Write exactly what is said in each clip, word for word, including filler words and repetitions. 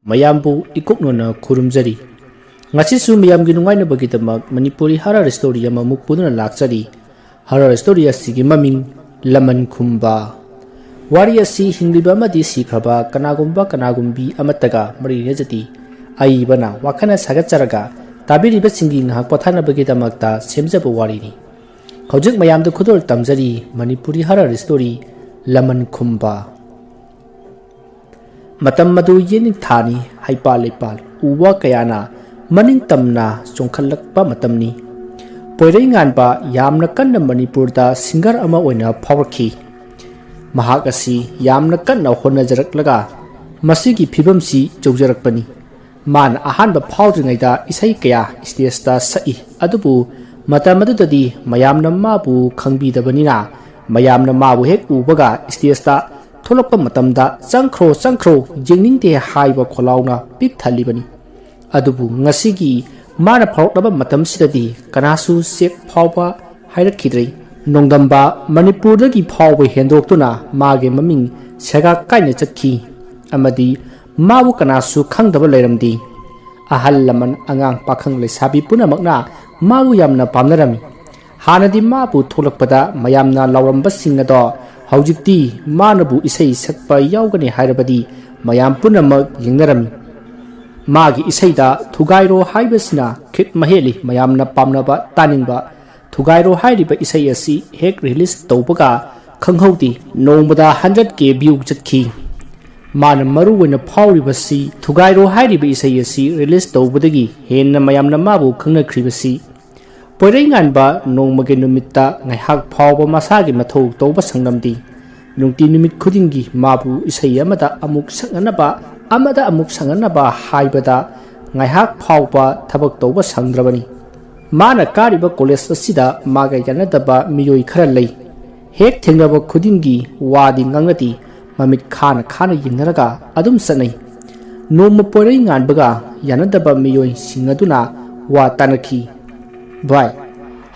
ꯃꯌꯥꯝꯕꯨ ꯏꯀꯨꯛꯅꯅ ꯈꯨꯔꯨꯝꯖꯔꯤ꯫ ꯉꯁꯤꯁꯨ ꯃꯌꯥꯝꯒꯤ ꯅꯨꯡꯉꯥꯏꯅꯕꯒꯤꯗꯃꯛ ꯃꯅꯤꯄꯨꯔꯤ ꯍꯔꯔ ꯁ꯭ꯇꯣꯔꯤ ꯑꯃꯃꯨꯛ ꯄꯨꯗꯨꯅ ꯂꯥꯛꯆꯔꯤ꯫ ꯍꯔꯔ ꯁ꯭ꯇꯣꯔꯤ ꯑꯁꯤꯒꯤ ꯃꯃꯤꯡ ꯂꯃꯟ ꯈꯨꯝꯕ꯫ ꯋꯥꯔꯤ ꯑꯁꯤ ꯍꯤꯡꯂꯤꯕ ꯑꯃꯗꯤ ꯁꯤꯈ꯭ꯔꯕ ꯀꯅꯥꯒꯨꯝꯕ ꯀꯅꯥꯒꯨꯝꯕꯤ ꯑꯃꯠꯇꯒ ꯃꯔꯤ ꯂꯩꯅꯖꯗꯦ꯫ ꯑꯏꯕꯅ ꯋꯥꯈꯜꯅ ꯁꯥꯒꯠꯆꯔꯒ ꯇꯥꯕꯤꯔꯤꯕꯁꯤꯡꯒꯤ ꯉꯥꯏꯍꯥꯛ ꯄꯣꯊꯥꯅꯕꯒꯤꯗꯃꯛꯇ ꯁꯦꯝꯖꯕ ꯋꯥꯔꯤꯅꯤ꯫ ꯍꯧꯖꯤꯛ ꯃꯌꯥꯝꯗ ꯈꯨꯗꯣꯜ ꯇꯝꯖꯔꯤ ꯃꯅꯤꯄꯨꯔꯤ ꯍꯔꯔ ꯁ꯭ꯇꯣꯔꯤ ꯂꯃꯟ ꯈꯨꯝꯕ꯫ ꯃꯇꯝ ꯑꯗꯨ ꯌꯦꯅꯤꯡꯊꯥꯅꯤ꯫ ꯍꯩꯄꯥꯜ ꯂꯩꯄꯥꯜ ꯎ ꯋꯥ ꯀꯌꯥꯅ ꯃꯅꯤꯡ ꯇꯝꯅ ꯆꯣꯡꯈꯠꯂꯛꯄ ꯃꯇꯝꯅꯤ꯫ ꯄꯣꯏꯔꯩꯉꯥꯟꯕ ꯌꯥꯝꯅ ꯀꯟꯅ ꯃꯅꯤꯄꯨꯔꯗ ꯁꯤꯡꯒꯔ ꯑꯃ ꯑꯣꯏꯅ ꯐꯥꯎꯔꯛꯈꯤ꯫ ꯃꯍꯥꯛ ꯑꯁꯤ ꯌꯥꯝꯅ ꯀꯟꯅ ꯍꯣꯠꯅꯖꯔꯛꯂꯒ ꯃꯁꯤꯒꯤ ꯐꯤꯕꯝꯁꯤ ꯌꯧꯖꯔꯛꯄꯅꯤ꯫ ꯃꯥꯅ ꯑꯍꯥꯟꯕ ꯐꯥꯎꯗ꯭ꯔꯤꯉꯩꯗ ꯏꯁꯩ ꯀꯌꯥ ꯁ꯭ꯇꯦꯖꯇ ꯁꯛꯏ꯫ ꯑꯗꯨꯕꯨ ꯃꯇꯝ ꯑꯗꯨꯗꯗꯤ ꯃꯌꯥꯝꯅ ꯃꯥꯕꯨ ꯈꯪꯕꯤꯗꯕꯅꯤꯅ ꯃꯌꯥꯝꯅ ꯃꯥꯕꯨ ꯍꯦꯛ ꯎꯕꯒ ꯁ꯭ꯇꯦꯖꯇ ꯊꯣꯛꯂꯛꯄ ꯃꯇꯝꯗ "ꯆꯪꯈ꯭ꯔꯣ, ꯆꯪꯈ꯭ꯔꯣ, ꯌꯦꯡꯅꯤꯡꯗꯦ" ꯍꯥꯏꯕ ꯈꯣꯜꯂꯥꯎꯅ ꯄꯤꯛ ꯊꯜꯂꯤꯕꯅꯤ꯫ ꯑꯗꯨꯕꯨ ꯉꯁꯤꯒꯤ ꯃꯥꯅ ꯐꯥꯎꯔꯛꯂꯕ ꯃꯇꯝꯁꯤꯗꯗꯤ ꯀꯅꯥꯁꯨ ꯆꯦꯛ ꯐꯥꯎꯕ ꯍꯥꯏꯔꯛꯈꯤꯗ꯭ꯔꯦ꯫ ꯅꯣꯡꯗꯝꯕ ꯃꯅꯤꯄꯨꯔꯗꯒꯤ ꯐꯥꯎꯕ ꯍꯦꯟꯗꯣꯛꯇꯨꯅ ꯃꯥꯒꯤ ꯃꯃꯤꯡ ꯁꯦꯒꯥꯛ ꯀꯥꯏꯅ ꯆꯠꯈꯤ ꯑꯃꯗꯤ ꯃꯥꯕꯨ ꯀꯅꯥꯁꯨ ꯈꯪꯗꯕ ꯂꯩꯔꯝꯗꯦ꯫ ꯑꯍꯜ ꯂꯃꯟ, ꯑꯉꯥꯡ, ꯄꯥꯈꯪ, ꯂꯩꯁꯥꯕꯤ ꯄꯨꯝꯅꯃꯛꯅ ꯃꯥꯕꯨ ꯌꯥꯝꯅ ꯄꯥꯝꯅꯔꯝꯃꯤ꯫ ꯍꯥꯟꯅꯗꯤ ꯃꯥꯕꯨ ꯊꯣꯛꯂꯛꯄꯗ ꯃꯌꯥꯝꯅ ꯂꯥꯎꯔꯝꯕꯁꯤꯡ ꯑꯗꯣ ꯍꯧꯖꯤꯛꯇꯤ ꯃꯥꯅꯕꯨ ꯏꯁꯩ ꯁꯛꯄ ꯌꯥꯎꯒꯅꯤ ꯍꯥꯏꯔꯕꯗꯤ ꯃꯌꯥꯝ ꯄꯨꯝꯅꯃꯛ ꯌꯦꯡꯅꯔꯝꯃꯤ꯫ ꯃꯥꯒꯤ ꯏꯁꯩꯗ "ꯊꯨꯒꯥꯏꯔꯣ" ꯍꯥꯏꯕꯁꯤꯅ ꯈꯤꯠ ꯃꯍꯦꯜꯂꯤ ꯃꯌꯥꯝꯅ ꯄꯥꯝꯅꯕ, ꯇꯥꯅꯤꯡꯕ꯫ "ꯊꯨꯒꯥꯏꯔꯣ" ꯍꯥꯏꯔꯤꯕ ꯏꯁꯩ ꯑꯁꯤ ꯍꯦꯛ ꯔꯤꯂꯤꯖ ꯇꯧꯕꯒ ꯈꯪꯍꯧꯗꯦ ꯅꯣꯡꯃꯗ ꯍꯟꯗ꯭ꯔꯦꯠ ꯀꯦ ꯚ꯭ꯌꯨ ꯆꯠꯈꯤ꯫ ꯃꯥꯅ ꯃꯔꯨ ꯑꯣꯏꯅ ꯐꯥꯎꯔꯤꯕꯁꯤ "ꯊꯨꯒꯥꯏꯔꯣ" ꯍꯥꯏꯔꯤꯕ ꯏꯁꯩ ꯑꯁꯤ ꯔꯤꯂꯤꯖ ꯇꯧꯕꯗꯒꯤ ꯍꯦꯟꯅ ꯃꯌꯥꯝꯅ ꯃꯥꯕꯨ ꯈꯪꯅꯈ꯭ꯔꯤꯕꯁꯤ꯫ ꯄꯣꯏꯔꯩꯉꯥꯟꯕ ꯅꯣꯡꯃꯒꯤ ꯅꯨꯃꯤꯠꯇ ꯉꯥꯏꯍꯥꯛ ꯐꯥꯎꯕ ꯃꯁꯥꯒꯤ ꯃꯊꯧ ꯇꯧꯕ ꯁꯪꯂꯝꯗꯦ꯫ ꯅꯨꯡꯇꯤ ꯅꯨꯃꯤꯠ ꯈꯨꯗꯤꯡꯒꯤ ꯃꯥꯕꯨ ꯏꯁꯩ ꯑꯃꯗ ꯑꯃꯨꯛ ꯁꯛꯅꯅꯕ, ꯑꯃꯗ ꯑꯃꯨꯛ ꯁꯛꯅꯅꯕ ꯍꯥꯏꯕꯗ ꯉꯥꯏꯍꯥꯛ ꯐꯥꯎꯕ ꯊꯕꯛ ꯇꯧꯕ ꯁꯪꯗ꯭ꯔꯕꯅꯤ꯫ ꯃꯥꯅ ꯀꯥꯔꯤꯕ ꯀꯣꯂꯦꯖ ꯑꯁꯤꯗ ꯃꯥꯒ ꯌꯥꯅꯗꯕ ꯃꯤꯑꯣꯏ ꯈꯔ ꯂꯩ꯫ ꯍꯦꯛ ꯊꯦꯡꯅꯕ ꯈꯨꯗꯤꯡꯒꯤ ꯋꯥꯗꯤ ꯉꯥꯡꯅꯗꯦ, ꯃꯃꯤꯠ ꯈꯥꯅ ꯈꯥꯅ ꯌꯦꯡꯅꯔꯒ ꯑꯗꯨꯝ ꯆꯠꯅꯩ꯫ ꯅꯣꯡꯃ ꯄꯣꯏꯔꯩꯉꯥꯟꯕꯒ ꯌꯥꯅꯗꯕ ꯃꯤꯑꯣꯏꯁꯤꯡ ꯑꯗꯨꯅ ꯋꯥ ꯇꯥꯅꯈꯤ꯫ "ꯚꯥꯏ,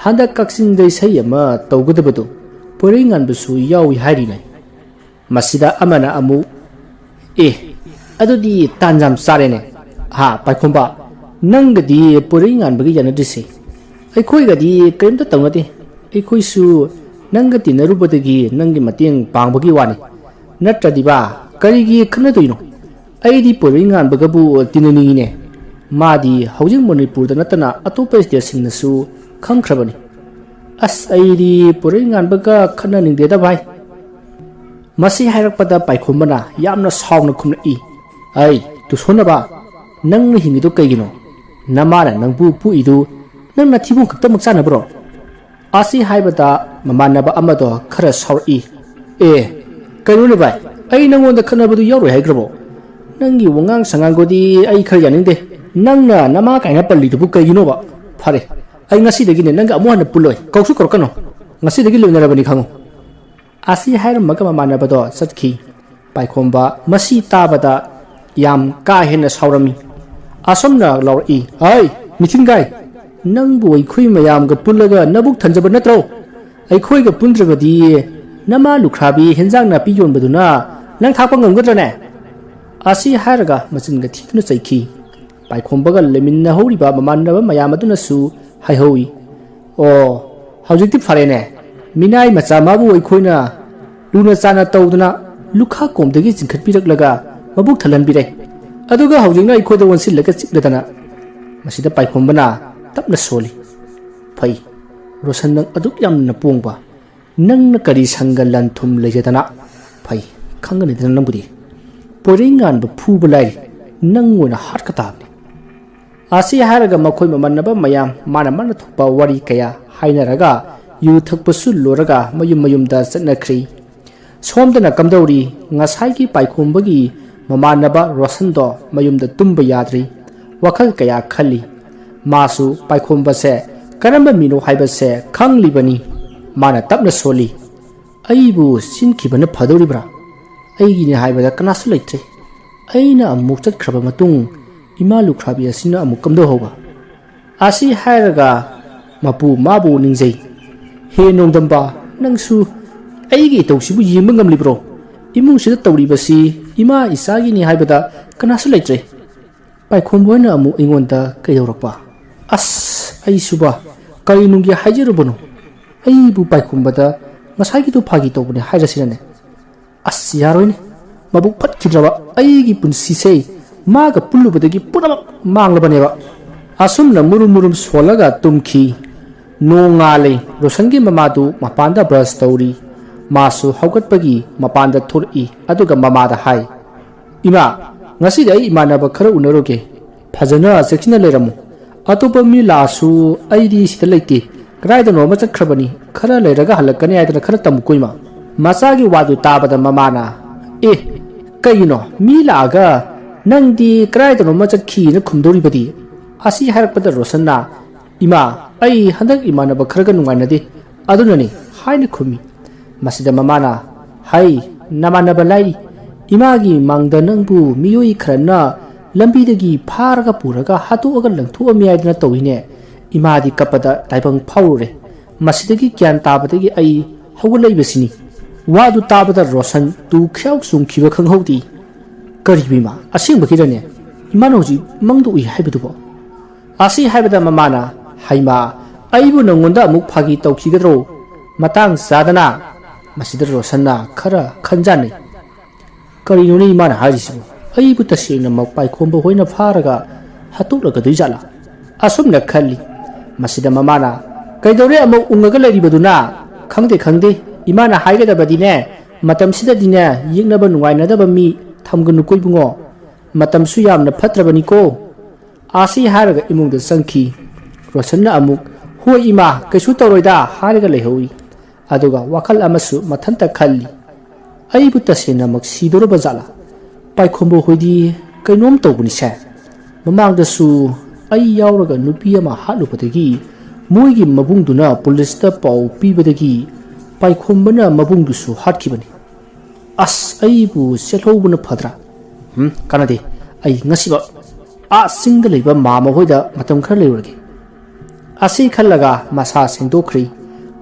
ꯍꯟꯗꯛ ꯀꯛꯆꯤꯡꯗ ꯏꯁꯩ ꯑꯃ ꯇꯧꯒꯗꯕꯗꯨ ꯄꯣꯏꯔꯩꯉꯥꯟꯕꯁꯨ ꯌꯥꯎꯏ ꯍꯥꯏꯔꯤꯅꯦ꯫" ꯃꯁꯤꯗ ꯑꯃꯅ ꯑꯃꯨꯛ, "ꯑꯦ, ꯑꯗꯨꯗꯤ ꯇꯥꯟ ꯌꯥꯝ ꯆꯥꯔꯦꯅꯦ꯫ ꯍꯥ, ꯄꯥꯏꯈꯣꯝꯕ, ꯅꯪꯒꯗꯤ ꯄꯣꯏꯔꯩꯉꯥꯟꯕꯒ ꯌꯥꯅꯗ꯭ꯔꯤꯁꯦ? ꯑꯩꯈꯣꯏꯒꯗꯤ ꯀꯔꯤꯝꯇ ꯇꯧꯅꯗꯦ꯫ ꯑꯩꯈꯣꯏꯁꯨ ꯅꯪꯒ ꯇꯤꯟꯅꯔꯨꯕꯗꯒꯤ ꯅꯪꯒꯤ ꯃꯇꯦꯡ ꯄꯥꯡꯕꯒꯤ ꯋꯥꯅꯤ꯫ ꯅꯠꯇ꯭ꯔꯗꯤꯕ, ꯀꯔꯤꯒꯤ ꯈꯠꯅꯗꯣꯏꯅꯣ? ꯑꯩꯗꯤ ꯄꯣꯏꯔꯩꯉꯥꯟꯕꯒꯕꯨ ꯇꯤꯟꯅꯅꯤꯡꯉꯤꯅꯦ꯫ ꯃꯥꯗꯤ ꯍꯧꯖꯤꯛ ꯃꯅꯤꯄꯨꯔꯗ ꯅꯠꯇꯅ ꯑꯇꯣꯞꯄ ꯁ꯭ꯇꯦꯠꯁꯤꯡꯗꯁꯨ ꯈꯪꯈ꯭ꯔꯕꯅꯤ꯫ ꯑꯁ, ꯑꯩꯗꯤ ꯄꯣꯏꯔꯩꯉꯥꯟꯕꯒ ꯈꯠꯅꯅꯤꯡꯗꯦꯗ ꯚꯥꯏ꯫ ꯃꯁꯤ ꯍꯥꯏꯔꯛꯄꯗ ꯄꯥꯏꯈꯣꯝꯕꯅ ꯌꯥꯝꯅ ꯁꯥꯎꯅ ꯈꯨꯝꯂꯛꯏ, "ꯑꯩ, ꯇꯨꯁꯣꯟꯅꯕ, ꯅꯪꯅ ꯍꯤꯡꯉꯤꯗꯨ ꯀꯩꯒꯤꯅꯣ? ꯅꯃꯥꯅ ꯅꯪꯕꯨ ꯄꯣꯛꯏꯗꯨ ꯅꯪ ꯅꯊꯤꯕꯣꯡ ꯈꯛꯇꯃꯛ ꯆꯥꯅꯕ꯭ꯔꯣ?" ꯑꯁꯤ ꯍꯥꯏꯕꯗ ꯃꯃꯥꯟꯅꯕ ꯑꯃꯗꯣ ꯈꯔ ꯁꯥꯎꯔꯛꯏ, "ꯑꯦ, ꯀꯩꯅꯣꯅꯦ ꯚꯥꯏ, ꯑꯩ ꯅꯪꯉꯣꯟꯗ ꯈꯠꯅꯕꯗꯨ ꯌꯥꯎꯔꯣꯏ ꯍꯥꯏꯈ꯭ꯔꯕꯣ? ꯅꯪꯒꯤ ꯋꯥꯉꯥꯡ ꯁꯉꯥꯡꯗꯨꯗꯤ ꯑꯩ ꯈꯔ ꯌꯥꯅꯤꯡꯗꯦ꯫ ꯅꯪꯅ ꯅꯃꯥ ꯀꯥꯏꯅ ꯄꯜꯂꯤꯗꯨꯕꯨ ꯀꯩꯒꯤꯅꯣꯕ? ꯐꯔꯦ, ꯑꯩ ꯉꯁꯤꯗꯒꯤꯅꯦ ꯅꯪꯒ ꯑꯃꯨꯛ ꯍꯟꯅ ꯄꯨꯜꯂꯣꯏ, ꯀꯧꯁꯨ ꯀꯧꯔꯛꯀꯅꯨ꯫ ꯉꯁꯤꯗꯒꯤ ꯂꯣꯏꯅꯔꯕꯅꯤ ꯈꯪꯉꯨ"꯫ ꯑꯁꯤ ꯍꯥꯏꯔꯝꯃꯒ ꯃꯃꯥꯟꯅꯕꯗꯣ ꯆꯠꯈꯤ꯫ ꯄꯥꯏꯈꯣꯝꯕ ꯃꯁꯤ ꯇꯥꯕꯗ ꯌꯥꯝ ꯀꯥ ꯍꯦꯟꯅ ꯁꯥꯎꯔꯝꯃꯤ꯫ ꯑꯁꯣꯝꯅ ꯂꯥꯎꯔꯛꯏ, "ꯍꯩ, ꯃꯤꯊꯤꯟꯒꯥꯏ! ꯅꯪꯕꯨ ꯑꯩꯈꯣꯏ ꯃꯌꯥꯝꯒ ꯄꯨꯜꯂꯒ ꯅꯕꯨꯛ ꯊꯟꯖꯕ ꯅꯠꯇ꯭ꯔꯣ? ꯑꯩꯈꯣꯏꯒ ꯄꯨꯟꯗ꯭ꯔꯕꯗꯤ ꯅꯃꯥ ꯂꯨꯈ꯭ꯔꯥꯕꯤ ꯍꯦꯟꯖꯥꯡ ꯅꯥꯄꯤ ꯌꯣꯟꯕꯗꯨꯅ ꯅꯪ ꯊꯥꯛꯄ ꯉꯝꯒꯗ꯭ꯔꯅꯦ?" ꯑꯁꯤ ꯍꯥꯏꯔꯒ ꯃꯆꯤꯟꯒ ꯊꯤꯗꯨꯅ ꯆꯩꯈꯤ꯫ ꯄꯥꯏꯈꯣꯝꯕꯒ ꯂꯩꯃꯤꯟꯅꯍꯧꯔꯤꯕ ꯃꯃꯥꯟꯅꯕ ꯃꯌꯥꯝ ꯑꯗꯨꯅꯁꯨ ꯍꯥꯏꯍꯧꯏ, "ꯑꯣ, ꯍꯧꯖꯤꯛꯇꯤ ꯐꯔꯦꯅꯦ꯫ ꯃꯤꯅꯥꯏ ꯃꯆꯥ ꯃꯥꯕꯨ ꯑꯩꯈꯣꯏꯅ ꯂꯨꯅ ꯆꯥꯟꯅ ꯇꯧꯗꯨꯅ ꯂꯨꯈꯥ ꯀꯣꯝꯗꯒꯤ ꯆꯤꯡꯈꯠꯄꯤꯔꯛꯂꯒ ꯃꯕꯨꯛ ꯊꯜꯍꯟꯕꯤꯔꯦ꯫ ꯑꯗꯨꯒ ꯍꯧꯖꯤꯛꯅ ꯑꯩꯈꯣꯏꯗ ꯑꯣꯟꯁꯤꯜꯂꯒ ꯆꯤꯛꯂꯗꯅ"꯫ ꯃꯁꯤꯗ ꯄꯥꯏꯈꯣꯝꯕꯅ ꯇꯞꯅ ꯁꯣꯜꯂꯤ, "ꯐꯩ, ꯔꯣꯁꯟ, ꯅꯪ ꯑꯗꯨꯛ ꯌꯥꯝꯅ ꯄꯣꯡꯕ꯫ ꯅꯪꯅ ꯀꯔꯤ ꯁꯪꯒ ꯂꯟ ꯊꯨꯝ ꯂꯩꯖꯗꯅ? ꯐꯩ, ꯈꯪꯒꯅꯤꯗꯅ ꯅꯪꯕꯨꯗꯤ꯫ ꯄꯣꯏꯔꯩꯉꯥꯟꯕ ꯐꯨꯕ ꯂꯥꯏꯔꯤ, ꯅꯪ ꯑꯣꯏꯅ ꯍꯥꯠꯀ ꯇꯥꯕꯅꯤ"꯫ ꯑꯁꯤ ꯍꯥꯏꯔꯒ ꯃꯈꯣꯏ ꯃꯃꯥꯟꯅꯕ ꯃꯌꯥꯝ ꯃꯥꯅ ꯃꯥꯅ ꯊꯣꯛꯄ ꯋꯥꯔꯤ ꯀꯌꯥ ꯍꯥꯏꯅꯔꯒ ꯌꯨ ꯊꯛꯄꯁꯨ ꯂꯣꯏꯔꯒ ꯃꯌꯨꯝ ꯃꯌꯨꯝꯗ ꯆꯠꯅꯈ꯭ꯔꯤ꯫ ꯁꯣꯝꯗꯅ ꯀꯝꯗꯧꯔꯤ? ꯉꯁꯥꯏꯒꯤ ꯄꯥꯏꯈꯣꯝꯕꯒꯤ ꯃꯃꯥꯟꯅꯕ ꯔꯣꯁꯟꯗꯣ ꯃꯌꯨꯝꯗ ꯇꯨꯝꯕ ꯌꯥꯗ꯭ꯔꯤ꯫ ꯋꯥꯈꯜ ꯀꯌꯥ ꯈꯜꯂꯤ꯫ ꯃꯥꯁꯨ ꯄꯥꯏꯈꯣꯝꯕꯁꯦ ꯀꯔꯝꯕ ꯃꯤꯅꯣ ꯍꯥꯏꯕꯁꯦ ꯈꯪꯂꯤꯕꯅꯤ꯫ ꯃꯥꯅ ꯇꯞꯅ ꯁꯣꯜꯂꯤ, "ꯑꯩꯕꯨ ꯆꯤꯟꯈꯤꯕꯅ ꯐꯗꯧꯔꯤꯕ꯭ꯔꯥ? ꯑꯩꯒꯤꯅꯤ ꯍꯥꯏꯕꯗ ꯀꯅꯥꯁꯨ ꯂꯩꯇ꯭ꯔꯦ꯫ ꯑꯩꯅ ꯑꯃꯨꯛ ꯆꯠꯈ꯭ꯔꯕ ꯃꯇꯨꯡ ꯏꯃꯥ ꯂꯨꯈ꯭ꯔꯥꯕꯤ ꯑꯁꯤꯅ ꯑꯃꯨꯛ ꯀꯝꯗꯧꯍꯧꯕ?" ꯑꯁꯤ ꯍꯥꯏꯔꯒ ꯃꯄꯨ ꯃꯥꯕꯨ ꯅꯤꯡꯖꯩ꯫ "ꯍꯦ ꯅꯣꯡꯗꯝꯕ, ꯅꯪꯁꯨ ꯑꯩꯒꯤ ꯏꯇꯧꯁꯤꯕꯨ ꯌꯦꯡꯕ ꯉꯝꯂꯤꯕ꯭ꯔꯣ? ꯏꯃꯨꯡꯁꯤꯗ ꯇꯧꯔꯤꯕꯁꯤ ꯏꯃꯥ ꯏꯆꯥꯒꯤꯅꯤ ꯍꯥꯏꯕꯗ ꯀꯅꯥꯁꯨ ꯂꯩꯇ꯭ꯔꯦ꯫ ꯄꯥꯏꯈꯣꯝꯕ ꯍꯣꯏꯅ ꯑꯃꯨꯛ ꯑꯩꯉꯣꯟꯗ ꯀꯩꯗꯧꯔꯛꯄ? ꯑꯁ, ꯑꯩꯁꯨꯕ, ꯀꯔꯤꯅꯨꯡꯒꯤ ꯍꯥꯏꯖꯔꯨꯕꯅꯣ? ꯑꯩꯕꯨ ꯄꯥꯏꯈꯣꯝꯕꯗ ꯉꯁꯥꯏꯒꯤꯗꯣ ꯐꯥꯒꯤ ꯇꯧꯕꯅꯦ ꯍꯥꯏꯔꯁꯤꯔꯅꯦ? ꯑꯁ, ꯌꯥꯔꯣꯏꯅꯦ꯫ ꯃꯕꯨꯛ ꯐꯠꯈꯤꯗ꯭ꯔꯕ ꯑꯩꯒꯤ ꯄꯨꯟꯁꯤꯁꯦ ꯃꯥꯒ ꯄꯨꯜꯂꯨꯕꯗꯒꯤ ꯄꯨꯝꯅꯃꯛ ꯃꯥꯡꯂꯕꯅꯦꯕ꯫ ꯑꯁꯨꯝꯅ ꯃꯨꯔꯨꯝ ꯃꯨꯔꯨꯝ ꯁꯣꯜꯂꯒ ꯇꯨꯝꯈꯤ꯫ ꯅꯣꯡꯉꯥꯜꯂꯦ꯫ ꯔꯣꯁꯟꯒꯤ ꯃꯃꯥꯗꯨ ꯃꯄꯥꯟꯗ ꯕ꯭ꯔꯁ ꯇꯧꯔꯤ꯫ ꯃꯥꯁꯨ ꯍꯧꯒꯠꯄꯒꯤ ꯃꯄꯥꯟꯗ ꯊꯣꯛꯂꯛꯏ꯫ ꯑꯗꯨꯒ ꯃꯃꯥꯗ ꯍꯥꯏ, "ꯏꯃꯥ, ꯉꯁꯤꯗꯤ ꯑꯩ ꯏꯃꯥꯟꯅꯕ ꯈꯔ ꯎꯅꯔꯨꯒꯦ꯫ ꯐꯖꯅ ꯆꯦꯛꯁꯤꯟꯅ ꯂꯩꯔꯝꯃꯨ꯫ ꯑꯇꯣꯞꯄ ꯃꯤ ꯂꯥꯛꯑꯁꯨ ꯑꯩꯗꯤ ꯁꯤꯗ ꯂꯩꯇꯦ꯫ ꯀꯗꯥꯏꯗꯅꯣ ꯑꯃ ꯆꯠꯈ꯭ꯔꯕꯅꯤ꯫ ꯈꯔ ꯂꯩꯔꯒ ꯍꯜꯂꯛꯀꯅꯤ ꯍꯥꯏꯗꯅ ꯈꯔ ꯇꯝꯃꯨꯀꯣ ꯏꯃꯥ꯫" ꯃꯆꯥꯒꯤ ꯋꯥꯗꯨ ꯇꯥꯕꯗ ꯃꯃꯥꯅ, "ꯑꯦ, ꯀꯩꯒꯤꯅꯣ? ꯃꯤ ꯂꯥꯛꯑꯒ ꯅꯪꯗꯤ ꯀꯗꯥꯏꯗꯅꯣ ꯑꯃ ꯆꯠꯈꯤꯅ ꯈꯨꯝꯗꯧꯔꯤꯕꯗꯤ?" ꯑꯁꯤ ꯍꯥꯏꯔꯛꯄꯗ ꯔꯣꯁꯟꯅ, "ꯏꯃꯥ, ꯑꯩ ꯍꯟꯗꯛ ꯏꯃꯥꯟꯅꯕ ꯈꯔꯒ ꯅꯨꯡꯉꯥꯏꯅꯗꯦ, ꯑꯗꯨꯅꯅꯤ" ꯍꯥꯏꯅ ꯈꯨꯝꯃꯤ꯫ ꯃꯁꯤꯗ ꯃꯃꯥꯅ, "ꯍꯩ, ꯅꯃꯥꯟꯅꯕ ꯂꯥꯏꯔꯤ꯫ ꯏꯃꯥꯒꯤ ꯃꯥꯡꯗ ꯅꯪꯕꯨ ꯃꯤꯑꯣꯏ ꯈꯔꯅ ꯂꯝꯕꯤꯗꯒꯤ ꯐꯥꯔꯒ ꯄꯨꯔꯒ ꯍꯥꯠꯇꯣꯛꯑꯒ ꯂꯪꯊꯣꯛꯑꯝꯃꯤ ꯍꯥꯏꯗꯅ ꯇꯧꯏꯅꯦ꯫" ꯏꯃꯥꯗꯤ ꯀꯞꯄꯗ ꯇꯥꯏꯕꯪ ꯐꯥꯎꯔꯨꯔꯦ꯫ ꯃꯁꯤꯗꯒꯤ ꯒ꯭ꯌꯥꯟ ꯇꯥꯕꯗꯒꯤ ꯑꯩ ꯍꯧꯒꯠꯂꯛꯏꯕꯁꯤꯅꯤ꯫ ꯋꯥꯗꯨ ꯇꯥꯕꯗ ꯔꯣꯁꯟ ꯇꯨ ꯈ꯭ꯌꯥꯎ ꯆꯣꯡꯈꯤꯕ ꯈꯪꯍꯧꯗꯦ꯫ "ꯀꯔꯤꯕꯨ ꯏꯃꯥ? ꯑꯁꯦꯡꯕꯒꯤꯔꯅꯦ? ꯏꯃꯥꯅ ꯍꯧꯖꯤꯛ ꯃꯪꯗ ꯎꯏ ꯍꯥꯏꯕꯗꯨꯕꯣ?" ꯑꯁꯤ ꯍꯥꯏꯕꯗ ꯃꯃꯥꯅ, "ꯍꯩꯃꯥ, ꯑꯩꯕꯨ ꯅꯪꯉꯣꯟꯗ ꯑꯃꯨꯛ ꯐꯥꯒꯤ ꯇꯧꯈꯤꯒꯗ꯭ꯔꯣ? ꯃꯇꯥꯡ ꯆꯥꯗꯅ!" ꯃꯁꯤꯗ ꯔꯣꯁꯟꯅ ꯈꯔ ꯈꯟꯖꯥꯟꯅꯩ꯫ "ꯀꯔꯤꯅꯣꯅꯦ ꯏꯃꯥꯅ ꯍꯥꯏꯔꯤꯁꯤꯕꯨ? ꯑꯩꯕꯨ ꯇꯁꯦꯡꯅꯃꯛ ꯄꯥꯏꯈꯣꯝꯕ ꯍꯣꯏꯅ ꯐꯥꯔꯒ ꯍꯥꯠꯇꯣꯛꯂꯒꯗꯣꯏ ꯖꯥꯠꯂꯥ?" ꯑꯁꯨꯝꯅ ꯈꯜꯂꯤ꯫ ꯃꯁꯤꯗ ꯃꯃꯥꯅ, "ꯀꯩꯗꯧꯔꯦ ꯑꯃꯨꯛ ꯎꯪꯉꯒ ꯂꯩꯔꯤꯕꯗꯨꯅ?" "ꯈꯪꯗꯦ, ꯈꯪꯗꯦ꯫ ꯏꯃꯥꯅ ꯍꯥꯏꯒꯗꯕꯗꯤꯅꯦ, ꯃꯇꯝꯁꯤꯗꯗꯤꯅꯦ, ꯌꯦꯛꯅꯕ ꯅꯨꯡꯉꯥꯏꯅꯗꯕ ꯃꯤ ꯊꯝꯒꯅꯨꯀꯣ ꯏꯕꯨꯡꯉꯣ꯫ ꯃꯇꯝꯁꯨ ꯌꯥꯝꯅ ꯐꯠꯇ꯭ꯔꯕꯅꯤꯀꯣ꯫" ꯑꯥꯁꯤ ꯍꯥꯏꯔꯒ ꯏꯃꯨꯡꯗ ꯆꯪꯈꯤ꯫ ꯔꯣꯁꯟꯅ ꯑꯃꯨꯛ, "ꯍꯣꯏ ꯏꯃꯥ, ꯀꯩꯁꯨ ꯇꯧꯔꯣꯏꯗ" ꯍꯥꯏꯔꯒ ꯂꯩꯍꯧꯏ꯫ ꯑꯗꯨꯒ ꯋꯥꯈꯜ ꯑꯃꯁꯨ ꯃꯊꯟꯇ ꯈꯜꯂꯤ, "ꯑꯩꯕꯨ ꯇꯁꯦꯡꯅꯃꯛ ꯁꯤꯗꯧꯔꯕ ꯖꯥꯠꯂꯥ? ꯄꯥꯏꯈꯣꯝꯕ ꯍꯣꯏꯗꯤ ꯀꯩꯅꯣꯝ ꯇꯧꯕꯅꯤꯁꯦ꯫ ꯃꯃꯥꯡꯗꯁꯨ ꯑꯩ ꯌꯥꯎꯔꯒ ꯅꯨꯄꯤ ꯑꯃ ꯍꯥꯠꯂꯨꯕꯗꯒꯤ ꯃꯣꯏꯒꯤ ꯃꯕꯨꯡꯗꯨꯅ ꯄꯨꯂꯤꯁꯇ ꯄꯥꯎ ꯄꯤꯕꯗꯒꯤ ꯄꯥꯏꯈꯣꯝꯕꯅ ꯃꯕꯨꯡꯗꯨꯁꯨ ꯍꯥꯠꯈꯤꯕꯅꯤ꯫ ꯑꯁ, ꯑꯩꯕꯨ ꯆꯦꯜꯍꯧꯕꯅ ꯐꯗ꯭ꯔꯥ? ꯎꯝ, ꯀꯥꯟꯅꯗꯦ꯫ ꯑꯩ ꯉꯁꯤꯃꯛ ꯑꯥ ꯆꯤꯡꯗ ꯂꯩꯕ ꯃꯥꯃ ꯍꯣꯏꯗ ꯃꯇꯝ ꯈꯔ ꯂꯩꯔꯨꯔꯒꯦ" ꯑꯁꯤ ꯈꯜꯂꯒ ꯃꯁꯥ ꯁꯦꯡꯗꯣꯛꯈ꯭ꯔꯤ꯫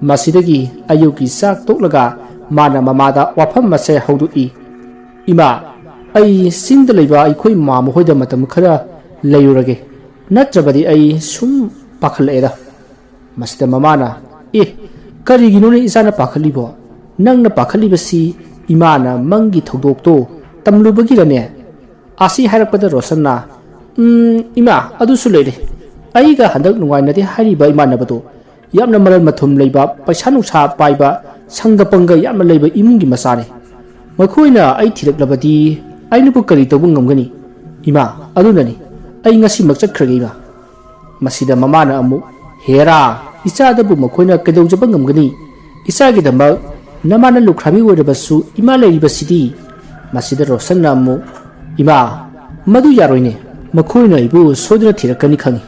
ꯃꯁꯤꯗꯒꯤ ꯑꯌꯨꯛꯀꯤ ꯆꯥꯛ ꯇꯣꯛꯂꯒ ꯃꯥꯅ ꯃꯃꯥꯗ ꯋꯥꯐꯝ ꯑꯁꯦ ꯍꯧꯗꯣꯛꯏ꯫ "ꯏꯃꯥ, ꯑꯩ ꯆꯤꯡꯗ ꯂꯩꯕ ꯑꯩꯈꯣꯏ ꯃꯥꯃ ꯍꯣꯏꯗ ꯃꯇꯝ ꯈꯔ ꯂꯩꯔꯨꯔꯒꯦ, ꯅꯠꯇ꯭ꯔꯕꯗꯤ ꯑꯩ ꯁꯨꯝ ꯄꯥꯈꯠꯂꯛꯑꯦꯗ"꯫ ꯃꯁꯤꯗ ꯃꯃꯥꯅ, "ꯑꯦ, ꯀꯔꯤꯒꯤꯅꯣꯅꯦ ꯏꯆꯥꯅ ꯄꯥꯈꯠꯂꯤꯕꯣ? ꯅꯪꯅ ꯄꯥꯈꯠꯂꯤꯕꯁꯤ ꯏꯃꯥꯅ ꯃꯪꯒꯤ ꯊꯧꯗꯣꯛꯇꯣ ꯇꯝꯂꯨꯕꯒꯤꯔꯅꯦ?" ꯑꯁꯤ ꯍꯥꯏꯔꯛꯄꯗ ꯔꯣꯁꯟꯅ, "ꯎꯝ, ꯏꯃꯥ, ꯑꯗꯨꯁꯨ ꯂꯩꯔꯦ꯫ ꯑꯩꯒ ꯍꯟꯗꯛ ꯅꯨꯡꯉꯥꯏꯅꯗꯦ ꯍꯥꯏꯔꯤꯕ ꯏꯃꯥꯟꯅꯕꯗꯣ ꯌꯥꯝꯅ ꯃꯔꯜ ꯃꯊꯨꯝ ꯂꯩꯕ, ꯄꯩꯁꯥ ꯅꯨꯡꯁꯥ ꯄꯥꯏꯕ, ꯁꯪꯒ ꯄꯪꯒ ꯌꯥꯝꯅ ꯂꯩꯕ ꯏꯃꯨꯡꯒꯤ ꯃꯆꯥꯅꯤ꯫ ꯃꯈꯣꯏꯅ ꯑꯩ ꯊꯤꯔꯛꯂꯕꯗꯤ ꯑꯩꯅꯕꯨ ꯀꯔꯤ ꯇꯧꯕ ꯉꯝꯒꯅꯤ? ꯏꯃꯥ, ꯑꯗꯨꯅꯅꯤ꯫ ꯑꯩ ꯉꯁꯤꯃꯛ ꯆꯠꯈ꯭ꯔꯒꯦ, ꯏꯃꯥ"꯫ ꯃꯁꯤꯗ ꯃꯃꯥꯅ ꯑꯃꯨꯛ, "ꯍꯦꯔꯥ, ꯏꯆꯥꯗꯕꯨ ꯃꯈꯣꯏꯅ ꯀꯩꯗꯧꯖꯕ ꯉꯝꯒꯅꯤ? ꯏꯆꯥꯒꯤꯗꯃꯛ ꯅꯃꯥꯅ ꯂꯨꯈ꯭ꯔꯥꯕꯤ ꯑꯣꯏꯔꯕꯁꯨ ꯏꯃꯥ ꯂꯩꯔꯤꯕꯁꯤꯗꯤ"꯫ ꯃꯁꯤꯗ ꯔꯣꯁꯟꯅ ꯑꯃꯨꯛ, "ꯏꯃꯥ, ꯃꯗꯨ ꯌꯥꯔꯣꯏꯅꯦ꯫ ꯃꯈꯣꯏꯅ ꯑꯩꯕꯨ ꯁꯣꯏꯗꯅ ꯊꯤꯔꯛꯀꯅꯤ ꯈꯪꯏ꯫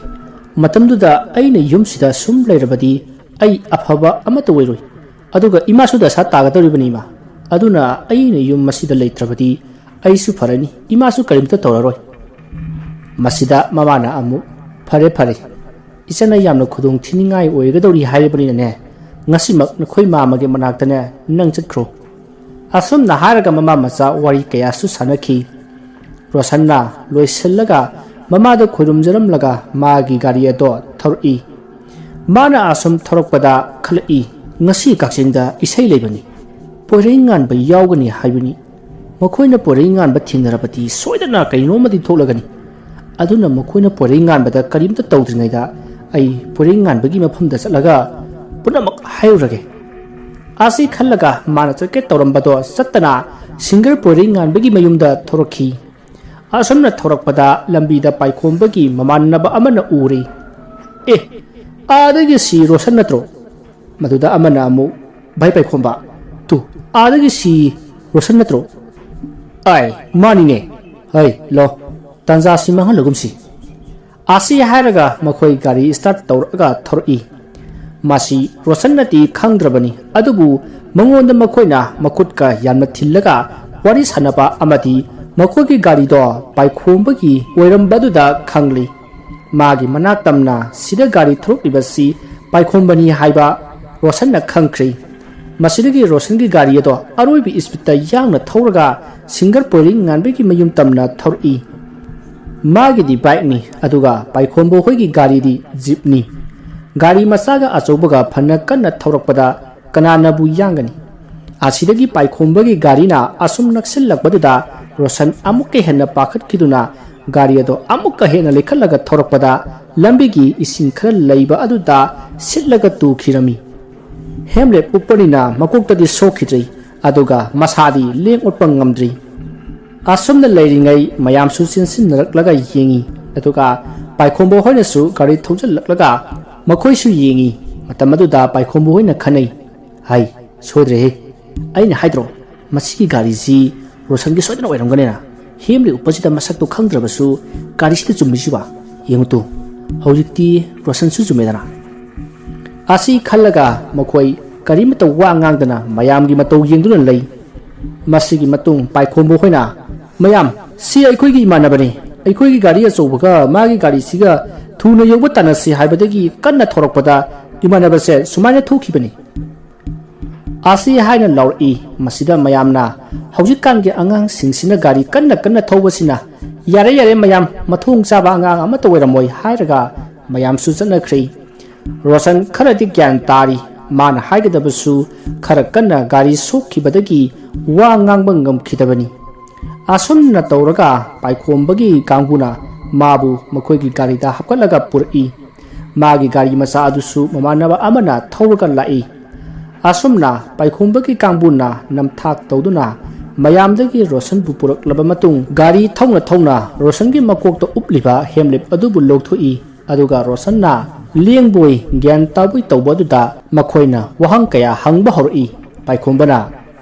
ꯃꯇꯝꯗꯨꯗ ꯑꯩꯅ ꯌꯨꯝꯁꯤꯗ ꯁꯨꯝ ꯂꯩꯔꯕꯗꯤ ꯑꯩ ꯑꯐꯕ ꯑꯃꯠꯇ ꯑꯣꯏꯔꯣꯏ꯫ ꯑꯗꯨꯒ ꯏꯃꯥꯁꯨ ꯗꯁꯥ ꯇꯥꯒꯗꯧꯔꯤꯕꯅꯤ, ꯏꯃꯥ꯫ ꯑꯗꯨꯅ ꯑꯩꯅ ꯌꯨꯝ ꯑꯁꯤꯗ ꯂꯩꯇ꯭ꯔꯕꯗꯤ ꯑꯩꯁꯨ ꯐꯔꯅꯤ, ꯏꯃꯥꯁꯨ ꯀꯔꯤꯝꯇ ꯇꯧꯔꯔꯣꯏ"꯫ ꯃꯁꯤꯗ ꯃꯃꯥꯅ ꯑꯃꯨꯛ, "ꯐꯔꯦ, ꯐꯔꯦ꯫ ꯏꯆꯟꯅ ꯌꯥꯝꯅ ꯈꯨꯗꯣꯡ ꯊꯤꯅꯤꯡꯉꯥꯏ ꯑꯣꯏꯒꯗꯧꯔꯤ ꯍꯥꯏꯔꯕꯅꯤꯅꯅꯦ, ꯉꯁꯤꯃꯛ ꯅꯈꯣꯏ ꯃꯥꯃꯒꯤ ꯃꯅꯥꯛꯇꯅꯦ ꯅꯪ ꯆꯠꯈ꯭ꯔꯣ"꯫ ꯑꯁꯨꯝꯅ ꯍꯥꯏꯔꯒ ꯃꯃꯥ ꯃꯆꯥ ꯋꯥꯔꯤ ꯀꯌꯥꯁꯨ ꯁꯥꯟꯅꯈꯤ꯫ ꯔꯣꯁꯟꯅ ꯂꯣꯏꯁꯤꯜꯂꯒ ꯃꯃꯥꯗ ꯈꯣꯏꯔꯨꯝꯖꯔꯝꯂꯒ ꯃꯥꯒꯤ ꯒꯥꯔꯤ ꯑꯗꯣ ꯊꯧꯔꯛꯏ꯫ ꯃꯥꯅ ꯑꯁꯨꯝ ꯊꯧꯔꯛꯄꯗ ꯈꯜꯂꯛꯏ, "ꯉꯁꯤ ꯀꯛꯆꯤꯡꯗ ꯏꯁꯩ ꯂꯩꯕꯅꯤ, ꯄꯣꯏꯔꯩ ꯉꯥꯟꯕ ꯌꯥꯎꯒꯅꯤ ꯍꯥꯏꯕꯅꯤ꯫ ꯃꯈꯣꯏꯅ ꯄꯣꯏꯔꯩ ꯉꯥꯟꯕ ꯊꯦꯡꯅꯔꯕꯗꯤ ꯁꯣꯏꯗꯅ ꯀꯔꯤꯅꯣꯃꯗꯤ ꯊꯣꯛꯂꯒꯅꯤ꯫ ꯑꯗꯨꯅ ꯃꯈꯣꯏꯅ ꯄꯣꯏꯔꯩ ꯉꯥꯟꯕꯗ ꯀꯔꯤꯝꯇ ꯇꯧꯗ꯭ꯔꯤꯉꯩꯗ ꯑꯩ ꯄꯣꯏꯔꯩ ꯉꯥꯟꯕꯒꯤ ꯃꯐꯝꯗ ꯆꯠꯂꯒ ꯄꯨꯝꯅꯃꯛ ꯍꯥꯏꯔꯨꯔꯒꯦ"꯫ ꯑꯁꯤ ꯈꯜꯂꯒ ꯃꯥꯅ ꯆꯠꯀꯦ ꯇꯧꯔꯝꯕꯗꯣ ꯆꯠꯇꯅ ꯁꯤꯡꯒꯔ ꯄꯣꯏꯔꯩ ꯉꯥꯟꯕꯒꯤ ꯃꯌꯨꯝꯗ ꯊꯣꯔꯛꯈꯤ꯫ ꯑꯁꯨꯝꯅ ꯊꯧꯔꯛꯄꯗ ꯂꯝꯕꯤꯗ ꯄꯥꯏꯈꯣꯝꯕꯒꯤ ꯃꯃꯥꯟꯅꯕ ꯑꯃꯅ ꯎꯔꯦ꯫ "ꯑꯦ, ꯑꯥꯗꯒꯤ ꯁꯤ ꯔꯣꯁꯟ ꯅꯠꯇ꯭ꯔꯣ?" ꯃꯗꯨꯗ ꯑꯃꯅ ꯑꯃꯨꯛ, "ꯚꯥꯏ ꯄꯥꯏꯈꯣꯝꯕ, ꯇꯨ, ꯑꯥꯗꯒꯤ ꯁꯤ ꯔꯣꯁꯟ ꯅꯠꯇ꯭ꯔꯣ?" "ꯑꯥꯏ, ꯃꯥꯅꯤꯅꯦ꯫ ꯍꯩ, ꯂꯣ, ꯇꯥꯟꯖꯥꯁꯤ ꯃꯥꯡꯍꯜꯂꯒꯨꯝꯁꯤ"꯫ ꯑꯁꯤ ꯍꯥꯏꯔꯒ ꯃꯈꯣꯏ ꯒꯥꯔꯤ ꯁ꯭ꯇꯥꯔꯠ ꯇꯧꯔꯛꯑꯒ ꯊꯧꯔꯛꯏ꯫ ꯃꯁꯤ ꯔꯣꯁꯟꯅꯗꯤ ꯈꯪꯗ꯭ꯔꯕꯅꯤ, ꯑꯗꯨꯕꯨ ꯃꯉꯣꯟꯗ ꯃꯈꯣꯏꯅ ꯃꯈꯨꯠꯀ ꯌꯥꯝꯅ ꯊꯤꯜꯂꯒ ꯋꯥꯔꯤ ꯁꯥꯟꯅꯕ ꯑꯃꯗꯤ ꯃꯈꯣꯏꯒꯤ ꯒꯥꯔꯤꯗꯣ ꯄꯥꯏꯈꯣꯝꯕꯒꯤ ꯑꯣꯏꯔꯝꯕꯗꯨꯗ ꯈꯪꯂꯤ꯫ ꯃꯥꯒꯤ ꯃꯅꯥꯛ ꯇꯝꯅ ꯁꯤꯗ ꯒꯥꯔꯤ ꯊꯧꯔꯛꯂꯤꯕꯁꯤ ꯄꯥꯏꯈꯣꯝꯕꯅꯤ ꯍꯥꯏꯕ ꯔꯣꯁꯟꯅ ꯈꯪꯈ꯭ꯔꯦ꯫ ꯃꯁꯤꯗꯒꯤ ꯔꯣꯁꯟꯒꯤ ꯒꯥꯔꯤ ꯑꯗꯣ ꯑꯔꯣꯏꯕ ꯏꯁꯄꯤꯠꯇ ꯌꯥꯡꯅ ꯊꯧꯔꯒ ꯁꯤꯡꯒꯔ ꯄꯣꯏꯔꯤꯡ ꯉꯥꯟꯕꯒꯤ ꯃꯌꯨꯝ ꯇꯝꯅ ꯊꯧꯔꯛꯏ꯫ ꯃꯥꯒꯤꯗꯤ ꯕꯥꯏꯛꯅꯤ, ꯑꯗꯨꯒ ꯄꯥꯏꯈꯣꯝꯕ ꯍꯣꯏꯒꯤ ꯒꯥꯔꯤꯗꯤ ꯖꯤꯞꯅꯤ꯫ ꯒꯥꯔꯤ ꯃꯆꯥꯒ ꯑꯆꯧꯕꯒ ꯐꯅ ꯀꯟꯅ ꯊꯧꯔꯛꯄꯗ ꯀꯅꯥꯅꯕꯨ ꯌꯥꯡꯒꯅꯤ? ꯑꯁꯤꯗꯒꯤ ꯄꯥꯏꯈꯣꯝꯕꯒꯤ ꯒꯥꯔꯤꯅ ꯑꯁꯨꯝ ꯅꯛꯁꯤꯜꯂꯛꯄꯗꯨꯗ ꯔꯣꯁꯟ ꯑꯃꯨꯛꯀ ꯍꯦꯟꯅ ꯄꯥꯈꯠꯈꯤꯗꯨꯅ ꯒꯥꯔꯤ ꯑꯗꯣ ꯑꯃꯨꯛꯀ ꯍꯦꯟꯅ ꯂꯩꯈꯠꯂꯒ ꯊꯧꯔꯛꯄꯗ ꯂꯝꯕꯤꯒꯤ ꯏꯁꯤꯡ ꯈꯔ ꯂꯩꯕ ꯑꯗꯨꯗ ꯁꯤꯠꯂꯒ ꯇꯨꯈꯤꯔꯝꯃꯤ꯫ ꯍꯦꯝꯂꯦꯠ ꯎꯞꯄꯅꯤꯅ ꯃꯀꯣꯛꯇꯗꯤ ꯁꯣꯛꯈꯤꯗ꯭ꯔꯤ, ꯑꯗꯨꯒ ꯃꯁꯥꯗꯤ ꯂꯦꯡ ꯑꯣꯠꯄ ꯉꯝꯗ꯭ꯔꯤ꯫ ꯑꯁꯨꯝꯅ ꯂꯩꯔꯤꯉꯩ ꯃꯌꯥꯝꯁꯨ ꯆꯦꯟꯁꯤꯟꯅꯔꯛꯂꯒ ꯌꯦꯡꯉꯤ, ꯑꯗꯨꯒ ꯄꯥꯏꯈꯣꯝꯕ ꯍꯣꯏꯅꯁꯨ ꯒꯥꯔꯤ ꯊꯧꯖꯤꯜꯂꯛꯂꯒ ꯃꯈꯣꯏꯁꯨ ꯌꯦꯡꯉꯤ꯫ ꯃꯇꯝ ꯑꯗꯨꯗ ꯄꯥꯏꯈꯣꯝꯕ ꯍꯣꯏꯅ ꯈꯟꯅꯩ, "ꯍꯥꯏ, ꯁꯣꯏꯗ꯭ꯔꯦꯍꯦ, ꯑꯩꯅ ꯍꯥꯏꯗ꯭ꯔꯣ ꯃꯁꯤꯒꯤ ꯒꯥꯔꯤꯁꯤ ꯔꯣꯁꯟꯒꯤ ꯁꯣꯏꯗꯅ ꯑꯣꯏꯔꯝꯒꯅꯤꯅ? ꯍꯦꯝꯂꯦꯠ ꯎꯞꯄꯁꯤꯗ ꯃꯁꯛꯇꯣ ꯈꯪꯗ꯭ꯔꯕꯁꯨ ꯒꯥꯔꯤꯁꯤꯗ ꯆꯨꯝꯃꯤꯁꯤꯕ? ꯌꯦꯡꯉꯨ ꯇꯨ, ꯍꯧꯖꯤꯛꯇꯤ ꯔꯣꯁꯟꯁꯨ ꯆꯨꯝꯃꯦꯗꯅ?" ꯑꯁꯤ ꯈꯜꯂꯒ ꯃꯈꯣꯏ ꯀꯔꯤꯃꯠꯇ ꯋꯥ ꯉꯥꯡꯗꯅ ꯃꯌꯥꯝꯒꯤ ꯃꯇꯧ ꯌꯦꯡꯗꯨꯅ ꯂꯩ꯫ ꯃꯁꯤꯒꯤ ꯃꯇꯨꯡ ꯄꯥꯏꯈꯣꯝꯕ ꯍꯣꯏꯅ, "ꯃꯌꯥꯝ, ꯁꯤ ꯑꯩꯈꯣꯏꯒꯤ ꯏꯃꯥꯟꯅꯕꯅꯤ꯫ ꯑꯩꯈꯣꯏꯒꯤ ꯒꯥꯔꯤ ꯑꯆꯧꯕꯒ ꯃꯥꯒꯤ ꯒꯥꯔꯤꯁꯤꯒ ꯊꯨꯅ ꯌꯧꯕ ꯇꯥꯟꯅꯁꯤ ꯍꯥꯏꯕꯗꯒꯤ ꯀꯟꯅ ꯊꯧꯔꯛꯄꯗ ꯏꯃꯥꯟꯅꯕꯁꯦ ꯁꯨꯃꯥꯏꯅ ꯊꯣꯛꯈꯤꯕꯅꯤ" ꯑꯁꯤ ꯍꯥꯏꯅ ꯂꯥꯎꯔꯛꯏ꯫ ꯃꯁꯤꯗ ꯃꯌꯥꯝꯅ, "ꯍꯧꯖꯤꯛꯀꯥꯟꯒꯤ ꯑꯉꯥꯡꯁꯤꯡꯁꯤꯅ ꯒꯥꯔꯤ ꯀꯟꯅ ꯀꯟꯅ ꯊꯧꯕꯁꯤꯅ, ꯌꯥꯔꯦ, ꯌꯥꯔꯦ ꯃꯌꯥꯝ, ꯃꯊꯣꯡ ꯆꯥꯕ ꯑꯉꯥꯡ ꯑꯃꯠꯇ ꯑꯣꯏꯔꯝꯃꯣꯏ" ꯍꯥꯏꯔꯒ ꯃꯌꯥꯝꯁꯨ ꯆꯠꯅꯈ꯭ꯔꯦ꯫ ꯔꯣꯁꯟ ꯈꯔꯗꯤ ꯒ꯭ꯌꯥꯟ ꯇꯥꯔꯤ꯫ ꯃꯥꯅ ꯍꯥꯏꯒꯗꯕꯁꯨ ꯈꯔ ꯀꯟꯅ ꯒꯥꯔꯤ ꯁꯣꯛꯈꯤꯕꯗꯒꯤ ꯋꯥ ꯉꯥꯡꯕ ꯉꯝꯈꯤꯗꯕꯅꯤ꯫ ꯑꯁꯨꯝꯅ ꯇꯧꯔꯒ ꯄꯥꯏꯈꯣꯝꯕꯒꯤ ꯀꯥꯡꯕꯨꯅ ꯃꯥꯕꯨ ꯃꯈꯣꯏꯒꯤ ꯒꯥꯔꯤꯗ ꯍꯥꯞꯀꯠꯂꯒ ꯄꯨꯔꯛꯏ꯫ ꯃꯥꯒꯤ ꯒꯥꯔꯤ ꯃꯆꯥ ꯑꯗꯨꯁꯨ ꯃꯃꯥꯟꯅꯕ ꯑꯃꯅ ꯊꯧꯔꯒ ꯂꯥꯛꯏ꯫ ꯑꯁꯨꯝꯅ ꯄꯥꯏꯈꯣꯝꯕꯒꯤ ꯀꯥꯡꯕꯨꯅ ꯅꯝꯊꯥꯛ ꯇꯧꯗꯨꯅ ꯃꯌꯥꯝꯗꯒꯤ ꯔꯣꯁꯟꯕꯨ ꯄꯨꯔꯛꯂꯕ ꯃꯇꯨꯡ, ꯒꯥꯔꯤ ꯊꯧꯅ ꯊꯧꯅ ꯔꯣꯁꯟꯒꯤ ꯃꯀꯣꯛꯇ ꯎꯞꯂꯤꯕ ꯍꯦꯝꯂꯦꯠ ꯑꯗꯨꯕꯨ ꯂꯧꯊꯣꯛꯏ꯫ ꯑꯗꯨꯒ ꯔꯣꯁꯟꯅ ꯂꯦꯡꯕꯣꯏ ꯒ꯭ꯌꯥꯟ ꯇꯥꯕꯣꯏ ꯇꯧꯕ ꯑꯗꯨꯗ ꯃꯈꯣꯏꯅ ꯋꯥꯍꯪ ꯀꯌꯥ ꯍꯪꯕ ꯍꯧꯔꯛꯏ꯫ ꯄꯥꯏꯈꯣꯝꯕꯅ,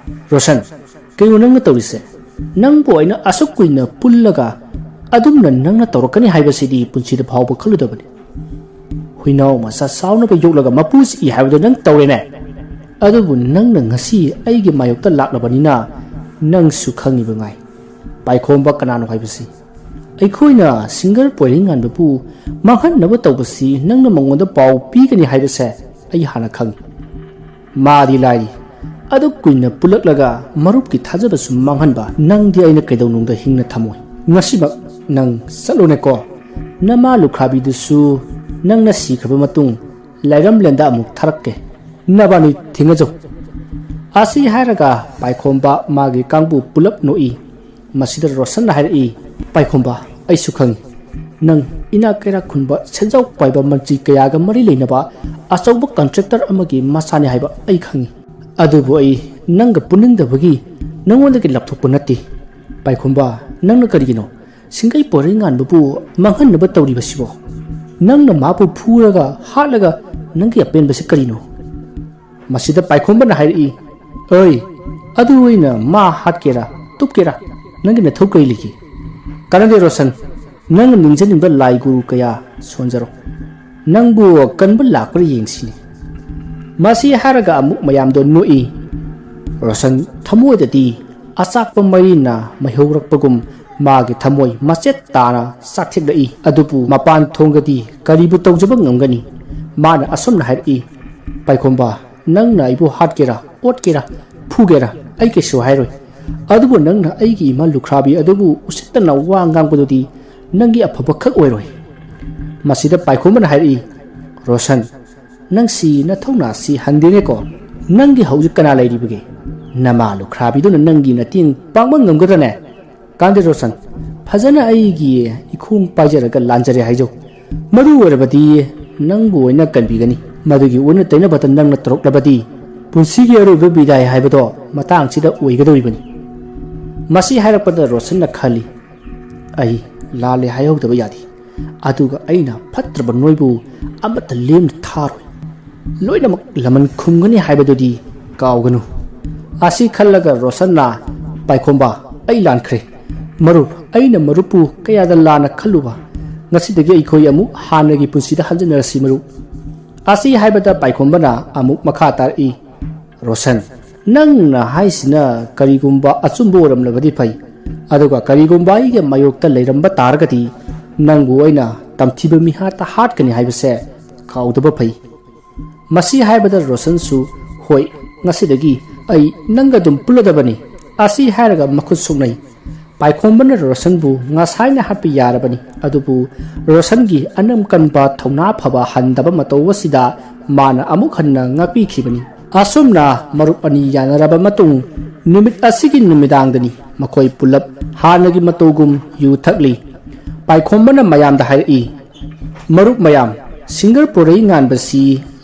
"ꯔꯣꯁꯟ, ꯀꯩꯅꯣ ꯅꯪꯅ ꯇꯧꯔꯤꯁꯦ? ꯅꯪꯕꯨ ꯑꯩꯅ ꯑꯁꯨꯛ ꯀꯨꯏꯅ ꯄꯨꯜꯂꯒ ꯑꯗꯨꯝꯅ ꯅꯪꯅ ꯇꯧꯔꯛꯀꯅꯤ ꯍꯥꯏꯕꯁꯤꯗꯤ ꯄꯨꯟꯁꯤꯗ ꯐꯥꯎꯕ ꯈꯜꯂꯨꯗꯕꯅꯤ꯫ ꯍꯨꯏꯅꯥꯎ ꯃꯆꯥ ꯆꯥꯎꯅꯕ ꯌꯣꯛꯂꯒ ꯃꯄꯨ ꯆꯤꯛꯏ ꯍꯥꯏꯕꯗꯣ ꯅꯪ ꯇꯧꯔꯦꯅꯦ꯫ ꯑꯗꯨꯕꯨ ꯅꯪꯅ ꯉꯁꯤ ꯑꯩꯒꯤ ꯃꯥꯌꯣꯛꯇ ꯂꯥꯛꯂꯕꯅꯤꯅ ꯅꯪꯁꯨ ꯈꯪꯉꯤꯕ ꯉꯥꯏ꯫" ꯄꯥꯏꯈꯣꯝꯕ ꯀꯅꯥꯅꯣ ꯍꯥꯏꯕꯁꯤ? ꯑꯩꯈꯣꯏꯅ ꯁꯤꯡꯒꯔ ꯄꯣꯏꯔꯩꯉꯥꯟꯕꯕꯨ ꯃꯥꯡꯍꯟꯅꯕ ꯇꯧꯕꯁꯤ ꯅꯪꯅ ꯃꯉꯣꯟꯗ ꯄꯥꯎ ꯄꯤꯒꯅꯤ ꯍꯥꯏꯕꯁꯦ ꯑꯩ ꯍꯥꯟꯅ ꯈꯪꯏ꯫ ꯃꯥꯗꯤ ꯂꯥꯏꯔꯤ, ꯑꯗꯨꯛ ꯀꯨꯏꯅ ꯄꯨꯜꯂꯛꯂꯒ ꯃꯔꯨꯞꯀꯤ ꯊꯥꯖꯕꯁꯨ ꯃꯥꯡꯍꯟꯕ ꯅꯪꯗꯤ ꯑꯩꯅ ꯀꯩꯗꯧꯅꯨꯡꯗ ꯍꯤꯡꯅ ꯊꯝꯃꯣꯏ꯫ ꯉꯁꯤꯃꯛ ꯅꯪ ꯆꯠꯂꯣꯅꯦꯀꯣ꯫ ꯅꯃꯥ ꯂꯨꯈ꯭ꯔꯥꯕꯤꯗꯨꯁꯨ ꯅꯪꯅ ꯁꯤꯈ꯭ꯔꯕ ꯃꯇꯨꯡ ꯂꯥꯏꯔꯝꯂꯦꯟꯗ ꯑꯃꯨꯛ ꯊꯥꯔꯛꯀꯦ꯫ ꯅꯕꯥꯅꯤ ꯊꯦꯡꯅꯖꯧ꯫ ꯑꯁꯤ ꯍꯥꯏꯔꯒ ꯄꯥꯏꯈꯣꯝꯕ ꯃꯥꯒꯤ ꯀꯥꯡꯕꯨ ꯄꯨꯂꯞ ꯅꯣꯛꯏ꯫ ꯃꯁꯤꯗ ꯔꯣꯁꯟꯅ ꯍꯥꯏꯔꯛꯏ, "ꯄꯥꯏꯈꯣꯝꯕ, ꯑꯩꯁꯨ ꯈꯪꯏ꯫ ꯅꯪ ꯏꯅꯥꯛ ꯀꯩꯔꯥꯛ ꯈꯨꯟꯕ ꯁꯦꯟꯖꯥꯎ ꯄꯥꯏꯕ ꯃꯟꯇ꯭ꯔꯤ ꯀꯌꯥꯒ ꯃꯔꯤ ꯂꯩꯅꯕ ꯑꯆꯧꯕ ꯀꯟꯇ꯭ꯔꯦꯛꯇꯔ ꯑꯃꯒꯤ ꯃꯆꯥꯅꯤ ꯍꯥꯏꯕ ꯑꯩ ꯈꯪꯏ꯫ ꯑꯗꯨꯕꯨ ꯑꯩ ꯅꯪꯒ ꯄꯨꯟꯅꯤꯡꯗꯕꯒꯤ ꯅꯪꯉꯣꯟꯗꯒꯤ ꯂꯥꯞꯊꯣꯛꯄ ꯅꯠꯇꯦ꯫ ꯄꯥꯏꯈꯣꯝꯕ, ꯅꯪꯅ ꯀꯔꯤꯒꯤꯅꯣ ꯁꯤꯡꯒꯩ ꯄꯣꯏꯔꯩ ꯉꯥꯟꯕꯕꯨ ꯃꯥꯡꯍꯟꯅꯕ ꯇꯧꯔꯤꯕꯁꯤꯕꯣ? ꯅꯪꯅ ꯃꯥꯕꯨ ꯐꯨꯔꯒ ꯍꯥꯠꯂꯒ ꯅꯪꯒꯤ ꯑꯄꯦꯟꯕꯁꯤ ꯀꯔꯤꯅꯣ?" ꯃꯁꯤꯗ ꯄꯥꯏꯈꯣꯝꯕꯅ ꯍꯥꯏꯔꯛꯏ, "ꯑꯩ ꯑꯗꯨ ꯑꯣꯏꯅ ꯃꯥ ꯍꯥꯠꯀꯦꯔꯥ ꯇꯨꯞꯀꯦꯔꯥ ꯅꯪꯒꯤ ꯅꯊꯧ ꯀꯔꯤ ꯂꯩꯒꯦ? ꯀꯥꯟꯅꯗꯦ ꯔꯣꯁꯟ, ꯅꯪꯅ ꯅꯤꯡꯖꯅꯤꯡꯕ ꯂꯥꯏ ꯒꯨꯔꯨ ꯀꯌꯥ ꯁꯣꯟꯖꯔꯣ꯫ ꯅꯪꯕꯨ ꯀꯟꯕ ꯂꯥꯛꯄ꯭ꯔꯥ ꯌꯦꯡꯁꯤꯅꯦ꯫" ꯃꯁꯤ ꯍꯥꯏꯔꯒ ꯑꯃꯨꯛ ꯃꯌꯥꯝꯗꯣ ꯅꯣꯛꯏ꯫ ꯔꯣꯁꯟ ꯊꯃꯣꯏꯗꯗꯤ ꯑꯆꯥꯛꯄ ꯃꯩꯅ ꯃꯩꯍꯧꯔꯛꯄꯒꯨꯝ ꯃꯥꯒꯤ ꯊꯃꯣꯏ ꯃꯆꯦꯠ ꯇꯥꯅ ꯆꯥꯛꯊꯦꯛꯂꯛꯏ꯫ ꯑꯗꯨꯕꯨ ꯃꯄꯥꯟ ꯊꯣꯡꯒꯗꯤ ꯀꯔꯤꯕꯨ ꯇꯧꯖꯕ ꯉꯝꯒꯅꯤ? ꯃꯥꯅ ꯑꯁꯨꯝꯅ ꯍꯥꯏꯔꯛꯏ, "ꯄꯥꯏꯈꯣꯝꯕ, ꯅꯪꯅ ꯑꯩꯕꯨ ꯍꯥꯠꯀꯦꯔꯥ, ꯑꯣꯠꯀꯦꯔꯥ, ꯐꯨꯒꯦꯔꯥ, ꯑꯩ ꯀꯩꯁꯨ ꯍꯥꯏꯔꯣꯏ꯫ ꯑꯗꯨꯕꯨ ꯅꯪꯅ ꯑꯩꯒꯤ ꯏꯃꯥ ꯂꯨꯈ꯭ꯔꯥꯕꯤ ꯑꯗꯨꯕꯨ ꯎꯁꯤꯠꯇꯅ ꯋꯥ ꯉꯥꯡꯕꯗꯨꯗꯤ ꯅꯪꯒꯤ ꯑꯐꯕ ꯈꯛ ꯑꯣꯏꯔꯣꯏ꯫" ꯃꯁꯤꯗ ꯄꯥꯏꯈꯣꯝꯕꯅ ꯍꯥꯏꯔꯛꯏ, "ꯔꯣꯁꯟ, ꯅꯪꯁꯤ ꯅꯊꯧꯅꯥꯁꯤ ꯍꯟꯗꯦꯅꯦꯀꯣ꯫ ꯅꯪꯒꯤ ꯍꯧꯖꯤꯛ ꯀꯅꯥ ꯂꯩꯔꯤꯕꯒꯦ? ꯅꯃꯥ ꯂꯨꯈ꯭ꯔꯥꯕꯤꯗꯨꯅ ꯅꯪꯒꯤ ꯃꯇꯦꯡ ꯄꯥꯡꯕ ꯉꯝꯒꯗ꯭ꯔꯅꯦ? ꯀꯥꯟꯗꯦ ꯔꯣꯁꯟ, ꯐꯖꯅ ꯑꯩꯒꯤ ꯏꯈꯣꯡ ꯄꯥꯏꯖꯔꯒ ꯂꯥꯟꯖꯔꯦ ꯍꯥꯏꯖꯧ꯫ ꯃꯔꯨ ꯑꯣꯏꯔꯕꯗꯤ ꯅꯪꯕꯨ ꯑꯣꯏꯅ ꯀꯟꯕꯤꯒꯅꯤ꯫ ꯃꯗꯨꯒꯤ ꯑꯣꯟꯅ ꯇꯩꯅꯕꯗ ꯅꯪꯅ ꯇꯧꯔꯛꯂꯕꯗꯤ ꯄꯨꯟꯁꯤꯒꯤ ꯑꯔꯣꯏꯕ ꯕꯤꯗꯥꯏ ꯍꯥꯏꯕꯗꯣ ꯃꯇꯥꯡꯁꯤꯗ ꯑꯣꯏꯒꯗꯧꯔꯤꯕꯅꯤ꯫" ꯃꯁꯤ ꯍꯥꯏꯔꯛꯄꯗ ꯔꯣꯁꯟꯅ ꯈꯜꯂꯤ, "ꯑꯩ ꯂꯥꯜꯂꯦ ꯍꯥꯏꯍꯧꯗꯕ ꯌꯥꯗꯦ꯫ ꯑꯗꯨꯒ ꯑꯩꯅ ꯐꯠꯇ꯭ꯔꯕ ꯅꯣꯏꯕꯨ ꯑꯃꯠꯇ ꯂꯦꯝꯅ ꯊꯥꯔꯣꯏ꯫ ꯂꯣꯏꯅꯃꯛ ꯂꯃꯟ ꯈꯨꯝꯒꯅꯤ ꯍꯥꯏꯕꯗꯨꯗꯤ ꯀꯥꯎꯒꯅꯨ꯫" ꯑꯁꯤ ꯈꯜꯂꯒ ꯔꯣꯁꯟꯅ, "ꯄꯥꯏꯈꯣꯝꯕ, ꯑꯩ ꯂꯥꯟꯈ꯭ꯔꯦ꯫ ꯃꯔꯨꯞ, ꯑꯩꯅ ꯃꯔꯨꯞꯄꯨ ꯀꯌꯥꯗ ꯂꯥꯟꯅ ꯈꯜꯂꯨꯕ꯫ ꯉꯁꯤꯗꯒꯤ ꯑꯩꯈꯣꯏ ꯑꯃꯨꯛ ꯍꯥꯟꯅꯒꯤ ꯄꯨꯟꯁꯤꯗ ꯍꯟꯖꯤꯟꯅꯔꯁꯤ ꯃꯔꯨꯞ꯫" ꯑꯁꯤ ꯍꯥꯏꯕꯗ ꯄꯥꯏꯈꯣꯝꯕꯅ ꯑꯃꯨꯛ ꯃꯈꯥ ꯇꯥꯔꯛꯏ, "ꯔꯣꯁꯟ, ꯅꯪꯅ ꯍꯥꯏꯁꯤꯅ ꯀꯔꯤꯒꯨꯝꯕ ꯑꯆꯨꯝꯕ ꯑꯣꯏꯔꯝꯂꯕꯗꯤ ꯐꯩ, ꯑꯗꯨꯒ ꯀꯔꯤꯒꯨꯝꯕ ꯑꯩꯒꯤ ꯃꯥꯌꯣꯛꯇ ꯂꯩꯔꯝꯕ ꯇꯥꯔꯒꯗꯤ ꯅꯪꯕꯨ ꯑꯩꯅ ꯇꯝꯊꯤꯕ ꯃꯤꯍꯥꯠꯇ ꯍꯥꯠꯀꯅꯤ ꯍꯥꯏꯕꯁꯦ ꯀꯥꯎꯗꯕ ꯐꯩ꯫" ꯃꯁꯤ ꯍꯥꯏꯕꯗ ꯔꯣꯁꯟꯁꯨ, "ꯍꯣꯏ, ꯉꯁꯤꯗꯒꯤ "ꯑꯩ ꯅꯪꯒ ꯑꯗꯨꯝ ꯄꯨꯜꯂꯗꯕꯅꯤ"꯫ ꯑꯁꯤ ꯍꯥꯏꯔꯒ ꯃꯈꯨꯠ ꯁꯣꯛꯅꯩ꯫ ꯄꯥꯏꯈꯣꯝꯕꯅ ꯔꯣꯁꯟꯕꯨ ꯉꯁꯥꯏꯅ ꯍꯥꯠꯄ ꯌꯥꯔꯕꯅꯤ, ꯑꯗꯨꯕꯨ ꯔꯣꯁꯟꯒꯤ ꯑꯅꯝ ꯀꯟꯕ ꯊꯧꯅꯥ ꯐꯕ ꯍꯟꯗꯕ ꯃꯇꯧ ꯑꯁꯤꯗ ꯃꯥꯅ ꯑꯃꯨꯛ ꯍꯟꯅ ꯉꯥꯛꯄꯤꯈꯤꯕꯅꯤ꯫ ꯑꯁꯨꯝꯅ ꯃꯔꯨꯞ ꯑꯅꯤ ꯌꯥꯅꯔꯕ ꯃꯇꯨꯡ, ꯅꯨꯃꯤꯠ ꯑꯁꯤꯒꯤ ꯅꯨꯃꯤꯗꯥꯡꯗꯅꯤ ꯃꯈꯣꯏ ꯄꯨꯂꯞ ꯍꯥꯟꯅꯒꯤ ꯃꯇꯧꯒꯨꯝ ꯌꯨ ꯊꯛꯂꯤ꯫ ꯄꯥꯏꯈꯣꯝꯕꯅ ꯃꯌꯥꯝꯗ ꯍꯥꯏꯔꯛꯏ, "ꯃꯔꯨꯞ ꯃꯌꯥꯝ, ꯁꯤꯡꯒꯔ ꯄꯣꯔꯩ ꯉꯥꯟꯕꯁꯤ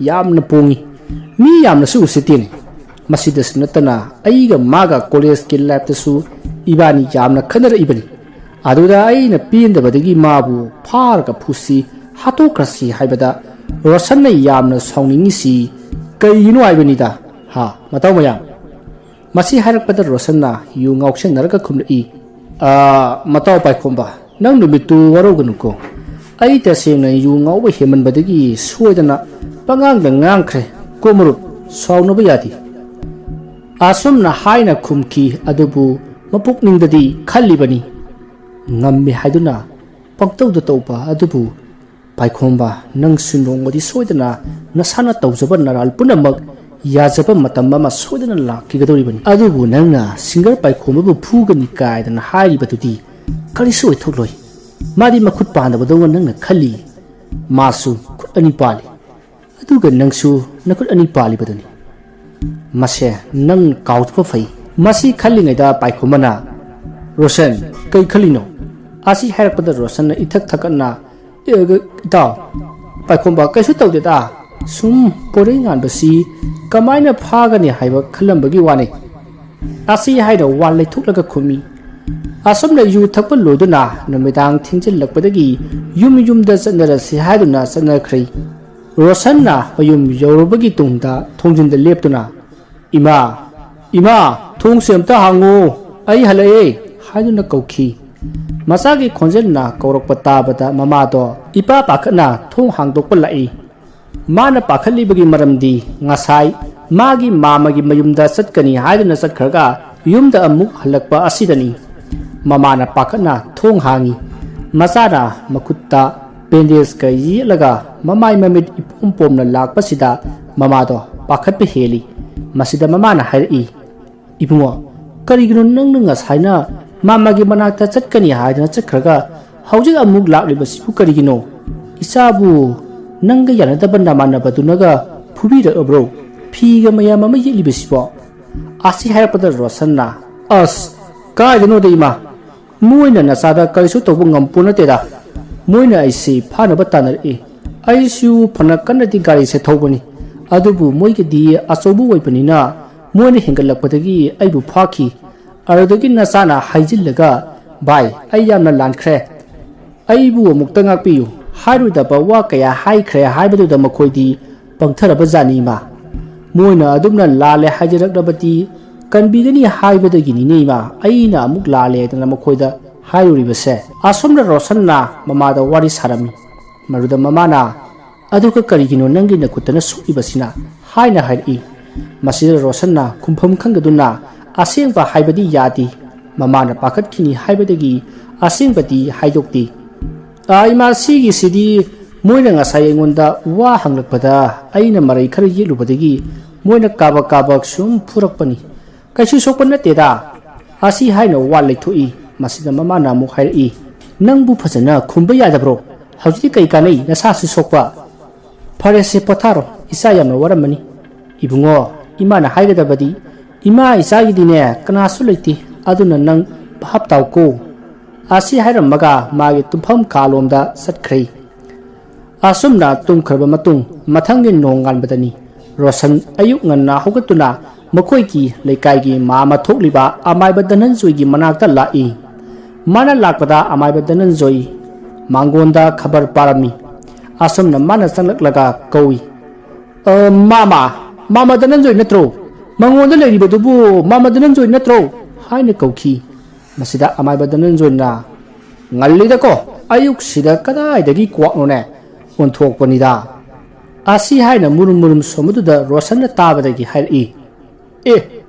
ꯌꯥꯝꯅ ꯄꯣꯡꯉꯤ꯫ ꯃꯤ ꯌꯥꯝꯅꯁꯨ ꯎꯁꯤꯠꯇꯦꯅꯦ꯫ ꯃꯁꯤꯗꯁꯨ ꯅꯠꯇꯅ ꯑꯩꯒ ꯃꯥꯒ ꯀꯣꯂꯦꯖꯀꯤ ꯂꯥꯏꯐꯇꯁꯨ ꯏꯕꯥꯅꯤ ꯌꯥꯝꯅ ꯈꯟꯅꯔꯛꯏꯕꯅꯤ꯫ ꯑꯗꯨꯗ ꯑꯩꯅ ꯄꯦꯟꯗꯕꯗꯒꯤ ꯃꯥꯕꯨ ꯐꯥꯔꯒ ꯐꯨꯁꯤ, ꯍꯥꯠꯇꯣꯛꯈ꯭ꯔꯁꯤ ꯍꯥꯏꯕꯗ ꯔꯣꯁꯟꯅ ꯌꯥꯝꯅ ꯁꯥꯎꯅꯤꯡꯉꯤꯁꯤ ꯀꯩꯒꯤꯅꯣ ꯍꯥꯏꯕꯅꯤꯗ, ꯍꯥ, ꯃꯇꯥꯎ ꯃꯌꯥꯝ?" ꯃꯁꯤ ꯍꯥꯏꯔꯛꯄꯗ ꯔꯣꯁꯟꯅ ꯌꯨ ꯉꯥꯎꯁꯟꯅꯔꯒ ꯈꯨꯝꯂꯛꯏ, "ꯑꯥ, ꯃꯇꯥꯎ ꯄꯥꯏꯈꯣꯝꯕ, ꯅꯪ ꯅꯨꯃꯤꯠꯇꯨ ꯋꯥꯔꯧꯒꯅꯨꯀꯣ꯫ ꯑꯩ ꯇꯁꯦꯡꯅ ꯌꯨ ꯉꯥꯎꯕ ꯍꯦꯟꯃꯟꯕꯗꯒꯤ ꯁꯣꯏꯗꯅ ꯄꯉꯥꯡꯗ ꯉꯥꯡꯈ꯭ꯔꯦ꯫ ꯀꯣ ꯃꯔꯨꯞ, ꯁꯥꯎꯅꯕ ꯌꯥꯗꯦ"꯫ ꯑꯁꯨꯝꯅ ꯍꯥꯏꯅ ꯈꯨꯝꯈꯤ, ꯑꯗꯨꯕꯨ ꯃꯄꯨꯛꯅꯤꯡꯗꯗꯤ ꯈꯜꯂꯤꯕꯅꯤ, "ꯉꯝꯃꯤ ꯍꯥꯏꯗꯨꯅ ꯄꯪꯇꯧꯗ ꯇꯧꯕ ꯑꯗꯨꯕꯨ ꯄꯥꯏꯈꯣꯝꯕ, ꯅꯪꯁꯨ ꯅꯣꯡꯃꯗꯤ ꯁꯣꯏꯗꯅ ꯅꯁꯥꯅ ꯇꯧꯖꯕ ꯅꯔꯥꯜ ꯄꯨꯝꯅꯃꯛ ꯌꯥꯖꯕ ꯃꯇꯝ ꯑꯃ ꯁꯣꯏꯗꯅ ꯂꯥꯛꯈꯤꯒꯗꯧꯔꯤꯕꯅꯤ꯫ ꯑꯗꯨꯕꯨ ꯅꯪꯅ ꯁꯤꯡꯒꯔ ꯄꯥꯏꯈꯣꯝꯕꯕꯨ ꯐꯨꯒꯅꯤ ꯀꯥꯏꯗꯅ ꯍꯥꯏꯔꯤꯕꯗꯨꯗꯤ ꯀꯔꯤꯁꯨ ꯑꯣꯏꯊꯣꯛꯂꯣꯏ꯫ ꯃꯥꯗꯤ ꯃꯈꯨꯠ ꯄꯥꯟꯗꯕꯗꯧꯅ ꯅꯪꯅ ꯈꯜꯂꯤ꯫ ꯃꯥꯁꯨ ꯈꯨꯠ ꯑꯅꯤ ꯄꯥꯜꯂꯤ꯫ ꯑꯗꯨꯒ ꯅꯪꯁꯨ ꯅꯈꯨꯠ ꯑꯅꯤ ꯄꯥꯜꯂꯤꯕꯗꯨꯅꯤ꯫ ꯃꯁꯦ ꯅꯪ ꯀꯥꯎꯊꯣꯛꯄ ꯐꯩ"꯫ ꯃꯁꯤ ꯈꯜꯂꯤꯉꯩꯗ ꯄꯥꯏꯈꯣꯝꯕꯅ, "ꯔꯣꯁꯟ, ꯀꯩ ꯈꯜꯂꯤꯅꯣ?" ꯑꯁꯤ ꯍꯥꯏꯔꯛꯄꯗ ꯔꯣꯁꯟꯅ ꯏꯊꯛ ꯊꯛꯀꯠꯅ, "ꯑꯦ, ꯏꯇꯥꯎ ꯄꯥꯏꯈꯣꯝꯕ, ꯀꯩꯁꯨ ꯇꯧꯗꯦꯗ, ꯁꯨꯝ ꯄꯣꯔꯩ ꯉꯥꯟꯕꯁꯤ ꯀꯃꯥꯏꯅ ꯐꯥꯒꯅꯤ ꯍꯥꯏꯕ ꯈꯜꯂꯝꯕꯒꯤ ꯋꯥꯅꯤ"꯫ ꯑꯁꯤ ꯍꯥꯏꯅ ꯋꯥ ꯂꯩꯊꯣꯛꯂꯒ ꯈꯨꯝꯃꯤ꯫ ꯑꯁꯨꯝꯅ ꯌꯨ ꯊꯛꯄ ꯂꯣꯏꯗꯨꯅ ꯅꯨꯃꯤꯗꯥꯡ ꯊꯦꯡꯖꯤꯜꯂꯛꯄꯗꯒꯤ ꯌꯨꯝ ꯌꯨꯝꯗ ꯆꯠꯅꯔꯁꯤ ꯍꯥꯏꯗꯨꯅ ꯆꯠꯅꯈ꯭ꯔꯦ꯫ ꯔꯣꯁꯟꯅ ꯃꯌꯨꯝ ꯌꯧꯔꯕꯒꯤ ꯇꯨꯡꯗ ꯊꯣꯡꯖꯤꯟꯗ ꯂꯦꯞꯇꯨꯅ, "ꯏꯃꯥ, ꯏꯃꯥ, ꯊꯣꯡꯁꯦ ꯑꯝꯇ ꯍꯥꯡꯉꯨ, ꯑꯩ ꯍꯜꯂꯛꯑꯦ" ꯍꯥꯏꯗꯨꯅ ꯀꯧꯈꯤ꯫ ꯃꯆꯥꯒꯤ ꯈꯣꯟꯖꯦꯜꯅ ꯀꯧꯔꯛꯄ ꯇꯥꯕꯗ ꯃꯃꯥꯗꯣ ꯏꯄꯥ ꯄꯥꯈꯠꯅ ꯊꯣꯡ ꯍꯥꯡꯗꯣꯛꯄ ꯂꯥꯛꯏ꯫ ꯃꯥꯅ ꯄꯥꯈꯠꯂꯤꯕꯒꯤ ꯃꯔꯝꯗꯤ ꯉꯁꯥꯏ ꯃꯥꯒꯤ ꯃꯥꯃꯒꯤ ꯃꯌꯨꯝꯗ ꯆꯠꯀꯅꯤ ꯍꯥꯏꯗꯨꯅ ꯆꯠꯈ꯭ꯔꯒ ꯌꯨꯝꯗ ꯑꯃꯨꯛ ꯍꯜꯂꯛꯄ ꯑꯁꯤꯗꯅꯤ꯫ ꯃꯃꯥꯅ ꯄꯥꯈꯠꯅ ꯊꯣꯡ ꯍꯥꯡꯉꯤ꯫ ꯃꯆꯥꯅ ꯃꯈꯨꯠꯇ ꯕꯦꯟꯗꯦꯖꯀ ꯌꯦꯠꯂꯒ ꯃꯃꯥꯏ ꯃꯃꯤꯠ ꯏꯄꯣꯝ ꯄꯣꯝꯅ ꯂꯥꯛꯄꯁꯤꯗ ꯃꯃꯥꯗꯣ ꯄꯥꯈꯠꯄ ꯍꯦꯜꯂꯤ꯫ ꯃꯁꯤꯗ ꯃꯃꯥꯅ ꯍꯥꯏꯔꯛꯏ, "ꯏꯕꯨꯡꯉꯣ, ꯀꯔꯤꯒꯤꯅꯣ ꯅꯪꯅ ꯉꯁꯥꯏꯅ ꯃꯥꯃꯥꯒꯤ ꯃꯅꯥꯛꯇ ꯆꯠꯀꯅꯤ ꯍꯥꯏꯗꯅ ꯆꯠꯈ꯭ꯔꯒ ꯍꯧꯖꯤꯛ ꯑꯃꯨꯛ ꯂꯥꯛꯂꯤꯕꯁꯤꯕꯨ ꯀꯔꯤꯒꯤꯅꯣ? ꯏꯆꯥꯕꯨ ꯅꯪꯒ ꯌꯥꯅꯗꯕ ꯅꯃꯥꯟꯅꯕꯗꯨꯅꯒ ꯐꯨꯕꯤꯔꯛꯑꯕ꯭ꯔꯣ? ꯐꯤꯒ ꯃꯌꯥꯝ ꯑꯃ ꯌꯦꯠꯂꯤꯕꯁꯤꯕꯣ?" ꯑꯁꯤ ꯍꯥꯏꯔꯛꯄꯗ ꯔꯣꯁꯟꯅ, "ꯑꯁ, ꯀꯥꯏꯗꯅꯣꯗ ꯏꯃꯥ, ꯃꯣꯏꯅ ꯅꯆꯥꯗ ꯀꯔꯤꯁꯨ ꯇꯧꯕ ꯉꯝꯄꯣ ꯅꯠꯇꯦꯗ꯫ ꯃꯣꯏꯅ ꯑꯩꯁꯤ ꯐꯥꯅꯕ ꯇꯥꯟꯅꯔꯛꯏ꯫ ꯑꯩꯁꯨ ꯐꯅ ꯀꯟꯅꯗꯤ ꯒꯥꯔꯤꯁꯦ ꯊꯧꯕꯅꯤ, ꯑꯗꯨꯕꯨ ꯃꯣꯏꯒꯤꯗꯤ ꯑꯆꯧꯕ ꯑꯣꯏꯕꯅꯤꯅ ꯃꯣꯏꯅ ꯍꯦꯟꯒꯠꯂꯛꯄꯗꯒꯤ ꯑꯩꯕꯨ ꯐꯥꯈꯤ꯫ ꯑꯗꯨꯗꯒꯤ ꯅꯆꯥꯅ ꯍꯥꯏꯖꯤꯜꯂꯒ, 'ꯚꯥꯏ, ꯑꯩ ꯌꯥꯝꯅ ꯂꯥꯟꯈ꯭ꯔꯦ꯫ ꯑꯩꯕꯨ ꯑꯃꯨꯛꯇ ꯉꯥꯛꯄꯤꯌꯨ' ꯍꯥꯏꯔꯣꯏꯗꯕ ꯋꯥ ꯀꯌꯥ ꯍꯥꯏꯈ꯭ꯔꯦ ꯍꯥꯏꯕꯗꯨꯗ ꯃꯈꯣꯏꯗꯤ ꯄꯪꯊꯔꯕ ꯖꯥꯠꯅꯤ ꯏꯃꯥ꯫ ꯃꯣꯏꯅ ꯑꯗꯨꯝꯅ ꯂꯥꯜꯂꯦ ꯍꯥꯏꯖꯔꯛꯂꯕꯗꯤ ꯀꯟꯕꯤꯒꯅꯤ ꯍꯥꯏꯕꯗꯒꯤꯅꯤꯅꯦ ꯏꯃꯥ, ꯑꯩꯅ ꯑꯃꯨꯛ ꯂꯥꯜꯂꯦ ꯍꯥꯏꯗꯅ ꯃꯈꯣꯏꯗ ꯍꯥꯏꯔꯨꯔꯤꯕꯁꯦ꯫" ꯑꯁꯣꯝꯗ ꯔꯣꯁꯟꯅ ꯃꯃꯥꯗ ꯋꯥꯔꯤ ꯁꯥꯔꯝꯃꯤ꯫ ꯃꯗꯨꯗ ꯃꯃꯥꯅ, "ꯑꯗꯨꯒ ꯀꯔꯤꯒꯤꯅꯣ ꯅꯪꯒꯤ ꯅꯈꯨꯠꯇꯅ ꯁꯣꯛꯏꯕꯁꯤꯅ?" ꯍꯥꯏꯅ ꯍꯥꯏꯔꯛꯏ꯫ ꯃꯁꯤꯗ ꯔꯣꯁꯟꯅ ꯈꯨꯝꯐꯝ ꯈꯪꯗꯗꯨꯅ, "ꯑꯁꯦꯡꯕ ꯍꯥꯏꯕꯗꯤ ꯌꯥꯗꯦ, ꯃꯃꯥꯅ ꯄꯥꯈꯠꯈꯤꯅꯤ ꯍꯥꯏꯕꯗꯒꯤ ꯑꯁꯦꯡꯕꯗꯤ ꯍꯥꯏꯗꯣꯛꯇꯦ꯫ ꯑꯥ, ꯏꯃꯥ, ꯁꯤꯒꯤꯁꯤꯗꯤ ꯃꯣꯏꯅ ꯉꯁꯥꯏ ꯑꯩꯉꯣꯟꯗ ꯋꯥ ꯍꯪꯂꯛꯄꯗ ꯑꯩꯅ ꯃꯔꯩ ꯈꯔ ꯌꯦꯠꯂꯨꯕꯗꯒꯤ ꯃꯣꯏꯅ ꯀꯥꯕꯛ ꯀꯥꯕꯛ ꯁꯨꯝ ꯐꯨꯔꯛꯄꯅꯤ꯫ ꯀꯩꯁꯨ ꯁꯣꯛꯄ ꯅꯠꯇꯦꯗ꯫" ꯑꯁꯤ ꯍꯥꯏꯅ ꯋꯥ ꯂꯩꯊꯣꯛꯏ꯫ ꯃꯁꯤꯗ ꯃꯃꯥꯅ ꯑꯃꯨꯛ ꯍꯥꯏꯔꯛꯏ, "ꯅꯪꯕꯨ ꯐꯖꯅ ꯈꯨꯝꯕ ꯌꯥꯗꯕ꯭ꯔꯣ? ꯍꯧꯖꯤꯛꯇꯤ ꯀꯩ ꯀꯥꯟꯅꯩ ꯅꯁꯥꯁꯨ ꯁꯣꯛꯄ? ꯐꯔꯦꯁꯦ, ꯄꯣꯊꯥꯔꯣ, ꯏꯆꯥ ꯌꯥꯝꯅ ꯋꯥꯔꯝꯃꯅꯤ꯫" "ꯏꯕꯨꯡꯉꯣ, ꯏꯃꯥꯅ ꯍꯥꯏꯒꯗꯕꯗꯤ, ꯏꯃꯥ ꯏꯆꯥꯒꯤꯗꯤꯅꯦ ꯀꯅꯥꯁꯨ ꯂꯩꯇꯦ, ꯑꯗꯨꯅ ꯅꯪ ꯚꯥꯞ ꯇꯥꯎꯀꯣ꯫" ꯑꯁꯤ ꯍꯥꯏꯔꯝꯃꯒ ꯃꯥꯒꯤ ꯇꯨꯝꯐꯝ ꯀꯥꯂꯣꯝꯗ ꯆꯠꯈ꯭ꯔꯦ꯫ ꯑꯁꯨꯝꯅ ꯇꯨꯝꯈ꯭ꯔꯕ ꯃꯇꯨꯡ ꯃꯊꯪꯒꯤ ꯅꯣꯡꯉꯥꯟꯕꯗꯅꯤ ꯔꯣꯁꯟ ꯑꯌꯨꯛ ꯉꯟꯅ ꯍꯧꯒꯠꯇꯨꯅ ꯃꯈꯣꯏꯒꯤ ꯂꯩꯀꯥꯏꯒꯤ ꯃꯥꯃ ꯊꯣꯛꯂꯤꯕ ꯑꯃꯥꯏꯕ ꯙꯅꯟꯖꯣꯏꯒꯤ ꯃꯅꯥꯛꯇ ꯂꯥꯛꯏ꯫ ꯃꯥꯅ ꯂꯥꯛꯄꯗ ꯑꯃꯥꯏꯕ ꯙꯅꯟꯖꯣꯏ ꯃꯥꯡꯒꯣꯟꯗ ꯈꯕꯔ ꯄꯥꯔꯝꯃꯤ꯫ ꯑꯁꯨꯝꯅ ꯃꯥꯅ ꯆꯪꯂꯛꯂꯒ ꯀꯧꯏ, "ꯑ, ꯃꯥꯃ, ꯃꯥꯃ ꯙꯅꯟꯖꯣꯏ ꯅꯠꯇ꯭ꯔꯣ? ꯃꯉꯣꯟꯗ ꯂꯩꯔꯤꯕꯗꯨꯕꯨ ꯃꯥꯃ ꯙꯅꯟꯖꯣꯏ ꯅꯠꯇ꯭ꯔꯣ?" ꯍꯥꯏꯅ ꯀꯧꯈꯤ꯫ ꯃꯁꯤꯗ ꯑꯃꯥꯏꯕ ꯙꯅꯟꯖꯣꯏꯅ, "ꯉꯜꯂꯤꯗꯀꯣ, ꯑꯌꯨꯛꯁꯤꯗ ꯀꯗꯥꯏꯗꯒꯤ ꯀ꯭ꯋꯥꯛꯅꯣꯅꯦ ꯑꯣꯟꯊꯣꯛꯄꯅꯤꯗ꯫" ꯑꯁꯤ ꯍꯥꯏꯅ ꯃꯨꯔꯨꯝ ꯃꯨꯔꯨꯝ ꯁꯣꯝꯕꯗꯨꯗ ꯔꯣꯁꯟꯅ ꯇꯥꯕꯗꯒꯤ ꯍꯥꯏꯔꯛꯏ, "ꯑꯦ,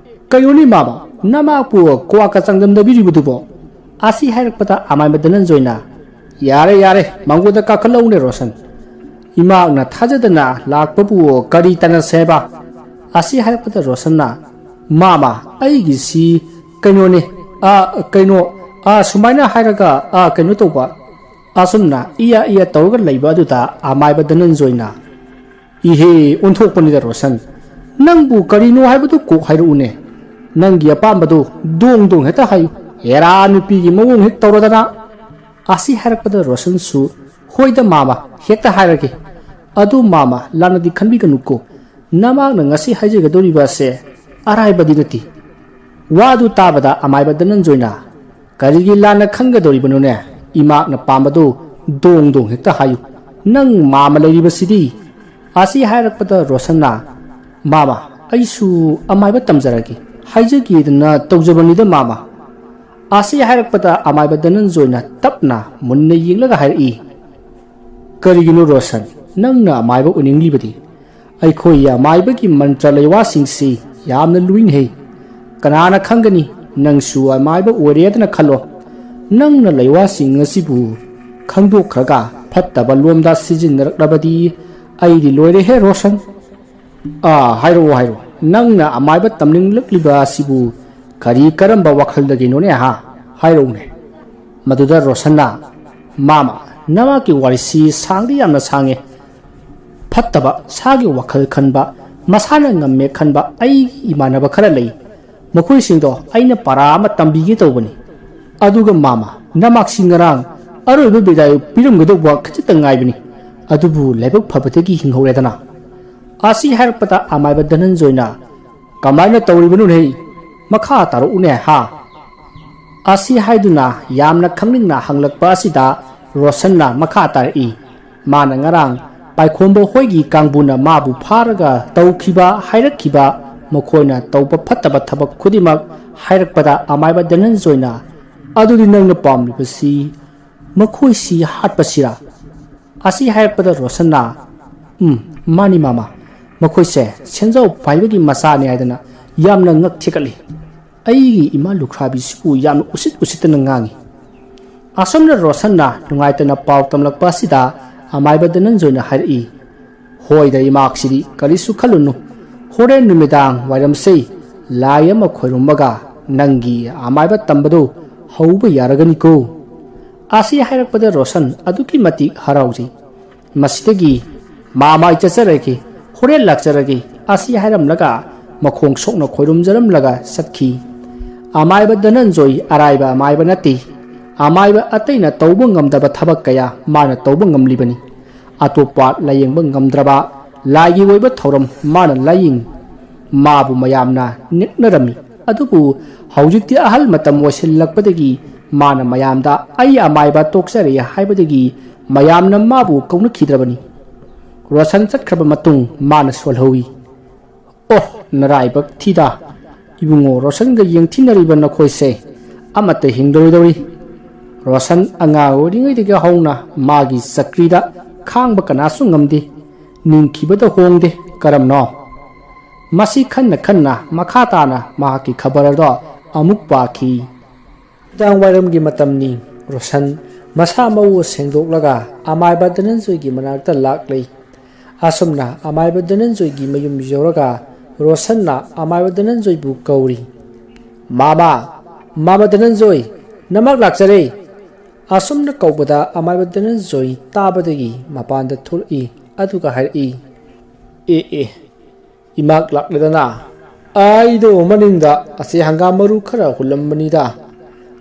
ꯀꯩꯅꯣꯅꯤ ꯃꯥꯃ, ꯅꯃꯥꯄꯨ ꯀ꯭ꯋꯥꯛꯀ ꯆꯥꯡꯗꯝꯅꯕꯤꯔꯤꯕꯗꯨꯕꯣ?" ꯑꯁꯤ ꯍꯥꯏꯔꯛꯄꯗ ꯑꯃꯥꯏꯕ ꯙꯅꯟꯖꯣꯏꯅ, "ꯌꯥꯔꯦ, ꯌꯥꯔꯦ, ꯃꯉꯣꯟꯗ ꯀꯥꯈꯠꯂꯛꯎꯅꯦ ꯔꯣꯁꯟ꯫ ꯏꯃꯥꯛꯅ ꯊꯥꯖꯗꯅ ꯂꯥꯛꯄꯕꯨ ꯀꯔꯤ ꯇꯥꯟꯅꯁꯦ ꯍꯥꯏꯕ? ꯑꯁꯤ ꯍꯥꯏꯔꯛꯄꯗ ꯔꯣꯁꯟꯅ, "ꯃꯥꯃ, ꯑꯩꯒꯤꯁꯤ ꯀꯩꯅꯣꯅꯦ, ꯑꯥ, ꯀꯩꯅꯣ, ꯑꯥ, ꯁꯨꯃꯥꯏꯅ ꯍꯥꯏꯔꯒ, ꯑꯥ, ꯀꯩꯅꯣ ꯇꯧꯕ, ꯑꯁꯨꯝꯅ ꯏꯌꯥ ꯏꯌꯥ ꯇꯧꯔꯒ ꯂꯩꯕ ꯑꯗꯨꯗ ꯑꯃꯥꯏꯕ ꯙꯅꯟꯖꯣꯏꯅ, 'ꯏꯍꯦ, ꯑꯣꯟꯊꯣꯛꯄꯅꯤꯗ ꯔꯣꯁꯟ, ꯅꯪꯕꯨ ꯀꯔꯤꯅꯣ ꯍꯥꯏꯕꯗꯨ ꯀꯣꯛ ꯍꯥꯏꯔꯛꯎꯅꯦ꯫ ꯅꯪꯒꯤ ꯑꯄꯥꯝꯕꯗꯨ ꯗꯣꯡ ꯗꯣꯡ ꯍꯦꯛꯇ ꯍꯥꯏꯌꯨ꯫ ꯍꯦꯔꯥ, ꯅꯨꯄꯤꯒꯤ ꯃꯑꯣꯡ ꯍꯦꯛ ꯇꯧꯔꯗꯅ!' ꯑꯁꯤ ꯍꯥꯏꯔꯛꯄꯗ ꯔꯣꯁꯟꯁꯨ, "ꯍꯣꯏꯗ ꯃꯥꯃ, ꯍꯦꯛꯇ ꯍꯥꯏꯔꯒꯦ꯫ ꯑꯗꯨ ꯃꯥꯃ, ꯂꯥꯟꯅꯗꯤ ꯈꯟꯕꯤꯒꯅꯨꯀꯣ꯫ ꯅꯃꯥꯛꯅ ꯉꯁꯤ ꯍꯥꯏꯖꯒꯗꯧꯔꯤꯕ ꯑꯁꯦ ꯑꯔꯥꯏꯕꯗꯤ ꯅꯠꯇꯦ꯫" ꯋꯥꯗꯨ ꯇꯥꯕꯗ ꯑꯃꯥꯏꯕ ꯙꯅꯟꯖꯣꯏꯅ, "ꯀꯔꯤꯒꯤ ꯂꯥꯟꯅ ꯈꯟꯒꯗꯧꯔꯤꯕꯅꯣꯅꯦ? ꯏꯃꯥꯛꯅ ꯄꯥꯝꯕꯗꯨ ꯗꯣꯡ ꯗꯣꯡ ꯍꯦꯛꯇ ꯍꯥꯏꯌꯨ꯫ ꯅꯪ ꯃꯥꯃ ꯂꯩꯔꯤꯕꯁꯤꯗꯤ?" ꯑꯁꯤ ꯍꯥꯏꯔꯛꯄꯗ ꯔꯣꯁꯟꯅ, "ꯃꯥꯃ, ꯑꯩꯁꯨ ꯑꯃꯥꯏꯕ ꯇꯝꯖꯔꯒꯦ ꯍꯥꯏꯖꯒꯦꯗꯅ ꯇꯧꯖꯕꯅꯤꯗ ꯃꯥꯃ꯫" ꯑꯁꯤ ꯍꯥꯏꯔꯛꯄꯗ ꯑꯃꯥꯏꯕ ꯙꯅꯟꯖꯣꯏꯅ ꯇꯞꯅ ꯃꯨꯟꯅ ꯌꯦꯡꯂꯒ ꯍꯥꯏꯔꯛꯏ, "ꯀꯔꯤꯒꯤꯅꯣ ꯔꯣꯁꯟ, ꯅꯪꯅ ꯑꯃꯥꯏꯕ ꯑꯣꯏꯅꯤꯡꯂꯤꯕꯗꯤ? ꯑꯩꯈꯣꯏ ꯑꯃꯥꯏꯕꯒꯤ ꯃꯟꯇ꯭ꯔ ꯂꯩꯋꯥꯁꯤꯡꯁꯤ ꯌꯥꯝꯅ ꯂꯨꯏꯅꯦ꯫ ꯀꯅꯥꯅ ꯈꯪꯒꯅꯤ, ꯅꯪꯁꯨ ꯑꯃꯥꯏꯕ ꯑꯣꯏꯔꯦꯗꯅ ꯈꯜꯂꯣ꯫ ꯅꯪꯅ ꯂꯩꯋꯥꯁꯤꯡ ꯑꯁꯤꯕꯨ ꯈꯪꯗꯣꯛꯈ꯭ꯔꯒ ꯐꯠꯇꯕ ꯂꯣꯝꯗ ꯁꯤꯖꯤꯟꯅꯔꯛꯂꯕꯗꯤ ꯑꯩꯗꯤ ꯂꯣꯏꯔꯦꯍꯦ ꯔꯣꯁꯟ꯫ ꯑꯥ, ꯍꯥꯏꯔꯛꯑꯣ, ꯍꯥꯏꯔꯛꯑꯣ꯫ ꯅꯪꯅ ꯑꯃꯥꯏꯕ ꯇꯝꯅꯤꯡꯂꯛꯂꯤꯕ ꯑꯁꯤꯕꯨ ꯀꯔꯤ ꯀꯔꯝꯕ ꯋꯥꯈꯜꯗꯒꯤꯅꯣꯅꯦ, ꯍꯥ? ꯍꯥꯏꯔꯛꯎꯅꯦ꯫" ꯃꯗꯨꯗ ꯔꯣꯁꯟꯅ, "ꯃꯥꯃ, ꯅꯃꯥꯛꯀꯤ ꯋꯥꯔꯤꯁꯤ ꯁꯥꯡꯗꯤ ꯌꯥꯝꯅ ꯁꯥꯡꯉꯦ꯫ ꯐꯠꯇꯕ, ꯁꯥꯒꯤ ꯋꯥꯈꯜ ꯈꯟꯕ, ꯃꯁꯥꯅ ꯉꯝꯃꯦ ꯈꯟꯕ ꯑꯩꯒꯤ ꯏꯃꯥꯟꯅꯕ ꯈꯔ ꯂꯩ꯫ ꯃꯈꯣꯏꯁꯤꯡꯗꯣ ꯑꯩꯅ ꯄꯔꯥ ꯑꯃ ꯇꯝꯕꯤꯒꯦ ꯇꯧꯕꯅꯤ꯫ ꯑꯗꯨꯒ ꯃꯥꯃ, ꯅꯃꯥꯛꯁꯤ ꯉꯔꯥꯡ ꯑꯔꯣꯏꯕ ꯕꯤꯗꯥꯏ ꯄꯤꯔꯝꯒꯗꯧꯕ ꯈꯖꯤꯛꯇ ꯉꯥꯏꯕꯅꯤ꯫ ꯑꯗꯨꯕꯨ ꯂꯥꯏꯕꯛ ꯐꯕꯗꯒꯤ ꯍꯤꯡꯍꯧꯔꯦꯗꯅ꯫" ꯑꯁꯤ ꯍꯥꯏꯔꯛꯄꯗ ꯑꯃꯥꯏꯕ ꯙꯅꯟꯖꯣꯏꯅ, "ꯀꯃꯥꯏꯅ ꯇꯧꯔꯤꯕꯅꯣꯅꯦ? ꯃꯈꯥ ꯇꯥꯔꯛꯎꯅꯦ, ꯍꯥ?" ꯑꯁꯤ ꯍꯥꯏꯗꯨꯅ ꯌꯥꯝꯅ ꯈꯪꯅꯤꯡꯅ ꯍꯪꯂꯛꯄ ꯑꯁꯤꯗ ꯔꯣꯁꯟꯅ ꯃꯈꯥ ꯇꯥꯔꯛꯏ, ꯃꯥꯅ ꯉꯔꯥꯡ ꯄꯥꯏꯈꯣꯝꯕ ꯍꯣꯏꯒꯤ ꯀꯥꯡꯕꯨꯅ ꯃꯥꯕꯨ ꯐꯥꯔꯒ ꯇꯧꯈꯤꯕ, ꯍꯥꯏꯔꯛꯈꯤꯕ, ꯃꯈꯣꯏꯅ ꯇꯧꯕ ꯐꯠꯇꯕ ꯊꯕꯛ ꯈꯨꯗꯤꯡꯃꯛ ꯍꯥꯏꯔꯛꯄꯗ ꯑꯃꯥꯏꯕ ꯙꯅꯟꯖꯣꯏꯅ, "ꯑꯗꯨꯗꯤ ꯅꯪꯅ ꯄꯥꯝꯂꯤꯕꯁꯤ ꯃꯈꯣꯏꯁꯤ ꯍꯥꯠꯄꯁꯤꯔꯥ?" ꯑꯁꯤ ꯍꯥꯏꯔꯛꯄꯗ ꯔꯣꯁꯟꯅ, "ꯎꯝ, ꯃꯥꯅꯤ ꯃꯥꯃ, ꯃꯈꯣꯏꯁꯦ ꯁꯦꯟꯖꯥꯎ ꯄꯥꯏꯕꯒꯤ ꯃꯆꯥꯅꯤ ꯍꯥꯏꯗꯅ ꯌꯥꯝꯅ ꯉꯛ ꯊꯦꯛꯀꯠꯂꯤ꯫ ꯑꯩꯒꯤ ꯏꯃꯥ ꯂꯨꯈ꯭ꯔꯥꯕꯤꯁꯤꯕꯨ ꯌꯥꯝꯅ ꯎꯁꯤꯠ ꯎꯁꯤꯠꯇꯅ ꯉꯥꯡꯏ꯫" ꯑꯁꯣꯝꯅ ꯔꯣꯁꯟꯅ ꯅꯨꯡꯉꯥꯏꯇꯅ ꯄꯥꯎ ꯇꯝꯂꯛꯄ ꯑꯁꯤꯗ ꯑꯃꯥꯏꯕ ꯙꯅꯟꯖꯣꯏꯅ ꯍꯥꯏꯔꯛꯏ, "ꯍꯣꯏꯗ ꯏꯃꯥꯛꯁꯤꯗꯤ ꯀꯔꯤꯁꯨ ꯈꯜꯂꯨꯅꯨ꯫ "ꯍꯣꯔꯦꯟ ꯅꯨꯃꯤꯗꯥꯡ ꯋꯥꯏꯔꯝꯁꯦ ꯂꯥꯏ ꯑꯃ ꯈꯣꯏꯔꯝꯃꯒ ꯅꯪꯒꯤ ꯑꯃꯥꯏꯕ ꯇꯝꯕꯗꯨ ꯍꯧꯕ ꯌꯥꯔꯒꯅꯤꯀꯣ?" ꯑꯁꯤ ꯍꯥꯏꯔꯛꯄꯗ ꯔꯣꯁꯟ ꯑꯗꯨꯛꯀꯤ ꯃꯇꯤꯛ ꯍꯔꯥꯎꯖꯩ꯫ ꯃꯁꯤꯗꯒꯤ "ꯃꯥꯃꯥꯏ ꯆꯠꯆꯔꯒꯦ, ꯍꯣꯔꯦꯟ ꯂꯥꯛꯆꯔꯒꯦ" ꯑꯁꯤ ꯍꯥꯏꯔꯝꯂꯒ ꯃꯈꯣꯡ ꯁꯣꯛꯅ ꯈꯣꯏꯔꯨꯝꯖꯔꯝꯂꯒ ꯆꯠꯈꯤ꯫ ꯑꯃꯥꯏꯕ ꯙꯅꯟꯖꯣꯏ ꯑꯔꯥꯏꯕ ꯑꯃꯥꯏꯕ ꯅꯠꯇꯦ꯫ ꯑꯃꯥꯏꯕ ꯑꯇꯩꯅ ꯇꯧꯕ ꯉꯝꯗꯕ ꯊꯕꯛ ꯀꯌꯥ ꯃꯥꯅ ꯇꯧꯕ ꯉꯝꯂꯤꯕꯅꯤ꯫ ꯑꯇꯣꯞꯄ ꯂꯥꯌꯦꯡꯕ ꯉꯝꯗ꯭ꯔꯕ ꯂꯥꯏꯒꯤ ꯑꯣꯏꯕ ꯊꯧꯔꯝ ꯃꯥꯅ ꯂꯥꯌꯦꯡ꯫ ꯃꯥꯕꯨ ꯃꯌꯥꯝꯅ ꯅꯦꯛꯅꯔꯝꯃꯤ꯫ ꯑꯗꯨꯕꯨ ꯍꯧꯖꯤꯛꯇꯤ ꯑꯍꯜ ꯃꯇꯝ ꯑꯣꯏꯁꯤꯜꯂꯛꯄꯗꯒꯤ ꯃꯥꯅ ꯃꯌꯥꯝꯗ "ꯑꯩ ꯑꯃꯥꯏꯕ ꯇꯣꯛꯆꯔꯦ" ꯍꯥꯏꯕꯗꯒꯤ ꯃꯌꯥꯝꯅ ꯃꯥꯕꯨ ꯀꯧꯅꯈꯤꯗ꯭ꯔꯕꯅꯤ꯫ ꯔꯣꯁꯟ ꯆꯠꯈ꯭ꯔꯕ ꯃꯇꯨꯡ ꯃꯥꯅ ꯁꯣꯜꯍꯧꯏ꯫ "ꯑꯣ, ꯅꯔꯥꯏꯕꯛ ꯊꯤꯗ! ꯏꯕꯨꯡꯉꯣ ꯔꯣꯁꯟꯒ ꯌꯦꯡꯊꯤꯅꯔꯤꯕ ꯅꯈꯣꯏꯁꯦ ꯑꯃꯠꯇ ꯍꯤꯡꯗꯔꯣꯏꯗꯧꯔꯤ꯫ ꯔꯣꯁꯟ ꯑꯉꯥꯡ ꯑꯣꯏꯔꯤꯉꯩꯗꯒꯤ ꯍꯧꯅ ꯃꯥꯒꯤ ꯆꯀ꯭ꯔꯤꯗ ꯈꯥꯡꯕ ꯀꯅꯥꯁꯨ ꯉꯝꯗꯦ꯫ ꯅꯤꯡꯈꯤꯕꯗ ꯍꯣꯡꯗꯦ꯫ ꯀꯔꯝꯅꯣ?" ꯃꯁꯤ ꯈꯟꯅ ꯈꯟꯅ ꯃꯈꯥ ꯇꯥꯅ ꯃꯍꯥꯛꯀꯤ ꯈꯕꯔ ꯑꯗꯣ ꯑꯃꯨꯛ ꯄꯥꯈꯤ꯫ ꯅꯨꯃꯤꯗꯥꯡ ꯋꯥꯏꯔꯝꯒꯤ ꯃꯇꯝꯅꯤ꯫ ꯔꯣꯁꯟ ꯃꯁꯥ ꯃꯎ ꯁꯦꯡꯗꯣꯛꯂꯒ ꯑꯃꯥꯏꯕ ꯙꯅꯟꯖꯣꯏꯒꯤ ꯃꯅꯥꯛꯇ ꯂꯥꯛꯂꯤ꯫ ꯑꯁꯨꯝꯅ ꯑꯃꯥꯏꯕ ꯙꯅꯟꯖꯣꯏꯒꯤ ꯃꯌꯨꯝ ꯌꯧꯔꯒ ꯔꯣꯁꯟꯅ ꯑꯃꯥꯏꯕ ꯙꯅꯟꯖꯣꯏꯕꯨ ꯀꯧꯔꯤ꯫ "ꯃꯥꯃ, ꯃꯥꯃ ꯙꯅꯟꯖꯣꯏ, ꯅꯃꯥꯛ ꯂꯥꯛꯆꯔꯦ!" ꯑꯁꯨꯝꯅ ꯀꯧꯕꯗ ꯑꯃꯥꯏꯕ ꯙꯅꯟꯖꯣꯏ ꯇꯥꯕꯗꯒꯤ ꯃꯄꯥꯟꯗ ꯊꯣꯛꯂꯛꯏ꯫ ꯑꯗꯨꯒ ꯍꯥꯏꯔꯛꯏ, "ꯑꯦ ꯑꯦ, ꯏꯃꯥꯛ ꯂꯥꯛꯂꯦꯗꯅ꯫ ꯑꯩꯗꯣ ꯃꯅꯤꯡꯗ ꯑꯁꯤ ꯍꯪꯒꯥꯝ ꯃꯔꯨ ꯈꯔ ꯍꯨꯜꯂꯝꯕꯅꯤꯗ꯫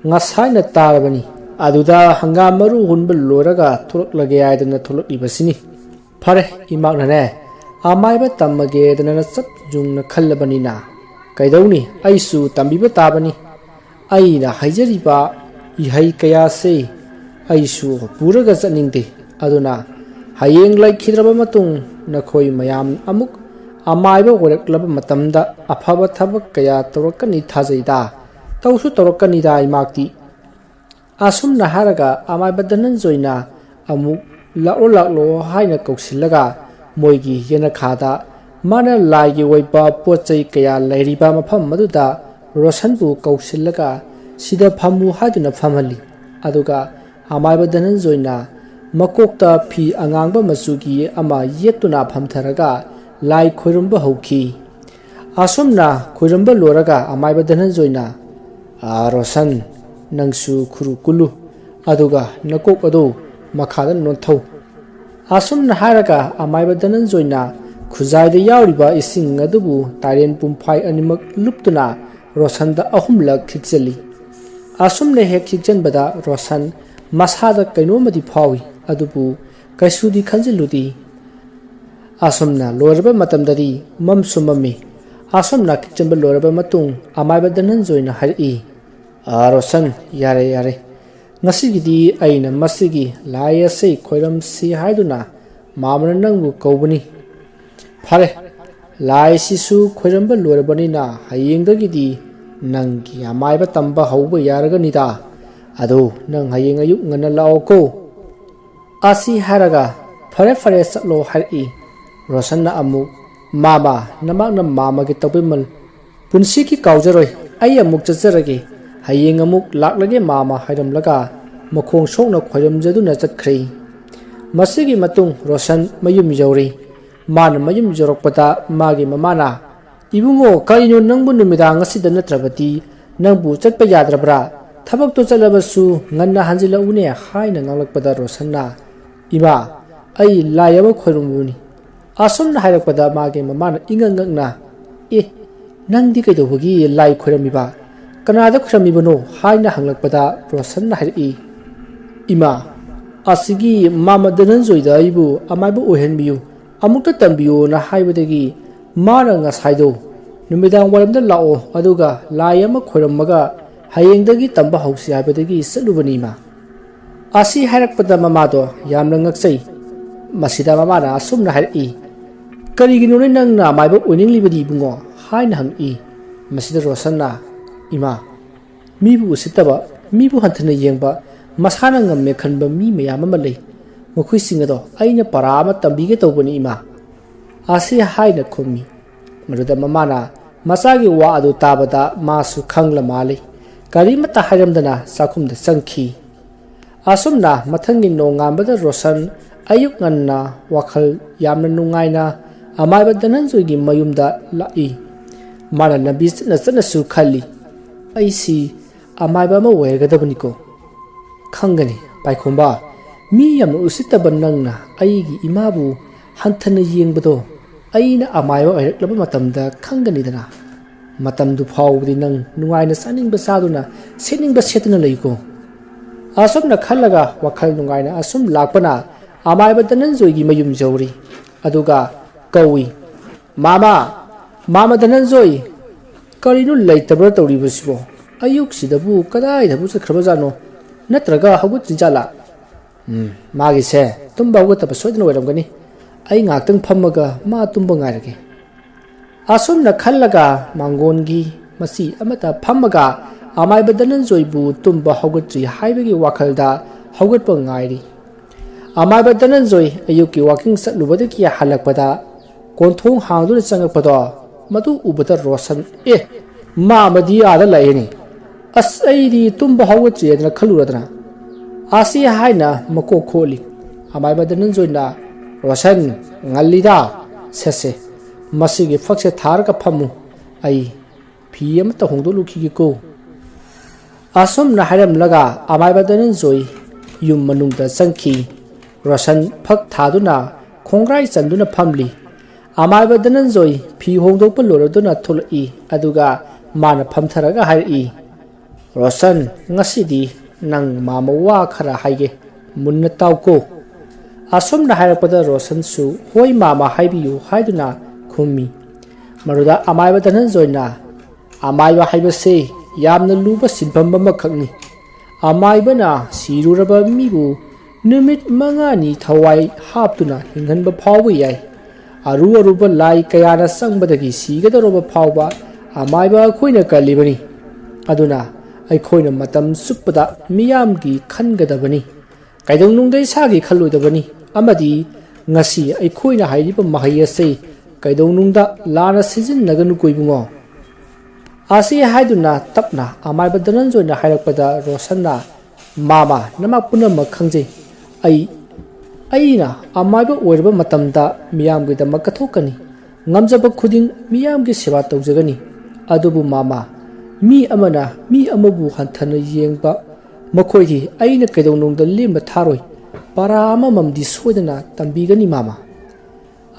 ꯉꯁꯥꯏꯅ ꯇꯥꯔꯕꯅꯤ꯫ ꯑꯗꯨꯗ ꯍꯪꯒꯥꯝ ꯃꯔꯨ ꯍꯨꯟꯕ ꯂꯣꯏꯔꯒ ꯊꯣꯛꯂꯛꯂꯒꯦ ꯍꯥꯏꯗꯅ ꯊꯣꯛꯂꯛꯂꯤꯕꯁꯤꯅꯤ꯫ ꯐꯔꯦ, ꯏꯃꯥꯛꯅꯅꯦ ꯑꯃꯥꯏꯕ ꯇꯝꯃꯒꯦꯗꯅ ꯆꯞ ꯌꯨꯡꯅ ꯈꯜꯂꯕꯅꯤꯅ ꯀꯩꯗꯧꯅꯤ, ꯑꯩꯁꯨ ꯇꯝꯕꯤꯕ ꯇꯥꯕꯅꯤ꯫ ꯑꯩꯅ ꯍꯥꯏꯖꯔꯤꯕ ꯏꯍꯩ ꯀꯌꯥꯁꯦ ꯑꯩꯁꯨ ꯄꯨꯔꯒ ꯆꯠꯅꯤꯡꯗꯦ꯫ ꯑꯗꯨꯅ ꯍꯌꯦꯡ ꯂꯩꯈꯤꯗ꯭ꯔꯕ ꯃꯇꯨꯡ ꯅꯈꯣꯏ ꯃꯌꯥꯝ ꯑꯃꯨꯛ ꯑꯃꯥꯏꯕ ꯑꯣꯏꯔꯛꯂꯕ ꯃꯇꯝꯗ ꯑꯐꯕ ꯊꯕꯛ ꯀꯌꯥ ꯇꯧꯔꯛꯀꯅꯤ ꯊꯥꯖꯩꯗ꯫ ꯇꯧꯁꯨ ꯇꯧꯔꯛꯀꯅꯤꯗ ꯏꯃꯥꯛꯇꯤ꯫" ꯑꯁꯨꯝꯅ ꯍꯥꯏꯔꯒ ꯑꯃꯥꯏꯕ ꯙꯅꯟꯖꯣꯏꯅ ꯑꯃꯨꯛ "ꯂꯥꯛꯂꯣ, ꯂꯥꯛꯂꯣ" ꯍꯥꯏꯅ ꯀꯧꯁꯤꯜꯂꯒ ꯃꯣꯏꯒꯤ ꯌꯦꯅꯈꯥꯗ ꯃꯥꯅ ꯂꯥꯏꯒꯤ ꯑꯣꯏꯕ ꯄꯣꯠ ꯆꯩ ꯀꯌꯥ ꯂꯩꯔꯤꯕ ꯃꯐꯝ ꯑꯗꯨꯗ ꯔꯣꯁꯟꯕꯨ ꯀꯧꯁꯤꯜꯂꯒ "ꯁꯤꯗ ꯐꯝꯃꯨ" ꯍꯥꯏꯗꯨꯅ ꯐꯝꯍꯜꯂꯤ꯫ ꯑꯗꯨꯒ ꯑꯃꯥꯏꯕ ꯙꯅꯟꯖꯣꯏꯅ ꯃꯀꯣꯛꯇ ꯐꯤ ꯑꯉꯥꯡꯕ ꯃꯆꯨꯒꯤ ꯑꯃ ꯌꯦꯠꯇꯨꯅ ꯐꯝꯊꯔꯒ ꯂꯥꯏ ꯈꯣꯏꯔꯨꯝꯕ ꯍꯧꯈꯤ꯫ ꯑꯁꯨꯝꯅ ꯈꯣꯏꯔꯝꯕ ꯂꯣꯏꯔꯒ ꯑꯃꯥꯏꯕ ꯙꯅꯟꯖꯣꯏꯅ, "ꯑꯥ, ꯔꯣꯁꯟ, ꯅꯪꯁꯨ ꯈꯨꯔꯨ ꯀꯨꯜꯂꯨ, ꯑꯗꯨꯒ ꯅꯀꯣꯛ ꯑꯗꯨ ꯃꯈꯥꯗ ꯅꯣꯟꯊꯧ꯫" ꯑꯁꯨꯝꯅ ꯍꯥꯏꯔꯒ ꯑꯃꯥꯏꯕ ꯙꯅꯟꯖꯣꯏꯅ ꯈꯨꯖꯥꯏꯗ ꯌꯥꯎꯔꯤꯕ ꯏꯁꯤꯡ ꯑꯗꯨꯕꯨ ꯇꯥꯏꯔꯦꯟ ꯄꯨꯝꯐꯥꯏ ꯑꯅꯤꯃꯛ ꯂꯨꯞꯇꯨꯅ ꯔꯣꯁꯟꯗ ꯑꯍꯨꯝꯂꯛ ꯈꯤꯛꯆꯜꯂꯤ꯫ ꯑꯁꯨꯝꯅ ꯍꯦꯛ ꯈꯤꯛꯆꯟꯕꯗ ꯔꯣꯁꯟ ꯃꯁꯥꯗ ꯀꯩꯅꯣꯝꯃꯗꯤ ꯐꯥꯎꯏ, ꯑꯗꯨꯕꯨ ꯀꯩꯁꯨꯗꯤ ꯈꯟꯖꯤꯜꯂꯨꯗꯦ꯫ ꯑꯁꯨꯝꯅ ꯂꯣꯏꯔꯕ ꯃꯇꯝꯗꯗꯤ ꯃꯝꯁꯨ ꯃꯝꯃꯤ꯫ ꯑꯁꯨꯝꯅ ꯈꯤꯛꯆꯟꯕ ꯂꯣꯏꯔꯕ ꯃꯇꯨꯡ ꯑꯃꯥꯏꯕ ꯙꯅꯟꯖꯣꯏꯅ ꯍꯥꯏꯔꯛꯏ, "ꯑꯥ, ꯔꯣꯁꯟ, ꯌꯥꯔꯦ, ꯌꯥꯔꯦ꯫ ꯉꯁꯤꯒꯤꯗꯤ ꯑꯩꯅ ꯃꯁꯤꯒꯤ ꯂꯥꯏ ꯑꯁꯤ ꯈꯣꯏꯔꯝꯁꯤ ꯍꯥꯏꯗꯨꯅ ꯃꯥꯃꯅ ꯅꯪꯕꯨ ꯀꯧꯕꯅꯤ꯫ ꯐꯔꯦ, ꯂꯥꯏꯁꯤꯁꯨ ꯈꯣꯏꯔꯝꯕ ꯂꯣꯏꯔꯕꯅꯤꯅ ꯍꯌꯦꯡꯗꯒꯤꯗꯤ ꯅꯪꯒꯤ ꯑꯃꯥꯏꯕ ꯇꯝꯕ ꯍꯧꯕ ꯌꯥꯔꯒꯅꯤꯗ꯫ ꯑꯗꯨ ꯅꯪ ꯍꯌꯦꯡ ꯑꯌꯨꯛ ꯉꯟꯅ ꯂꯥꯛꯑꯣꯀꯣ꯫" ꯑꯁꯤ ꯍꯥꯏꯔꯒ, "ꯐꯔꯦ, ꯐꯔꯦ, ꯆꯠꯂꯣ," ꯍꯥꯏꯔꯛꯏ꯫ ꯔꯣꯁꯟꯅ ꯑꯃꯨꯛ, "ꯃꯥꯃ, ꯅꯃꯥꯛꯅ ꯃꯥꯃꯒꯤ ꯇꯧꯕꯤꯃꯜ ꯄꯨꯟꯁꯤꯒꯤ ꯀꯥꯎꯖꯔꯣꯏ꯫ ꯑꯩ ꯑꯃꯨꯛ ꯆꯠꯆꯔꯒꯦ꯫ ꯍꯌꯦꯡ ꯑꯃꯨꯛ ꯂꯥꯛꯂꯒꯦ, ꯃꯥꯃ," ꯍꯥꯏꯔꯝꯂꯒ ꯃꯈꯣꯡ ꯁꯣꯛꯅ ꯈꯣꯏꯔꯝꯖꯗꯨꯅ ꯆꯠꯈ꯭ꯔꯦ꯫ ꯃꯁꯤꯒꯤ ꯃꯇꯨꯡ ꯔꯣꯁꯟ ꯃꯌꯨꯝ ꯌꯧꯔꯦ꯫ ꯃꯥꯅ ꯃꯌꯨꯝ ꯌꯧꯔꯛꯄꯗ ꯃꯥꯒꯤ ꯃꯃꯥꯅ, "ꯏꯕꯨꯡꯉꯣ, ꯀꯔꯤꯅꯣ ꯅꯪꯕꯨ ꯅꯨꯃꯤꯗꯥꯡ ꯑꯁꯤꯗ ꯅꯠꯇ꯭ꯔꯕꯗꯤ ꯅꯪꯕꯨ ꯆꯠꯄ ꯌꯥꯗ꯭ꯔꯕ꯭ꯔꯥ? ꯊꯕꯛꯇꯣ ꯆꯠꯂꯕꯁꯨ ꯉꯟꯅ ꯍꯟꯖꯤꯜꯂꯛꯎꯅꯦ," ꯍꯥꯏꯅ ꯉꯥꯡꯂꯛꯄꯗ ꯔꯣꯁꯟꯅ, "ꯏꯃꯥ, ꯑꯩ ꯂꯥꯏ ꯑꯃ ꯈꯣꯏꯔꯝꯕꯅꯤ꯫" ꯑꯁꯨꯝꯅ ꯍꯥꯏꯔꯛꯄꯗ ꯃꯥꯒꯤ ꯃꯃꯥꯅ ꯏꯉꯛ ꯉꯛꯅ, "ꯑꯦ, ꯅꯪꯗꯤ ꯀꯩꯗꯧꯕꯒꯤ ꯂꯥꯏ ꯈꯣꯏꯔꯝꯃꯤꯕ? ꯀꯅꯥꯗ ꯈꯣꯏꯔꯝꯃꯤꯕꯅꯣ?" ꯍꯥꯏꯅ ꯍꯪꯂꯛꯄꯗ ꯔꯣꯁꯟꯅ ꯍꯥꯏꯔꯛꯏ, "ꯏꯃꯥ, ꯑꯁꯤꯒꯤ ꯃꯥꯃ ꯙꯅꯟꯖꯣꯏꯗ ꯑꯩꯕꯨ ꯑꯃꯥꯏꯕ ꯑꯣꯏꯍꯟꯕꯤꯌꯨ, ꯑꯃꯨꯛꯇ ꯇꯝꯕꯤꯌꯨꯅ ꯍꯥꯏꯕꯗꯒꯤ ꯃꯥꯅ ꯉꯁꯥꯏꯗꯣ ꯅꯨꯃꯤꯗꯥꯡ ꯋꯥꯏꯔꯝꯗ ꯂꯥꯛꯑꯣ, ꯑꯗꯨꯒ ꯂꯥꯏ ꯑꯃ ꯈꯣꯏꯔꯝꯃꯒ ꯍꯌꯦꯡꯗꯒꯤ ꯇꯝꯕ ꯍꯧꯁꯤ ꯍꯥꯏꯕꯗꯒꯤ ꯆꯠꯂꯨꯕꯅꯤ, ꯏꯃꯥ꯫" ꯑꯁꯤ ꯍꯥꯏꯔꯛꯄꯗ ꯃꯃꯥꯗꯣ ꯌꯥꯝꯅ ꯉꯛꯆꯩ꯫ ꯃꯁꯤꯗ ꯃꯃꯥꯅ ꯑꯁꯨꯝꯅ ꯍꯥꯏꯔꯛꯏ, "ꯀꯔꯤꯒꯤꯅꯣꯅꯦ ꯅꯪꯅ ꯑꯃꯥꯏꯕ ꯑꯣꯏꯅꯤꯡꯂꯤꯕꯗꯤ, ꯏꯕꯨꯡꯉꯣ?" ꯍꯥꯏꯅ ꯍꯪꯉꯛꯏ꯫ ꯃꯁꯤꯗ ꯔꯣꯁꯟꯅ, "ꯏꯃꯥ, ꯃꯤꯕꯨ ꯎꯁꯤꯠꯇꯕ, ꯃꯤꯕꯨ ꯍꯟꯊꯅ ꯌꯦꯡꯕ, ꯃꯁꯥꯅ ꯉꯝꯃꯦ ꯈꯟꯕ ꯃꯤ ꯃꯌꯥꯝ ꯑꯃ ꯂꯩ꯫ ꯃꯈꯣꯏꯁꯤꯡ ꯑꯗꯣ ꯑꯩꯅ ꯄꯔꯥ ꯑꯃ ꯇꯝꯕꯤꯒꯦ ꯇꯧꯕꯅꯤ, ꯏꯃꯥ꯫" ꯑꯁꯤ ꯍꯥꯏꯅ ꯈꯨꯝꯃꯤ꯫ ꯃꯗꯨꯗ ꯃꯃꯥꯅ ꯃꯆꯥꯒꯤ ꯋꯥ ꯑꯗꯨ ꯇꯥꯕꯗ ꯃꯥꯁꯨ ꯈꯪꯂ ꯃꯥꯜꯂꯤ꯫ ꯀꯔꯤꯃꯠꯇ ꯍꯥꯏꯔꯝꯗꯅ ꯆꯥꯛꯈꯨꯝꯗ ꯆꯪꯈꯤ꯫ ꯑꯁꯨꯝꯅ ꯃꯊꯪꯒꯤ ꯅꯣꯡꯉꯥꯟꯕꯗ ꯔꯣꯁꯟ ꯑꯌꯨꯛ ꯉꯟꯅ ꯋꯥꯈꯜ ꯌꯥꯝꯅ ꯅꯨꯡꯉꯥꯏꯅ ꯑꯃꯥꯏꯕ ꯙꯅꯟꯖꯣꯏꯒꯤ ꯃꯌꯨꯝꯗ ꯂꯥꯛꯏ꯫ ꯃꯥꯅ ꯂꯝꯕꯤ ꯆꯠꯅ ꯆꯠꯅꯁꯨ ꯈꯜꯂꯤ, "ꯑꯩꯁꯤ ꯑꯃꯥꯏꯕ ꯑꯃ ꯑꯣꯏꯔꯒꯗꯕꯅꯤꯀꯣ꯫ ꯈꯪꯒꯅꯤ, ꯄꯥꯏꯈꯣꯝꯕ, ꯃꯤ ꯌꯥꯝꯅ ꯎꯁꯤꯠꯇꯕ ꯅꯪꯅ ꯑꯩꯒꯤ ꯏꯃꯥꯕꯨ ꯍꯟꯊꯅ ꯌꯦꯡꯕꯗꯣ ꯑꯩꯅ ꯑꯃꯥꯏꯕ ꯑꯣꯏꯔꯛꯂꯕ ꯃꯇꯝꯗ ꯈꯪꯒꯅꯤꯗꯅ꯫ ꯃꯇꯝꯗꯨ ꯐꯥꯎꯕꯗꯤ ꯅꯪ ꯅꯨꯡꯉꯥꯏꯅ ꯆꯥꯅꯤꯡꯕ ꯆꯥꯗꯨꯅ, ꯁꯦꯠꯅꯤꯡꯕ ꯁꯦꯠꯇꯨꯅ ꯂꯩꯀꯣ"꯫ ꯑꯁꯨꯝꯅ ꯈꯜꯂꯒ ꯋꯥꯈꯜ ꯅꯨꯡꯉꯥꯏꯅ ꯑꯁꯨꯝ ꯂꯥꯛꯄꯅ ꯑꯃꯥꯏꯕ ꯙꯅꯟꯖꯣꯏꯒꯤ ꯃꯌꯨꯝ ꯌꯧꯔꯤ꯫ ꯑꯗꯨꯒ ꯀꯧꯏ, "ꯃꯥꯃ, ꯃꯥꯃ ꯙꯅꯟꯖꯣꯏ, ꯀꯔꯤꯅꯣ ꯂꯩꯇꯕ꯭ꯔꯥ ꯇꯧꯔꯤꯕꯁꯤꯕꯣ? ꯑꯌꯨꯛꯁꯤꯗꯕꯨ ꯀꯗꯥꯏꯗꯕꯨ ꯆꯠꯈ꯭ꯔꯕꯖꯥꯠꯅꯣ? ꯅꯠꯇ꯭ꯔꯒ ꯍꯧꯒꯠꯇ꯭ꯔꯤꯖꯥꯠꯂꯥ? ꯎꯝ, ꯃꯥꯒꯤꯁꯦ ꯇꯨꯝꯕ ꯍꯧꯒꯠꯇꯕ ꯁꯣꯏꯗꯅ ꯑꯣꯏꯔꯝꯒꯅꯤ꯫ ꯑꯩ ꯉꯥꯏꯍꯥꯛꯇꯪ ꯐꯝꯃꯒ ꯃꯥ ꯇꯨꯝꯕ ꯉꯥꯏꯔꯒꯦ"꯫ ꯑꯁꯨꯝꯅ ꯈꯜꯂꯒ ꯃꯥꯡꯒꯣꯟꯒꯤ ꯃꯆꯤ ꯑꯃꯗ ꯐꯝꯃꯒ ꯑꯃꯥꯏꯕ ꯙꯅꯟꯖꯣꯏꯕꯨ ꯇꯨꯝꯕ ꯍꯧꯒꯠꯇ꯭ꯔꯤ ꯍꯥꯏꯕꯒꯤ ꯋꯥꯈꯜꯗ ꯍꯧꯒꯠꯄ ꯉꯥꯏꯔꯤ꯫ ꯑꯃꯥꯏꯕ ꯙꯅꯟꯖꯣꯏ ꯑꯌꯨꯛꯀꯤ ꯋꯥꯀꯤꯡ ꯆꯠꯂꯨꯕꯗꯒꯤ ꯍꯜꯂꯛꯄꯗ ꯀꯣꯟꯊꯣꯡ ꯍꯥꯡꯗꯨꯅ ꯆꯪꯉꯛꯄꯗꯣ, ꯃꯗꯨ ꯎꯕꯗ ꯔꯣꯁꯟ, "ꯑꯦ, ꯃꯥ ꯑꯃꯗꯤ ꯑꯥꯗ ꯂꯥꯛꯑꯦꯅꯦ꯫ ꯑꯁ, ꯑꯩꯗꯤ ꯇꯨꯝꯕ ꯍꯧꯒꯠꯇ꯭ꯔꯤꯗꯅ ꯈꯜꯂꯨꯔꯗꯅ"꯫ ꯑꯁꯤ ꯍꯥꯏꯅ ꯃꯀꯣꯛ ꯈꯣꯠꯂꯤ꯫ ꯑꯃꯥꯏꯕ ꯙꯅꯟꯖꯣꯏꯅ, "ꯔꯣꯁꯟ, ꯉꯜꯂꯤꯗ, ꯁꯦ ꯁꯦ, ꯃꯁꯤꯒꯤ ꯐꯛꯁꯦ ꯊꯥꯔꯒ ꯐꯝꯃꯨ, ꯑꯩ ꯐꯤ ꯑꯃꯠꯇ ꯍꯣꯡꯗꯣꯛꯂꯨꯈꯤꯒꯦꯀꯣ"꯫ ꯑꯁꯨꯝꯅ ꯍꯥꯏꯔꯝꯂꯒ ꯑꯃꯥꯏꯕ ꯙꯅꯟꯖꯣꯏ ꯌꯨꯝ ꯃꯅꯨꯡꯗ ꯆꯪꯈꯤ꯫ ꯔꯣꯁꯟ ꯐꯛ ꯊꯥꯗꯨꯅ ꯈꯣꯡꯒ꯭ꯔꯥꯏ ꯆꯟꯗꯨꯅ ꯐꯝꯂꯤ꯫ ꯑꯃꯥꯏꯕ ꯙꯅꯟꯖꯣꯏ ꯐꯤ ꯍꯣꯡꯗꯣꯛꯄ ꯂꯣꯏꯔꯗꯨꯅ ꯊꯣꯛꯂꯛꯏ꯫ ꯑꯗꯨꯒ ꯃꯥꯅ ꯐꯝꯊꯔꯒ ꯍꯥꯏꯔꯛꯏ, "ꯔꯣꯁꯟ, ꯉꯁꯤꯗꯤ ꯅꯪ ꯃꯥꯃ ꯋꯥ ꯈꯔ ꯍꯥꯏꯒꯦ, ꯃꯨꯟꯅ ꯇꯥꯎꯀꯣ"꯫ ꯑꯁꯨꯝꯅ ꯍꯥꯏꯔꯛꯄꯗ ꯔꯣꯁꯟꯁꯨ, "ꯍꯣꯏ ꯃꯥꯃ, ꯍꯥꯏꯕꯤꯌꯨ" ꯍꯥꯏꯗꯨꯅ ꯈꯨꯝꯃꯤ꯫ ꯃꯗꯨꯗ ꯑꯃꯥꯏꯕ ꯙꯅꯟꯖꯣꯏꯅ, "ꯑꯃꯥꯏꯕ ꯍꯥꯏꯕꯁꯦ ꯌꯥꯝꯅ ꯂꯨꯕ ꯁꯤꯟꯐꯝ ꯑꯃꯈꯛꯅꯤ꯫ ꯑꯃꯥꯏꯕꯅ ꯁꯤꯔꯨꯔꯕ ꯃꯤꯕꯨ ꯅꯨꯃꯤꯠ ꯃꯉꯥꯅꯤ ꯊꯋꯥꯏ ꯍꯥꯞꯇꯨꯅ ꯍꯤꯡꯍꯟꯕ ꯐꯥꯎꯕ ꯌꯥꯏ꯫ ꯑꯔꯨ ꯑꯔꯨꯕ ꯂꯥꯏ ꯀꯌꯥꯅ ꯆꯪꯕꯗꯒꯤ ꯁꯤꯒꯗꯧꯔꯕ ꯐꯥꯎꯕ ꯑꯃꯥꯏꯕ ꯑꯩꯈꯣꯏꯅ ꯀꯜꯂꯤꯕꯅꯤ꯫ ꯑꯗꯨꯅ ꯑꯩꯈꯣꯏꯅ ꯃꯇꯝ ꯆꯨꯞꯄꯗ ꯃꯤꯌꯥꯝꯒꯤ ꯈꯟꯒꯗꯕꯅꯤ꯫ ꯀꯩꯗꯧꯅꯨꯡꯗ ꯏꯁꯥꯒꯤ ꯈꯜꯂꯣꯏꯗꯕꯅꯤ꯫ ꯑꯃꯗꯤ ꯉꯁꯤ ꯑꯩꯈꯣꯏꯅ ꯍꯥꯏꯔꯤꯕ ꯃꯍꯩ ꯑꯁꯤ ꯀꯩꯗꯧꯅꯨꯡꯗ ꯂꯥꯟꯅ ꯁꯤꯖꯤꯟꯅꯒꯅꯨꯀꯣ ꯏꯕꯨꯡꯉꯣ"꯫ ꯑꯁꯤ ꯍꯥꯏꯗꯨꯅ ꯇꯞꯅ ꯑꯃꯥꯏꯕ ꯙꯅꯟꯖꯣꯏꯅ ꯍꯥꯏꯔꯛꯄꯗ ꯔꯣꯁꯟꯅ, "ꯃꯥꯃ, ꯅꯃꯥ ꯄꯨꯝꯅꯃꯛ ꯈꯪꯖꯩ꯫ ꯑꯩ, ꯑꯩꯅ ꯑꯃꯥꯏꯕ ꯑꯣꯏꯔꯕ ꯃꯇꯝꯗ ꯃꯤꯌꯥꯝꯒꯤꯗꯃꯛ ꯀꯠꯊꯣꯛꯀꯅꯤ꯫ ꯉꯝꯖꯕ ꯈꯨꯗꯤꯡ ꯃꯤꯌꯥꯝꯒꯤ ꯁꯦꯕꯥ ꯇꯧꯖꯒꯅꯤ꯫ ꯑꯗꯨꯕꯨ ꯃꯥꯃ, ꯃꯤ ꯑꯃꯅ ꯃꯤ ꯑꯃꯕꯨ ꯍꯟꯊꯅ ꯌꯦꯡꯕ ꯃꯈꯣꯏꯗꯤ ꯑꯩꯅ ꯀꯩꯗꯧꯅꯨꯡꯗ ꯂꯦꯝꯅ ꯊꯥꯔꯣꯏ꯫ ꯄꯔꯥ ꯑꯃꯃꯝꯗꯤ ꯁꯣꯏꯗꯅ ꯇꯝꯕꯤꯒꯅꯤ ꯃꯥꯃ꯫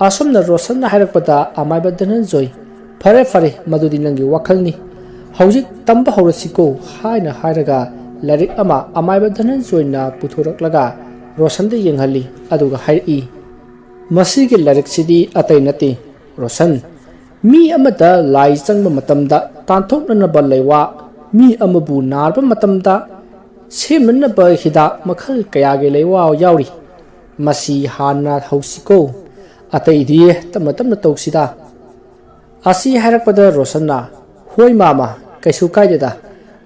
ꯑꯁꯨꯝꯅ ꯔꯣꯁꯟꯅ ꯍꯥꯏꯔꯛꯄꯗ ꯑꯃꯥꯏꯕ ꯙꯅꯟꯖꯣꯏ, "ꯐꯔꯦ ꯐꯔꯦ, ꯃꯗꯨꯗꯤ ꯅꯪꯒꯤ ꯋꯥꯈꯜꯅꯤ꯫ ꯍꯧꯖꯤꯛ ꯇꯝꯕ ꯍꯧꯔꯁꯤꯀꯣ" ꯍꯥꯏꯅ ꯍꯥꯏꯔꯒ ꯂꯥꯏꯔꯤꯛ ꯑꯃ ꯑꯃꯥꯏꯕ ꯙꯅꯟꯖꯣꯏꯅ ꯄꯨꯊꯣꯔꯛꯂꯒ ꯔꯣꯁꯟꯗ ꯌꯦꯡꯍꯜꯂꯤ꯫ ꯑꯗꯨꯒ ꯍꯥꯏꯔꯛꯏ, "ꯃꯁꯤꯒꯤ ꯂꯥꯏꯔꯤꯛꯁꯤꯗꯤ ꯑꯇꯩ ꯅꯠꯇꯦ ꯔꯣꯁꯟ꯫ ꯃꯤ ꯑꯃꯗ ꯂꯥꯏ ꯆꯪꯕ ꯃꯇꯝꯗ ꯇꯥꯟꯊꯣꯛꯅꯅꯕ ꯂꯩꯋꯥ, ꯃꯤ ꯑꯃꯕꯨ ꯅꯥꯔꯕ ꯃꯇꯝꯗ ꯁꯦꯝꯅꯅꯕ ꯍꯤꯗꯥꯛ ꯃꯈꯜ ꯀꯌꯥꯒꯤ ꯂꯩꯋꯥ ꯌꯥꯎꯔꯤ꯫ ꯃꯁꯤ ꯍꯥꯟꯅ ꯍꯧꯁꯤꯀꯣ, ꯑꯇꯩꯗꯤ ꯇꯞꯅ ꯇꯞꯅ ꯇꯧꯁꯤꯗ"꯫ ꯑꯁꯤ ꯍꯥꯏꯔꯛꯄꯗ ꯔꯣꯁꯟꯅ, "ꯍꯣꯏ ꯃꯥꯃ, ꯀꯩꯁꯨ ꯀꯥꯏꯗꯦꯗ꯫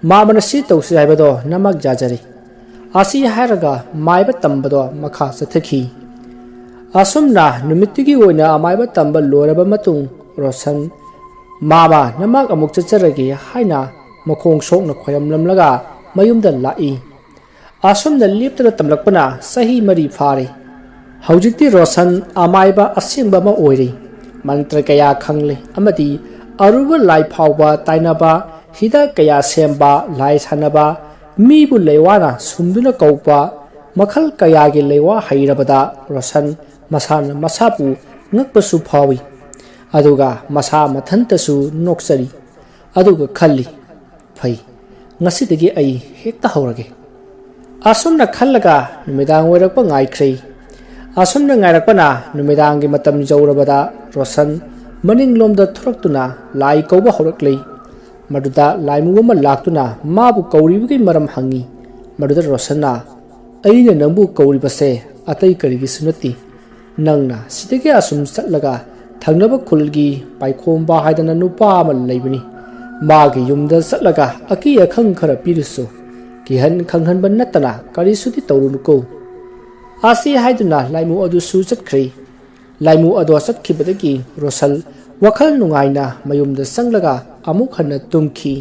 ꯃꯥꯃꯅ ꯁꯤ ꯇꯧꯁꯤ ꯍꯥꯏꯕꯗꯣ ꯅꯃꯛ ꯌꯥꯖꯔꯤ"꯫ ꯑꯁꯤ ꯍꯥꯏꯔꯒ ꯃꯥꯏꯕ ꯇꯝꯕꯗꯣ ꯃꯈꯥ ꯆꯠꯊꯈꯤ꯫ ꯑꯁꯨꯝꯅ ꯅꯨꯃꯤꯠꯇꯨꯒꯤ ꯑꯣꯏꯅ ꯑꯃꯥꯏꯕ ꯇꯝꯕ ꯂꯣꯏꯔꯕ ꯃꯇꯨꯡ ꯔꯣꯁꯟ, "ꯃꯥꯃ, ꯅꯃꯥꯛ ꯑꯃꯨꯛ ꯆꯠꯆꯔꯒꯦ" ꯍꯥꯏꯅ ꯃꯈꯣꯡ ꯁꯣꯛꯅ ꯈꯣꯏꯔꯝꯂꯝꯂꯒ ꯃꯌꯨꯝꯗ ꯂꯥꯛꯏ꯫ ꯑꯁꯨꯝꯅ ꯂꯦꯞꯇꯅ ꯇꯝꯂꯛꯄꯅ ꯆꯍꯤ ꯃꯔꯤ ꯐꯥꯔꯦ꯫ ꯍꯧꯖꯤꯛꯇꯤ ꯔꯣꯁꯟ ꯑꯃꯥꯏꯕ ꯑꯁꯦꯡꯕ ꯑꯃ ꯑꯣꯏꯔꯦ꯫ ꯃꯟꯇ꯭ꯔ ꯀꯌꯥ ꯈꯪꯂꯦ ꯑꯃꯗꯤ ꯑꯔꯨꯕ ꯂꯥꯏ ꯐꯥꯎꯕ ꯇꯥꯏꯅꯕ, ꯍꯤꯗꯥꯛ ꯀꯌꯥ ꯁꯦꯝꯕ, ꯂꯥꯏ ꯁꯥꯟꯅꯕ, ꯃꯤꯕꯨ ꯂꯩꯋꯥꯅ ꯁꯨꯝꯗꯨꯅ ꯀꯧꯕ, ꯃꯈꯜ ꯀꯌꯥꯒꯤ ꯂꯩꯋꯥ ꯍꯩꯔꯕꯗ ꯔꯣꯁꯟ ꯃꯁꯥꯅ ꯃꯁꯥꯕꯨ ꯉꯛꯄꯁꯨ ꯐꯥꯎꯏ꯫ ꯑꯗꯨꯒ ꯃꯁꯥ ꯃꯊꯟꯇꯁꯨ ꯅꯣꯛꯆꯔꯤ꯫ ꯑꯗꯨꯒ ꯈꯜꯂꯤ, "ꯐꯩ, ꯉꯁꯤꯗꯒꯤ ꯑꯩ ꯍꯦꯛꯇ ꯍꯧꯔꯒꯦ"꯫ ꯑꯁꯨꯝꯅ ꯈꯜꯂꯒ ꯅꯨꯃꯤꯗꯥꯡ ꯑꯣꯏꯔꯛꯄ ꯉꯥꯏꯈ꯭ꯔꯦ꯫ ꯑꯁꯨꯝꯅ ꯉꯥꯏꯔꯛꯄꯅ ꯅꯨꯃꯤꯗꯥꯡꯒꯤ ꯃꯇꯝ ꯌꯧꯔꯕꯗ ꯔꯣꯁꯟ ꯃꯅꯤꯡꯂꯣꯝꯗ ꯊꯣꯔꯛꯇꯨꯅ ꯂꯥꯏ ꯀꯧꯕ ꯍꯧꯔꯛꯂꯦ꯫ ꯃꯗꯨꯗ ꯂꯥꯏꯃꯨ ꯑꯃ ꯂꯥꯛꯇꯨꯅ ꯃꯥꯕꯨ ꯀꯧꯔꯤꯕꯒꯤ ꯃꯔꯝ ꯍꯪꯉꯤ꯫ ꯃꯗꯨꯗ ꯔꯣꯁꯟꯅ, "ꯑꯩꯅ ꯅꯪꯕꯨ ꯀꯧꯔꯤꯕꯁꯦ ꯑꯇꯩ ꯀꯔꯤꯒꯤꯁꯨ ꯅꯠꯇꯦ꯫ ꯅꯪꯅ ꯁꯤꯗꯒꯤ ꯑꯁꯨꯝ ꯆꯠꯂꯒ ꯊꯪꯅꯕ ꯈꯨꯜꯒꯤ ꯄꯥꯏꯈꯣꯝꯕ ꯍꯥꯏꯗꯅ ꯅꯨꯄꯥ ꯑꯃ ꯂꯩꯕꯅꯤ꯫ ꯃꯥꯒꯤ ꯌꯨꯝꯗ ꯆꯠꯂꯒ ꯑꯀꯤ ꯑꯈꯪ ꯈꯔ ꯄꯤꯔꯨꯁꯨ꯫ ꯀꯤꯍꯟ ꯈꯪꯍꯟꯕ ꯅꯠꯇꯅ ꯀꯔꯤꯁꯨꯗꯤ ꯇꯧꯔꯨꯅꯨꯀꯣ"꯫ ꯑꯁꯤ ꯍꯥꯏꯗꯨꯅ ꯂꯥꯏꯃꯨ ꯑꯗꯨꯁꯨ ꯆꯠꯈ꯭ꯔꯦ꯫ ꯂꯥꯏꯃꯨ ꯑꯗꯣ ꯆꯠꯈꯤꯕꯗꯒꯤ ꯔꯣꯁꯟ ꯋꯥꯈꯜ ꯅꯨꯡꯉꯥꯏꯅ ꯃꯌꯨꯝꯗ ꯆꯪꯂꯒ ꯑꯃꯨꯛ ꯍꯟꯅ ꯇꯨꯝꯈꯤ꯫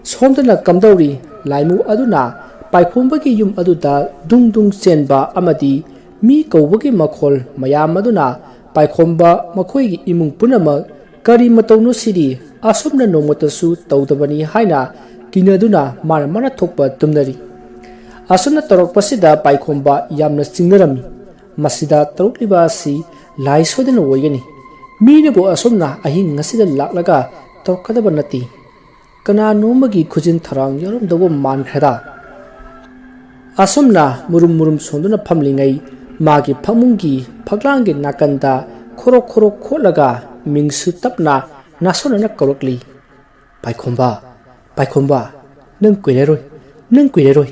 ꯁꯣꯝꯗꯅ ꯀꯝꯗꯧꯔꯤ? ꯂꯥꯏꯃꯨ ꯑꯗꯨꯅ ꯄꯥꯏꯈꯣꯝꯕꯒꯤ ꯌꯨꯝ ꯑꯗꯨꯗ ꯗꯨꯡ ꯗꯨꯡ ꯆꯦꯟꯕ ꯑꯃꯗꯤ ꯃꯤ ꯀꯧꯕꯒꯤ ꯃꯈꯣꯜ ꯃꯌꯥꯝ ꯑꯗꯨꯅ ꯄꯥꯏꯈꯣꯝꯕ ꯃꯈꯣꯏꯒꯤ ꯏꯃꯨꯡ ꯄꯨꯝꯅꯃꯛ ꯀꯔꯤ ꯃꯇꯧꯅꯣ ꯁꯤꯗꯤ, ꯑꯁꯨꯝꯅ ꯅꯣꯡꯃꯇꯁꯨ ꯇꯧꯗꯕꯅꯤ ꯍꯥꯏꯅ ꯀꯤꯅꯗꯨꯅ ꯃꯥꯅ ꯃꯥꯅ ꯊꯣꯛꯄ ꯇꯨꯝꯅꯔꯤ꯫ ꯑꯁꯨꯝꯅ ꯇꯧꯔꯛꯄꯁꯤꯗ ꯄꯥꯏꯈꯣꯝꯕ ꯌꯥꯝꯅ ꯆꯤꯡꯅꯔꯝꯃꯤ꯫ ꯃꯁꯤꯗ ꯇꯧꯔꯛꯂꯤꯕ ꯑꯁꯤ ꯂꯥꯏ ꯁꯣꯏꯗꯅ ꯑꯣꯏꯒꯅꯤ꯫ ꯃꯤꯅꯕꯨ ꯑꯁꯨꯝꯅ ꯑꯍꯤꯡ ꯑꯁꯤꯗ ꯂꯥꯛꯂꯒ ꯇꯧꯔꯛꯀꯗꯕ ꯅꯠꯇꯦ꯫ ꯀꯅꯥꯅꯣꯃꯒꯤ ꯈꯨꯖꯤꯟ ꯊꯧꯔꯥꯡ ꯌꯥꯎꯔꯝꯗꯧꯕ ꯃꯥꯟꯈ꯭ꯔꯦꯗ꯫ ꯑꯁꯨꯝꯅ ꯃꯨꯔꯨꯝ ꯃꯨꯔꯨꯝ ꯁꯣꯟꯗꯨꯅ ꯐꯝꯂꯤꯉꯩ, ꯃꯥꯒꯤ ꯐꯃꯨꯡꯒꯤ ꯐꯛꯂꯥꯡꯒꯤ ꯅꯥꯀꯟꯗ ꯈꯣꯔꯣꯛ ꯈꯣꯔꯣꯛ ꯈꯣꯠꯂꯒ ꯃꯤꯡꯁꯨ ꯇꯞꯅ ꯅꯥꯁꯣꯟꯅꯅ ꯀꯧꯔꯛꯂꯤ꯫ "ꯄꯥꯏꯈꯣꯝꯕ, ꯄꯥꯏꯈꯣꯝꯕ, ꯅꯪ ꯀꯨꯏꯔꯔꯣꯏ, ꯅꯪ ꯀꯨꯏꯔꯔꯣꯏ꯫"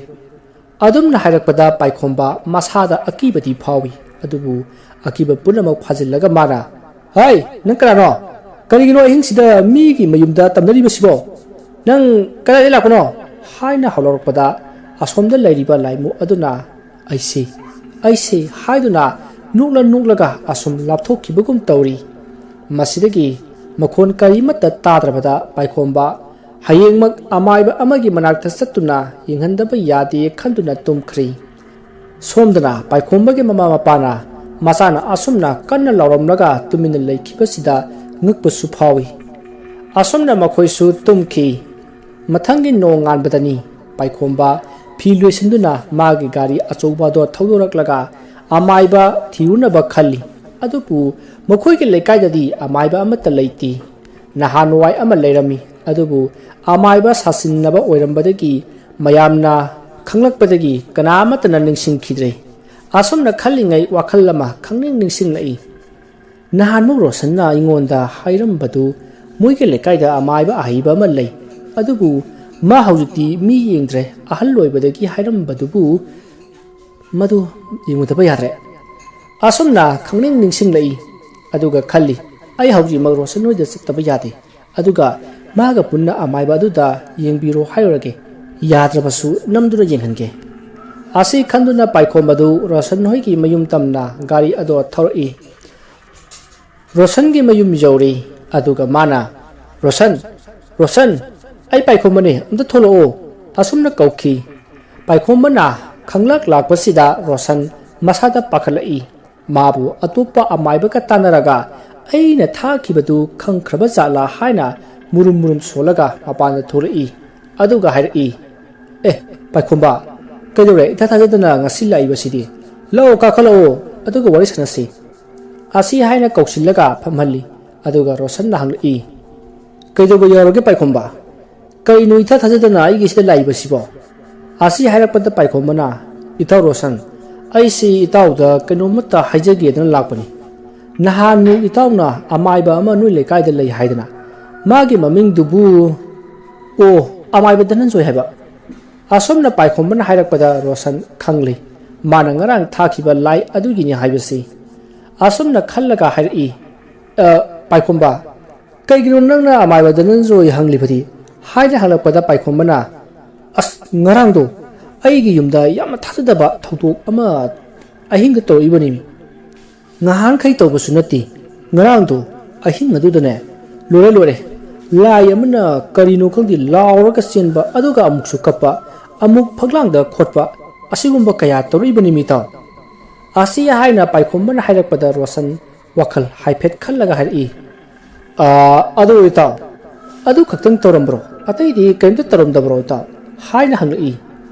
ꯑꯗꯨꯝꯅ ꯍꯥꯏꯔꯛꯄꯗ ꯄꯥꯏꯈꯣꯝꯕ ꯃꯁꯥꯗ ꯑꯀꯤꯕꯗꯤ ꯐꯥꯎꯏ, ꯑꯗꯨꯕꯨ ꯑꯀꯤꯕ ꯄꯨꯝꯅꯃꯛ ꯐꯥꯖꯤꯜꯂꯒ ꯃꯥꯅ, "ꯍꯩ, ꯅꯪ ꯀꯅꯥꯅꯣ? ꯀꯔꯤꯒꯤꯅꯣ ꯑꯍꯤꯡꯁꯤꯗ ꯃꯤꯒꯤ ꯃꯌꯨꯝꯗ ꯇꯝꯅꯔꯤꯕꯁꯤꯕꯣ? ꯅꯪ ꯀꯗꯥꯏꯗꯒꯤ ꯂꯥꯛꯄꯅꯣ?" ꯍꯥꯏꯅ ꯍꯧꯔꯛꯄꯗ, ꯑꯁꯣꯝꯗ ꯂꯩꯔꯤꯕ ꯂꯥꯏꯃꯨ ꯑꯗꯨꯅ, "ꯑꯩꯁꯤ, ꯑꯩꯁꯤ" ꯍꯥꯏꯗꯨꯅ ꯅꯣꯛꯂ ꯅꯣꯛꯂꯒ ꯑꯁꯨꯝ ꯂꯥꯞꯊꯣꯛꯈꯤꯕꯒꯨꯝ ꯇꯧꯔꯤ꯫ ꯃꯁꯤꯗꯒꯤ ꯃꯈꯣꯟ ꯀꯔꯤꯃꯠꯇ ꯇꯥꯗ꯭ꯔꯕꯗ ꯄꯥꯏꯈꯣꯝꯕ ꯍꯌꯦꯡꯃꯛ ꯑꯃꯥꯏꯕ ꯑꯃꯒꯤ ꯃꯅꯥꯛꯇ ꯆꯠꯇꯨꯅ ꯌꯦꯡꯍꯟꯗꯕ ꯌꯥꯗꯦ ꯈꯟꯗꯨꯅ ꯇꯨꯝꯈ꯭ꯔꯤ꯫ ꯁꯣꯝꯗꯅ ꯄꯥꯏꯈꯣꯝꯕꯒꯤ ꯃꯃꯥ ꯃꯄꯥꯅ ꯃꯆꯥꯅ ꯑꯁꯨꯝꯅ ꯀꯟꯅ ꯂꯥꯎꯔꯝꯂꯒ ꯇꯨꯃꯤꯟꯅ ꯂꯩꯈꯤꯕꯁꯤꯗ ꯉꯛꯄꯁꯨ ꯐꯥꯎꯏ꯫ ꯑꯁꯨꯝꯅ ꯃꯈꯣꯏꯁꯨ ꯇꯨꯝꯈꯤ꯫ ꯃꯊꯪꯒꯤ ꯅꯣꯡꯉꯥꯟꯕꯗꯅꯤ ꯄꯥꯏꯈꯣꯝꯕ ꯐꯤ ꯂꯣꯏꯁꯤꯟꯗꯨꯅ ꯃꯥꯒꯤ ꯒꯥꯔꯤ ꯑꯆꯧꯕ ꯑꯗꯣ ꯊꯧꯗꯣꯔꯛꯂꯒ ꯑꯃꯥꯏꯕ ꯊꯤꯔꯨꯅꯕ ꯈꯜꯂꯤ꯫ ꯑꯗꯨꯕꯨ ꯃꯈꯣꯏꯒꯤ ꯂꯩꯀꯥꯏꯗꯗꯤ ꯑꯃꯥꯏꯕ ꯑꯃꯠꯇ ꯂꯩꯇꯦ꯫ ꯅꯍꯥꯟꯋꯥꯏ ꯑꯃ ꯂꯩꯔꯝꯃꯤ, ꯑꯗꯨꯕꯨ ꯑꯃꯥꯏꯕ ꯁꯥꯁꯤꯟꯅꯕ ꯑꯣꯏꯔꯝꯕꯗꯒꯤ ꯃꯌꯥꯝꯅ ꯈꯪꯂꯛꯄꯗꯒꯤ ꯀꯅꯥ ꯑꯃꯠꯇꯅ ꯅꯤꯡꯁꯤꯡꯈꯤꯗ꯭ꯔꯦ꯫ ꯑꯁꯨꯝꯅ ꯈꯜꯂꯤꯉꯩ ꯋꯥꯈꯜ ꯑꯃ ꯈꯪꯅꯤꯡ ꯅꯤꯡꯁꯤꯡꯂꯛꯏ꯫ ꯅꯍꯥꯟꯃꯨꯛ ꯔꯣꯁꯟꯅ ꯑꯩꯉꯣꯟꯗ ꯍꯥꯏꯔꯝꯕꯗꯨ ꯃꯣꯏꯒꯤ ꯂꯩꯀꯥꯏꯗ ꯑꯃꯥꯏꯕ ꯑꯍꯩꯕ ꯑꯃ ꯂꯩ, ꯑꯗꯨꯕꯨ ꯃꯥ ꯍꯧꯖꯤꯛꯇꯤ ꯃꯤ ꯌꯦꯡꯗ꯭ꯔꯦ, ꯑꯍꯜ ꯑꯣꯏꯕꯗꯒꯤ ꯍꯥꯏꯔꯝꯕꯗꯨꯕꯨ ꯃꯗꯨ ꯌꯦꯡꯉꯨꯗꯕ ꯌꯥꯗ꯭ꯔꯦ꯫ ꯑꯁꯨꯝꯅ ꯈꯪꯅꯤꯡ ꯅꯤꯡꯁꯤꯡꯂꯛꯏ꯫ ꯑꯗꯨꯒ ꯈꯜꯂꯤ, "ꯑꯩ ꯍꯧꯖꯤꯛꯃꯛ ꯔꯣꯁꯟ ꯍꯣꯏꯗ ꯆꯠꯇꯕ ꯌꯥꯗꯦ꯫ ꯑꯗꯨꯒ ꯃꯥꯒ ꯄꯨꯟꯅ ꯑꯃꯥꯏꯕ ꯑꯗꯨꯗ ꯌꯦꯡꯕꯤꯔꯣ ꯍꯥꯏꯔꯨꯔꯒꯦ꯫ ꯌꯥꯗ꯭ꯔꯕꯁꯨ ꯅꯝꯗꯨꯅ ꯌꯦꯡꯍꯟꯒꯦ꯫" ꯑꯁꯤ ꯈꯟꯗꯨꯅ ꯄꯥꯏꯈꯣꯝꯕꯗꯨ ꯔꯣꯁꯟ ꯍꯣꯏꯒꯤ ꯃꯌꯨꯝ ꯇꯝꯅ ꯒꯥꯔꯤ ꯑꯗꯣ ꯊꯧꯔꯛꯏ꯫ ꯔꯣꯁꯟꯒꯤ ꯃꯌꯨꯝ ꯌꯧꯔꯦ꯫ ꯑꯗꯨꯒ ꯃꯥꯅ, "ꯔꯣꯁꯟ, ꯔꯣꯁꯟ, ꯑꯩ ꯄꯥꯏꯈꯣꯝꯕꯅꯦ, ꯑꯝꯇ ꯊꯣꯛꯂꯛꯑꯣ," ꯑꯁꯨꯝꯅ ꯀꯧꯈꯤ꯫ ꯄꯥꯏꯈꯣꯝꯕꯅ ꯈꯪꯂꯛ ꯂꯥꯛꯄꯁꯤꯗ ꯔꯣꯁꯟ ꯃꯁꯥꯗ ꯄꯥꯈꯠꯂꯛꯏ꯫ ꯃꯥꯕꯨ ꯑꯇꯣꯞꯄ ꯑꯃꯥꯏꯕꯒ ꯇꯥꯟꯅꯔꯒ ꯑꯩꯅ ꯊꯥꯈꯤꯕꯗꯨ ꯈꯪꯈ꯭ꯔꯕ ꯖꯥꯠꯂꯥ ꯍꯥꯏꯅ ꯃꯨꯔꯨꯝ ꯃꯨꯔꯨꯝ ꯁꯣꯜꯂꯒ ꯃꯄꯥꯟꯗ ꯊꯣꯛꯂꯛꯏ꯫ ꯑꯗꯨꯒ ꯍꯥꯏꯔꯛꯏ, "ꯑꯦ, ꯄꯥꯏꯈꯣꯝꯕ, ꯀꯩꯗꯧꯔꯦ ꯏꯊꯥ ꯊꯥꯖꯗꯅ ꯉꯁꯤ ꯂꯥꯛꯏꯕꯁꯤꯗꯤ? ꯂꯥꯛꯑꯣ, ꯀꯥꯈꯠꯂꯛꯑꯣ, ꯑꯗꯨꯒ ꯋꯥꯔꯤ ꯁꯥꯟꯅꯁꯤ"꯫ ꯑꯁꯤ ꯍꯥꯏꯅ ꯀꯧꯁꯤꯜꯂꯒ ꯐꯝꯍꯜꯂꯤ꯫ ꯑꯗꯨꯒ ꯔꯣꯁꯟꯅ ꯍꯪꯂꯛꯏ, "ꯀꯩꯗꯧꯕ ꯌꯥꯎꯔꯒꯦ ꯄꯥꯏꯈꯣꯝꯕ? ꯀꯩꯅꯣ ꯏꯊꯥ ꯊꯥꯖꯗꯅ ꯑꯩꯒꯤꯁꯤꯗ ꯂꯥꯛꯏꯕꯁꯤꯕꯣ?" ꯑꯁꯤ ꯍꯥꯏꯔꯛꯄꯗ ꯄꯥꯏꯈꯣꯝꯕꯅ, "ꯏꯇꯥꯎ ꯔꯣꯁꯟ, ꯑꯩꯁꯤ ꯏꯇꯥꯎꯗ ꯀꯩꯅꯣꯝꯃꯇ ꯍꯥꯏꯖꯒꯦꯗꯅ ꯂꯥꯛꯄꯅꯤ꯫ ꯅꯍꯥꯟꯃꯨꯛ ꯏꯇꯥꯎꯅ ꯑꯃꯥꯏꯕ ꯑꯃ ꯅꯣꯏ ꯂꯩꯀꯥꯏꯗ ꯂꯩ ꯍꯥꯏꯗꯅ, ꯃꯥꯒꯤ ꯃꯃꯤꯡꯗꯨꯕꯨ"꯫ "ꯑꯣ, ꯑꯃꯥꯏꯕ ꯙꯅꯟꯖꯣꯏ ꯍꯥꯏꯕ꯫ ꯑꯁꯣꯝꯅ ꯄꯥꯏꯈꯣꯝꯕꯅ ꯍꯥꯏꯔꯛꯄꯗ ꯔꯣꯁꯟ ꯈꯪꯂꯤ꯫ ꯃꯥꯅ ꯉꯔꯥꯡ ꯊꯥꯈꯤꯕ ꯂꯥꯏ ꯑꯗꯨꯒꯤꯅꯤ ꯍꯥꯏꯕꯁꯤ"꯫ ꯑꯁꯣꯝꯅ ꯈꯜꯂꯒ ꯍꯥꯏꯔꯛꯏ, "ꯑ, ꯄꯥꯏꯈꯣꯝꯕ, ꯀꯩꯒꯤꯅꯣ ꯅꯪꯅ ꯑꯃꯥꯏꯕ ꯙꯅꯟꯖꯣꯏ ꯍꯪꯂꯤꯕꯗꯤ?" ꯍꯥꯏꯅ ꯍꯪꯂꯛꯄꯗ ꯄꯥꯏꯈꯣꯝꯕꯅ, "ꯑꯁ, ꯉꯔꯥꯡꯗꯣ ꯑꯩꯒꯤ ꯌꯨꯝꯗ ꯌꯥꯝꯅ ꯊꯥꯖꯗꯕ ꯊꯧꯗꯣꯛ ꯑꯃ ꯑꯍꯤꯡꯗ ꯇꯧꯔꯛꯏꯕꯅꯤꯃꯤ꯫ ꯉꯍꯥꯟꯈꯩ ꯇꯧꯕꯁꯨ ꯅꯠꯇꯦ꯫ ꯉꯔꯥꯡꯗꯣ ꯑꯍꯤꯡ ꯑꯗꯨꯗꯅꯦ, ꯂꯣꯏꯔꯦ, ꯂꯣꯏꯔꯦ꯫ ꯂꯥꯏ ꯑꯃꯅ ꯀꯔꯤꯅꯣ ꯈꯪꯗꯦ ꯂꯥꯎꯔꯒ ꯆꯦꯟꯕ, ꯑꯗꯨꯒ ꯑꯃꯨꯛꯁꯨ ꯀꯞꯄ, ꯑꯃꯨꯛ ꯐꯛꯂꯥꯡꯗ ꯈꯣꯠꯄ, ꯑꯁꯤꯒꯨꯝꯕ ꯀꯌꯥ ꯇꯧꯔꯛꯏꯕꯅꯤꯃꯤ ꯏꯇꯥꯎ"꯫ ꯑꯁꯤ ꯍꯥꯏꯅ ꯄꯥꯏꯈꯣꯝꯕꯅ ꯍꯥꯏꯔꯛꯄꯗ ꯔꯣꯁꯟ ꯋꯥꯈꯜ ꯍꯥꯏꯐꯦꯠ ꯈꯜꯂꯒ ꯍꯥꯏꯔꯛꯏ, "ꯑ, ꯑꯗꯨ ꯏꯇꯥꯎ, ꯑꯗꯨ ꯈꯛꯇꯪ ꯇꯧꯔꯝꯕ꯭ꯔꯣ? ꯑꯇꯩꯗꯤ ꯀꯔꯤꯝꯇ ꯇꯧꯔꯝꯗꯕ꯭ꯔꯣ ꯏꯇꯥꯎ?" ꯍꯥꯏꯅ ꯍꯪꯂꯛꯏ꯫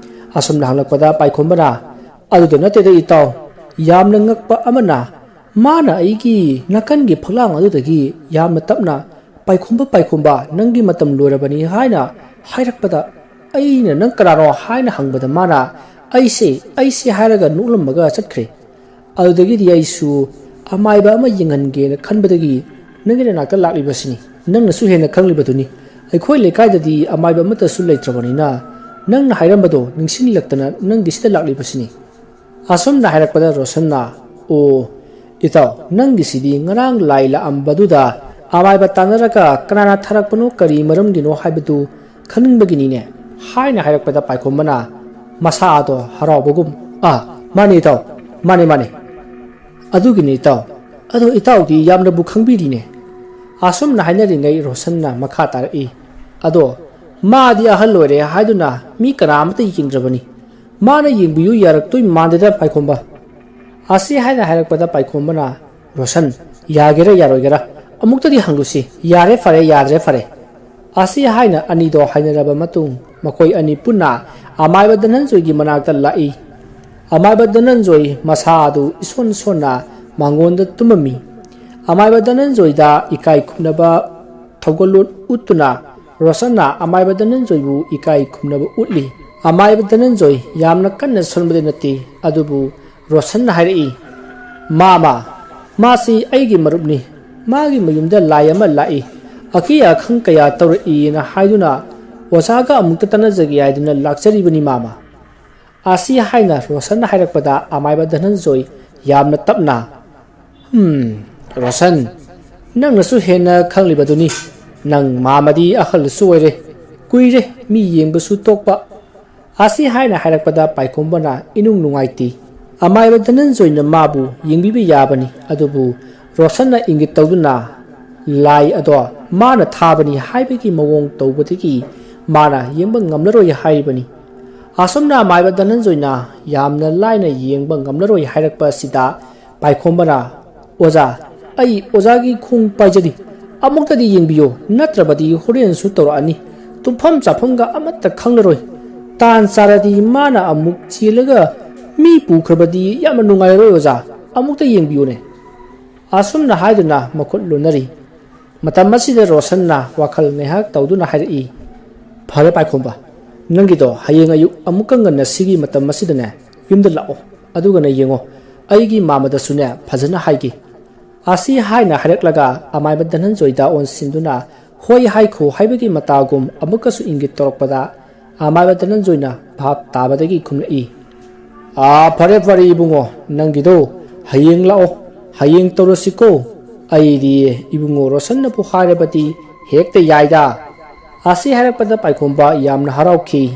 ꯑꯁꯨꯝꯅ ꯍꯪꯂꯛꯄꯗ ꯄꯥꯏꯈꯣꯝꯕꯅ, "ꯑꯗꯨꯗ ꯅꯠꯇꯦꯗ ꯏꯇꯥꯎ, ꯌꯥꯝꯅ ꯉꯛꯄ ꯑꯃꯅ, ꯃꯥꯅ ꯑꯩꯒꯤ ꯅꯥꯀꯟꯒꯤ ꯐꯛꯂꯥꯡ ꯑꯗꯨꯗꯒꯤ ꯌꯥꯝꯅ ꯇꯞꯅ, 'ꯄꯥꯏꯈꯣꯝꯕ, ꯄꯥꯏꯈꯣꯝꯕ, ꯅꯪꯒꯤ ꯃꯇꯝ ꯂꯣꯏꯔꯕꯅꯤ' ꯍꯥꯏꯅ ꯍꯥꯏꯔꯛꯄꯗ, ꯑꯩꯅ 'ꯅꯪ ꯀꯅꯥꯅꯣ?' ꯍꯥꯏꯅ ꯍꯪꯕꯗ ꯃꯥꯅ 'ꯑꯩꯁꯦ, ꯑꯩꯁꯦ' ꯍꯥꯏꯔꯒ ꯅꯣꯛꯂꯝꯃꯒ ꯆꯠꯈ꯭ꯔꯦ꯫ ꯑꯗꯨꯗꯒꯤꯗꯤ ꯑꯩꯁꯨ ꯑꯃꯥꯏꯕ ꯑꯃ ꯌꯦꯡꯍꯟꯒꯦꯅ ꯈꯟꯕꯗꯒꯤ ꯅꯪꯒꯤ ꯅꯅꯥꯛꯇ ꯂꯥꯛꯂꯤꯕꯁꯤꯅꯤ꯫ ꯅꯪꯅꯁꯨ ꯍꯦꯟꯅ ꯈꯪꯂꯤꯕꯗꯨꯅꯤ꯫ ꯑꯩꯈꯣꯏ ꯂꯩꯀꯥꯏꯗꯗꯤ ꯑꯃꯥꯏꯕ ꯑꯃꯠꯇꯁꯨ ꯂꯩꯇ꯭ꯔꯕꯅꯤꯅ ꯅꯪꯅ ꯍꯥꯏꯔꯝꯕꯗꯣ ꯅꯤꯡꯁꯤꯡꯂꯛꯇꯅ ꯅꯪꯒꯤ ꯁꯤꯗ ꯂꯥꯛꯂꯤꯕꯁꯤꯅꯤ"꯫ ꯑꯁꯨꯝꯅ ꯍꯥꯏꯔꯛꯄꯗ ꯔꯣꯁꯟꯅ, "ꯑꯣ, ꯏꯇꯥꯎ, ꯅꯪꯒꯤꯁꯤꯗꯤ ꯉꯔꯥꯡ ꯂꯥꯏ ꯂꯥꯛꯑꯝꯕꯗꯨꯗ ꯑꯃꯥꯏꯕ ꯇꯥꯟꯅꯔꯒ ꯀꯅꯥꯅ ꯊꯥꯔꯛꯄꯅꯣ, ꯀꯔꯤ ꯃꯔꯝꯒꯤꯅꯣ ꯍꯥꯏꯕꯗꯨ ꯈꯪꯅꯤꯡꯕꯒꯤꯅꯤꯅꯦ" ꯍꯥꯏꯅ ꯍꯥꯏꯔꯛꯄꯗ ꯄꯥꯏꯈꯣꯝꯕꯅ ꯃꯁꯥꯗꯣ ꯍꯔꯥꯎꯕꯒꯨꯝ, "ꯑꯥ, ꯃꯥꯅꯦ ꯏꯇꯥꯎ, ꯃꯥꯅꯦ, ꯃꯥꯅꯦ꯫ ꯑꯗꯨꯒꯤꯅꯦ ꯏꯇꯥꯎ꯫ ꯑꯗꯣ ꯏꯇꯥꯎꯗꯤ ꯌꯥꯝꯅꯕꯨ ꯈꯪꯕꯤꯔꯤꯅꯦ"꯫ ꯑꯁꯨꯝꯅ ꯍꯥꯏꯅꯔꯤꯉꯩ ꯔꯣꯁꯟꯅ ꯃꯈꯥ ꯇꯥꯔꯛꯏ, "ꯑꯗꯣ ꯃꯥꯗꯤ ꯑꯍꯜ ꯑꯣꯏꯔꯦ ꯍꯥꯏꯗꯨꯅ ꯃꯤ ꯀꯅꯥ ꯑꯃꯠꯇ ꯌꯦꯡꯗ꯭ꯔꯕꯅꯤ꯫ ꯃꯥꯅ ꯌꯦꯡꯕꯤꯌꯨ ꯌꯥꯔꯛꯇꯣꯏ ꯃꯥꯟꯗꯦꯗ ꯄꯥꯏꯈꯣꯝꯕ"꯫ ꯑꯁꯤ ꯍꯥꯏꯅ ꯍꯥꯏꯔꯛꯄꯗ ꯄꯥꯏꯈꯣꯝꯕꯅ, "ꯔꯣꯁꯟ, ꯌꯥꯒꯦꯔꯥ ꯌꯥꯔꯣꯏꯒꯦꯔꯥ, ꯑꯃꯨꯛꯇꯗꯤ ꯍꯪꯂꯨꯁꯤ, ꯌꯥꯔꯦ ꯐꯔꯦ, ꯌꯥꯗ꯭ꯔꯦ ꯐꯔꯦ"꯫ ꯑꯁꯤ ꯍꯥꯏꯅ ꯑꯅꯤꯗꯣ ꯍꯥꯏꯅꯔꯕ ꯃꯇꯨꯡ ꯃꯈꯣꯏ ꯑꯅꯤ ꯄꯨꯟꯅ ꯑꯃꯥꯏꯕ ꯙꯅꯟꯖꯣꯏꯒꯤ ꯃꯅꯥꯛꯇ ꯂꯥꯛꯏ꯫ ꯑꯃꯥꯏꯕ ꯙꯅꯟꯖꯣꯏ ꯃꯁꯥ ꯑꯗꯨ ꯏꯁꯣꯟ ꯁꯣꯟꯅ ꯃꯥꯡꯒꯣꯟꯗ ꯇꯨꯝꯃꯝꯃꯤ꯫ ꯑꯃꯥꯏꯕ ꯙꯅꯟꯖꯣꯏꯗ ꯏꯀꯥꯏ ꯈꯨꯝꯅꯕ ꯊꯧꯒꯜꯂꯣꯟ ꯎꯠꯇꯨꯅ ꯔꯣꯁꯟꯅ ꯑꯃꯥꯏꯕ ꯙꯅꯟꯖꯣꯏꯕꯨ ꯏꯀꯥꯏ ꯈꯨꯝꯅꯕ ꯎꯠꯂꯤ꯫ ꯑꯃꯥꯏꯕ ꯙꯅꯟꯖꯣꯏ ꯌꯥꯝꯅ ꯀꯟꯅ ꯁꯣꯟꯕꯗꯤ ꯅꯠꯇꯦ, ꯑꯗꯨꯕꯨ ꯔꯣꯁꯟꯅ ꯍꯥꯏꯔꯛꯏ, "ꯃꯥꯃ, ꯃꯥꯁꯤ ꯑꯩꯒꯤ ꯃꯔꯨꯞꯅꯤ꯫ ꯃꯥꯒꯤ ꯃꯌꯨꯝꯗ ꯂꯥꯏ ꯑꯃ ꯂꯥꯛꯏ, ꯑꯀꯤ ꯑꯈꯪ ꯀꯌꯥ ꯇꯧꯔꯛꯏꯅ ꯍꯥꯏꯗꯨꯅ ꯑꯣꯖꯥꯒ ꯑꯃꯨꯛꯇ ꯇꯥꯟꯅꯖꯒꯦ ꯍꯥꯏꯗꯨꯅ ꯂꯥꯛꯆꯔꯤꯕꯅꯤ ꯃꯥꯃ"꯫ ꯑꯁꯤ ꯍꯥꯏꯅ ꯔꯣꯁꯟꯅ ꯍꯥꯏꯔꯛꯄꯗ ꯑꯃꯥꯏꯕ ꯙꯅꯟꯖꯣꯏ ꯌꯥꯝꯅ ꯇꯞꯅ, "ꯍꯝ, ꯔꯣꯁꯟ, ꯅꯪꯅꯁꯨ ꯍꯦꯟꯅ ꯈꯪꯂꯤꯕꯗꯨꯅꯤ꯫ ꯅꯪ ꯃꯥꯃꯗꯤ ꯑꯍꯜꯁꯨ ꯑꯣꯏꯔꯦ, ꯀꯨꯏꯔꯦ ꯃꯤ ꯌꯦꯡꯕꯁꯨ ꯇꯣꯛꯄ"꯫ ꯑꯁꯤ ꯍꯥꯏꯅ ꯍꯥꯏꯔꯛꯄꯗ ꯄꯥꯏꯈꯣꯝꯕꯅ ꯏꯅꯨꯡ ꯅꯨꯡꯉꯥꯏꯇꯦ꯫ ꯑꯃꯥꯏꯕ ꯙꯅꯟꯖꯣꯏꯅ ꯃꯥꯕꯨ ꯌꯦꯡꯕꯤꯕ ꯌꯥꯕꯅꯤ, ꯑꯗꯨꯕꯨ ꯔꯣꯁꯟꯅ ꯏꯪꯒꯤꯠ ꯇꯧꯗꯨꯅ ꯂꯥꯏ ꯑꯗꯣ ꯃꯥꯅ ꯊꯥꯕꯅꯤ ꯍꯥꯏꯕꯒꯤ ꯃꯑꯣꯡ ꯇꯧꯕꯗꯒꯤ ꯃꯥꯅ ꯌꯦꯡꯕ ꯉꯝꯂꯔꯣꯏ ꯍꯥꯏꯔꯤꯕꯅꯤ꯫ ꯑꯁꯨꯝꯅ ꯑꯃꯥꯏꯕ ꯙꯅꯟꯖꯣꯏꯅ ꯌꯥꯝꯅ ꯂꯥꯏꯅ ꯌꯦꯡꯕ ꯉꯝꯂꯔꯣꯏ ꯍꯥꯏꯔꯛꯄ ꯑꯁꯤꯗ ꯄꯥꯏꯈꯣꯝꯕꯅ, "ꯑꯣꯖꯥ, ꯑꯩ ꯑꯣꯖꯥꯒꯤ ꯈꯣꯡ ꯄꯥꯏꯖꯔꯤ, ꯑꯃꯨꯛꯇꯗꯤ ꯌꯦꯡꯕꯤꯌꯨ, ꯅꯠꯇ꯭ꯔꯕꯗꯤ ꯍꯣꯔꯦꯟꯁꯨ ꯇꯧꯔꯛꯑꯅꯤ, ꯇꯨꯝꯐꯝ ꯆꯥꯐꯝꯒ ꯑꯃꯠꯇ ꯈꯪꯂꯔꯣꯏ꯫ ꯇꯥꯟ ꯆꯥꯔꯗꯤ ꯃꯥꯅ ꯑꯃꯨꯛ ꯆꯦꯜꯂꯒ ꯃꯤ ꯄꯨꯈ꯭ꯔꯕꯗꯤ ꯌꯥꯝꯅ ꯅꯨꯡꯉꯥꯏꯔꯔꯣꯏ ꯑꯣꯖꯥ, ꯑꯃꯨꯛꯇ ꯌꯦꯡꯕꯤꯌꯨꯅꯦ"꯫ ꯑꯁꯨꯝꯅ ꯍꯥꯏꯗꯨꯅ ꯃꯈꯨꯠ ꯂꯣꯟꯅꯔꯤ꯫ ꯃꯇꯝ ꯑꯁꯤꯗ ꯔꯣꯁꯟꯅ ꯋꯥꯈꯜ ꯉꯥꯏꯍꯥꯛ ꯇꯧꯗꯨꯅ ꯍꯥꯏꯔꯛꯏ, "ꯐꯔꯦ ꯄꯥꯏꯈꯣꯝꯕ, ꯅꯪꯒꯤꯗꯣ ꯍꯌꯦꯡ ꯑꯌꯨꯛ ꯑꯃꯨꯛꯀ ꯉꯟꯅ ꯁꯤꯒꯤ ꯃꯇꯝ ꯑꯁꯤꯗꯅꯦ ꯌꯨꯝꯗ ꯂꯥꯛꯑꯣ, ꯑꯗꯨꯒꯅꯦ ꯌꯦꯡꯉꯣ, ꯑꯩꯒꯤ ꯃꯥꯃꯗꯁꯨꯅꯦ ꯐꯖꯅ ꯍꯥꯏꯒꯦ"꯫ ꯑꯁꯤ ꯍꯥꯏꯅ ꯍꯥꯏꯔꯛꯂꯒ ꯑꯃꯥꯏꯕ ꯙꯅꯟꯖꯣꯏꯗ ꯑꯣꯟꯁꯤꯟꯗꯨꯅ ꯍꯣꯏ ꯍꯥꯏꯈꯣ ꯍꯥꯏꯕꯒꯤ ꯃꯇꯥꯒꯨꯝ ꯑꯃꯨꯛꯀꯁꯨ ꯏꯪꯒꯤꯠ ꯇꯧꯔꯛꯄꯗ ꯑꯃꯥꯏꯕ ꯙꯅꯟꯖꯣꯏꯅ ꯚꯥꯞ ꯇꯥꯕꯗꯒꯤ ꯈꯨꯝꯂꯛꯏ, "ꯑꯥ, ꯐꯔꯦ ꯐꯔꯦ ꯏꯕꯨꯡꯉꯣ, ꯅꯪꯒꯤꯗꯣ ꯍꯌꯦꯡ ꯂꯥꯛꯑꯣ, ꯍꯌꯦꯡ ꯇꯧꯔꯁꯤꯀꯣ꯫ ꯑꯩꯗꯤ ꯏꯕꯨꯡꯉꯣ ꯔꯣꯁꯟꯅꯕꯨ ꯍꯥꯏꯔꯕꯗꯤ ꯍꯦꯛꯇ ꯌꯥꯏꯗ"꯫ ꯑꯁꯤ ꯍꯥꯏꯔꯛꯄꯗ ꯄꯥꯏꯈꯣꯝꯕ ꯌꯥꯝꯅ ꯍꯔꯥꯎꯈꯤ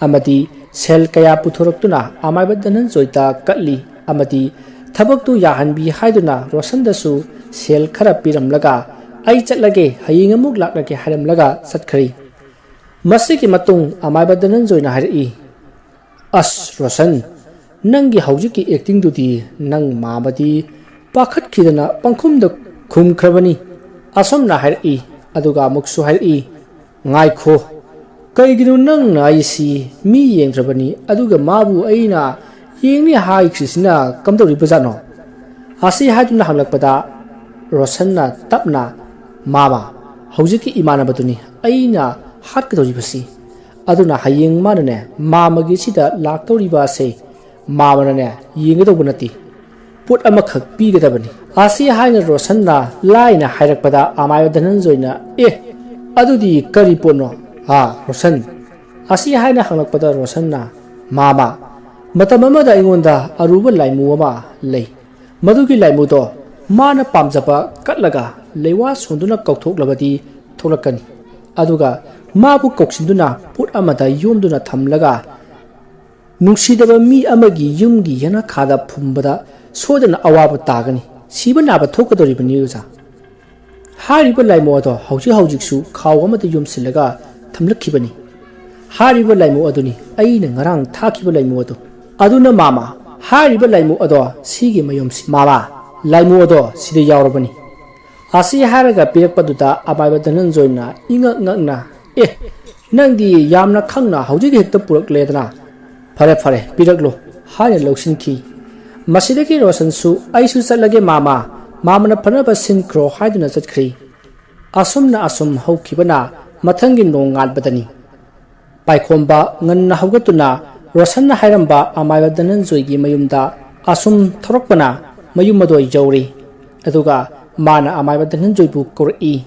ꯑꯃꯗꯤ ꯁꯦꯜ ꯀꯌꯥ ꯄꯨꯊꯣꯔꯛꯇꯨꯅ ꯑꯃꯥꯏꯕ ꯙꯅꯟꯖꯣꯏꯗ ꯀꯠꯂꯤ ꯑꯃꯗꯤ ꯊꯕꯛꯇꯨ ꯌꯥꯍꯟꯕꯤ ꯍꯥꯏꯗꯨꯅ ꯔꯣꯁꯟꯗꯁꯨ ꯁꯦꯜ ꯈꯔ ꯄꯤꯔꯝꯂꯒ "ꯑꯩ ꯆꯠꯂꯒꯦ, ꯍꯌꯦꯡ ꯑꯃꯨꯛ ꯂꯥꯛꯂꯒꯦ" ꯍꯥꯏꯔꯝꯂꯒ ꯆꯠꯈ꯭ꯔꯦ꯫ ꯃꯁꯤꯒꯤ ꯃꯇꯨꯡ ꯑꯃꯥꯏꯕ ꯙꯅꯟꯖꯣꯏꯅ ꯍꯥꯏꯔꯛꯏ, "ꯑꯁ ꯔꯣꯁꯟ, "ꯅꯪꯒꯤ ꯍꯧꯖꯤꯛꯀꯤ ꯑꯦꯛꯇꯤꯡꯗꯨꯗꯤ ꯅꯪ ꯃꯥꯃꯗꯤ ꯄꯥꯈꯠꯈꯤꯗꯅ ꯄꯪꯈꯨꯝꯗ ꯈꯨꯝꯈ꯭ꯔꯕꯅꯤ꯫" ꯑꯁꯣꯝꯅ ꯍꯥꯏꯔꯛꯏ꯫ ꯑꯗꯨꯒ ꯑꯃꯨꯛꯁꯨ ꯍꯥꯏꯔꯛꯏ, "ꯉꯥꯏꯈꯣ, ꯀꯩꯒꯤꯅꯣ ꯅꯪꯅ ꯑꯩꯁꯤ ꯃꯤ ꯌꯦꯡꯗ꯭ꯔꯕꯅꯤ, ꯑꯗꯨꯒ ꯃꯥꯕꯨ ꯑꯩꯅ ꯌꯦꯡꯅꯤ ꯍꯥꯏꯈ꯭ꯔꯤꯁꯤꯅ ꯀꯝꯗꯧꯔꯤꯕꯖꯥꯠꯅꯣ?" ꯑꯁꯤ ꯍꯥꯏꯗꯨꯅ ꯍꯪꯂꯛꯄꯗ ꯔꯣꯁꯟꯅ ꯇꯞꯅ, "ꯃꯥꯃ, ꯍꯧꯖꯤꯛꯀꯤ ꯏꯃꯥꯟꯅꯕꯗꯨꯅꯤ ꯑꯩꯅ ꯍꯥꯠꯀꯗꯧꯔꯤꯕꯁꯤ꯫ ꯑꯗꯨꯅ ꯍꯌꯦꯡ ꯃꯥꯅꯅꯦ ꯃꯥꯃꯒꯤ ꯁꯤꯗ ꯂꯥꯛꯇꯧꯔꯤꯕ ꯑꯁꯦ ꯃꯥꯃꯅꯅꯦ ꯌꯦꯡꯒꯗꯧꯕ ꯅꯠꯇꯦ, ꯄꯣꯠ ꯑꯃꯈꯛ ꯄꯤꯒꯗꯕꯅꯤ꯫" ꯑꯁꯤ ꯍꯥꯏꯅ ꯔꯣꯁꯟꯅ ꯂꯥꯏꯅ ꯍꯥꯏꯔꯛꯄꯗ ꯑꯃꯥꯏꯕ ꯙꯅꯟꯖꯣꯏꯅ, "ꯑꯦ, ꯑꯗꯨꯗꯤ ꯀꯔꯤ ꯄꯣꯠꯅꯣ?" "ꯑꯥ, ꯔꯣꯁꯟ?" ꯑꯁꯤ ꯍꯥꯏꯅ ꯍꯪꯂꯛꯄꯗ ꯔꯣꯁꯟꯅ, "ꯃꯥꯃ, ꯃꯇꯝ ꯑꯃꯗ ꯑꯩꯉꯣꯟꯗ ꯑꯔꯨꯕ ꯂꯥꯏꯃꯨ ꯑꯃ ꯂꯩ꯫ ꯃꯗꯨꯒꯤ ꯂꯥꯏꯃꯨꯗꯣ ꯃꯥꯅ ꯄꯥꯝꯖꯕ ꯀꯠꯂꯒ ꯂꯩꯋꯥ ꯁꯣꯟꯗꯨꯅ ꯀꯧꯊꯣꯛꯂꯕꯗꯤ ꯊꯣꯛꯂꯛꯀꯅꯤ꯫ ꯑꯗꯨꯒ ꯃꯥꯕꯨ ꯀꯧꯁꯤꯟꯗꯨꯅ ꯄꯣꯠ ꯑꯃꯗ ꯌꯣꯝꯗꯨꯅ ꯊꯝꯂꯒ ꯅꯨꯡꯁꯤꯗꯕ ꯃꯤ ꯑꯃꯒꯤ ꯌꯨꯝꯒꯤ ꯌꯦꯅꯈꯥꯗ ꯐꯨꯝꯕꯗ ꯁꯣꯏꯗꯅ ꯑꯋꯥꯕ ꯇꯥꯒꯅꯤ, ꯁꯤꯕ ꯅꯥꯕ ꯊꯣꯛꯀꯗꯧꯔꯤꯕꯅꯤ ꯑꯣꯖꯥ꯫ ꯍꯥꯏꯔꯤꯕ ꯂꯥꯏꯃꯨ ꯑꯗꯣ ꯍꯧꯖꯤꯛ ꯍꯧꯖꯤꯛꯁꯨ ꯈꯥꯎ ꯑꯃꯗ ꯌꯣꯝꯁꯤꯜꯂꯒ ꯊꯝꯂꯛꯈꯤꯕꯅꯤ꯫ ꯍꯥꯏꯔꯤꯕ ꯂꯥꯏꯃꯨ ꯑꯗꯨꯅꯤ ꯑꯩꯅ ꯉꯔꯥꯡ ꯊꯥꯈꯤꯕ ꯂꯥꯏꯃꯨ ꯑꯗꯨ꯫ ꯑꯗꯨꯅ ꯃꯥꯃ, ꯍꯥꯏꯔꯤꯕ ꯂꯥꯏꯃꯨ ꯑꯗꯣ ꯁꯤꯒꯤ ꯃꯌꯨꯝꯁꯤ꯫ ꯃꯥꯃ, ꯂꯥꯏꯃꯨ ꯑꯗꯣ ꯁꯤꯗ ꯌꯥꯎꯔꯕꯅꯤ꯫" ꯑꯁꯤ ꯍꯥꯏꯔꯒ ꯄꯤꯔꯛꯄꯗꯨꯗ ꯑꯃꯥꯏꯕ ꯙꯅꯟꯖꯣꯏꯅ ꯏꯉꯛ ꯉꯛꯅ, "ꯑꯦ, ꯅꯪꯗꯤ ꯌꯥꯝꯅ ꯈꯪꯅ ꯍꯧꯖꯤꯛ ꯍꯦꯛꯇ ꯄꯨꯔꯛꯂꯦꯗꯅ꯫ ꯐꯔꯦ, ꯐꯔꯦ, ꯄꯤꯔꯛꯂꯣ," ꯍꯥꯏꯅ ꯂꯧꯁꯤꯟꯈꯤ꯫ ꯃꯁꯤꯗꯒꯤ ꯔꯣꯁꯟꯁꯨ, "ꯑꯩꯁꯨ ꯆꯠꯂꯒꯦ ꯃꯥꯃ, ꯃꯥꯃꯅ ꯐꯅꯕ ꯁꯤꯟꯈ꯭ꯔꯣ" ꯍꯥꯏꯗꯨꯅ ꯆꯠꯈ꯭ꯔꯤ꯫ ꯑꯁꯨꯝꯅ ꯑꯁꯨꯝ ꯍꯧꯈꯤꯕꯅ ꯃꯊꯪꯒꯤ ꯅꯣꯡꯉꯥꯟꯕꯗꯅꯤ꯫ ꯄꯥꯏꯈꯣꯝꯕ ꯉꯟꯅ ꯍꯧꯒꯠꯇꯨꯅ ꯔꯣꯁꯟꯅ ꯍꯥꯏꯔꯝꯕ ꯑꯃꯥꯏꯕ ꯙꯅꯟꯖꯣꯏꯒꯤ ꯃꯌꯨꯝꯗ ꯑꯁꯨꯝ ꯊꯧꯔꯛꯄꯅ ꯃꯌꯨꯝ ꯑꯗꯨ ꯌꯧꯔꯤ꯫ ꯑꯗꯨꯒ ꯃꯥꯅ ꯑꯃꯥꯏꯕ ꯙꯅꯟꯖꯣꯏꯕꯨ ꯀꯧꯔꯛꯏ꯫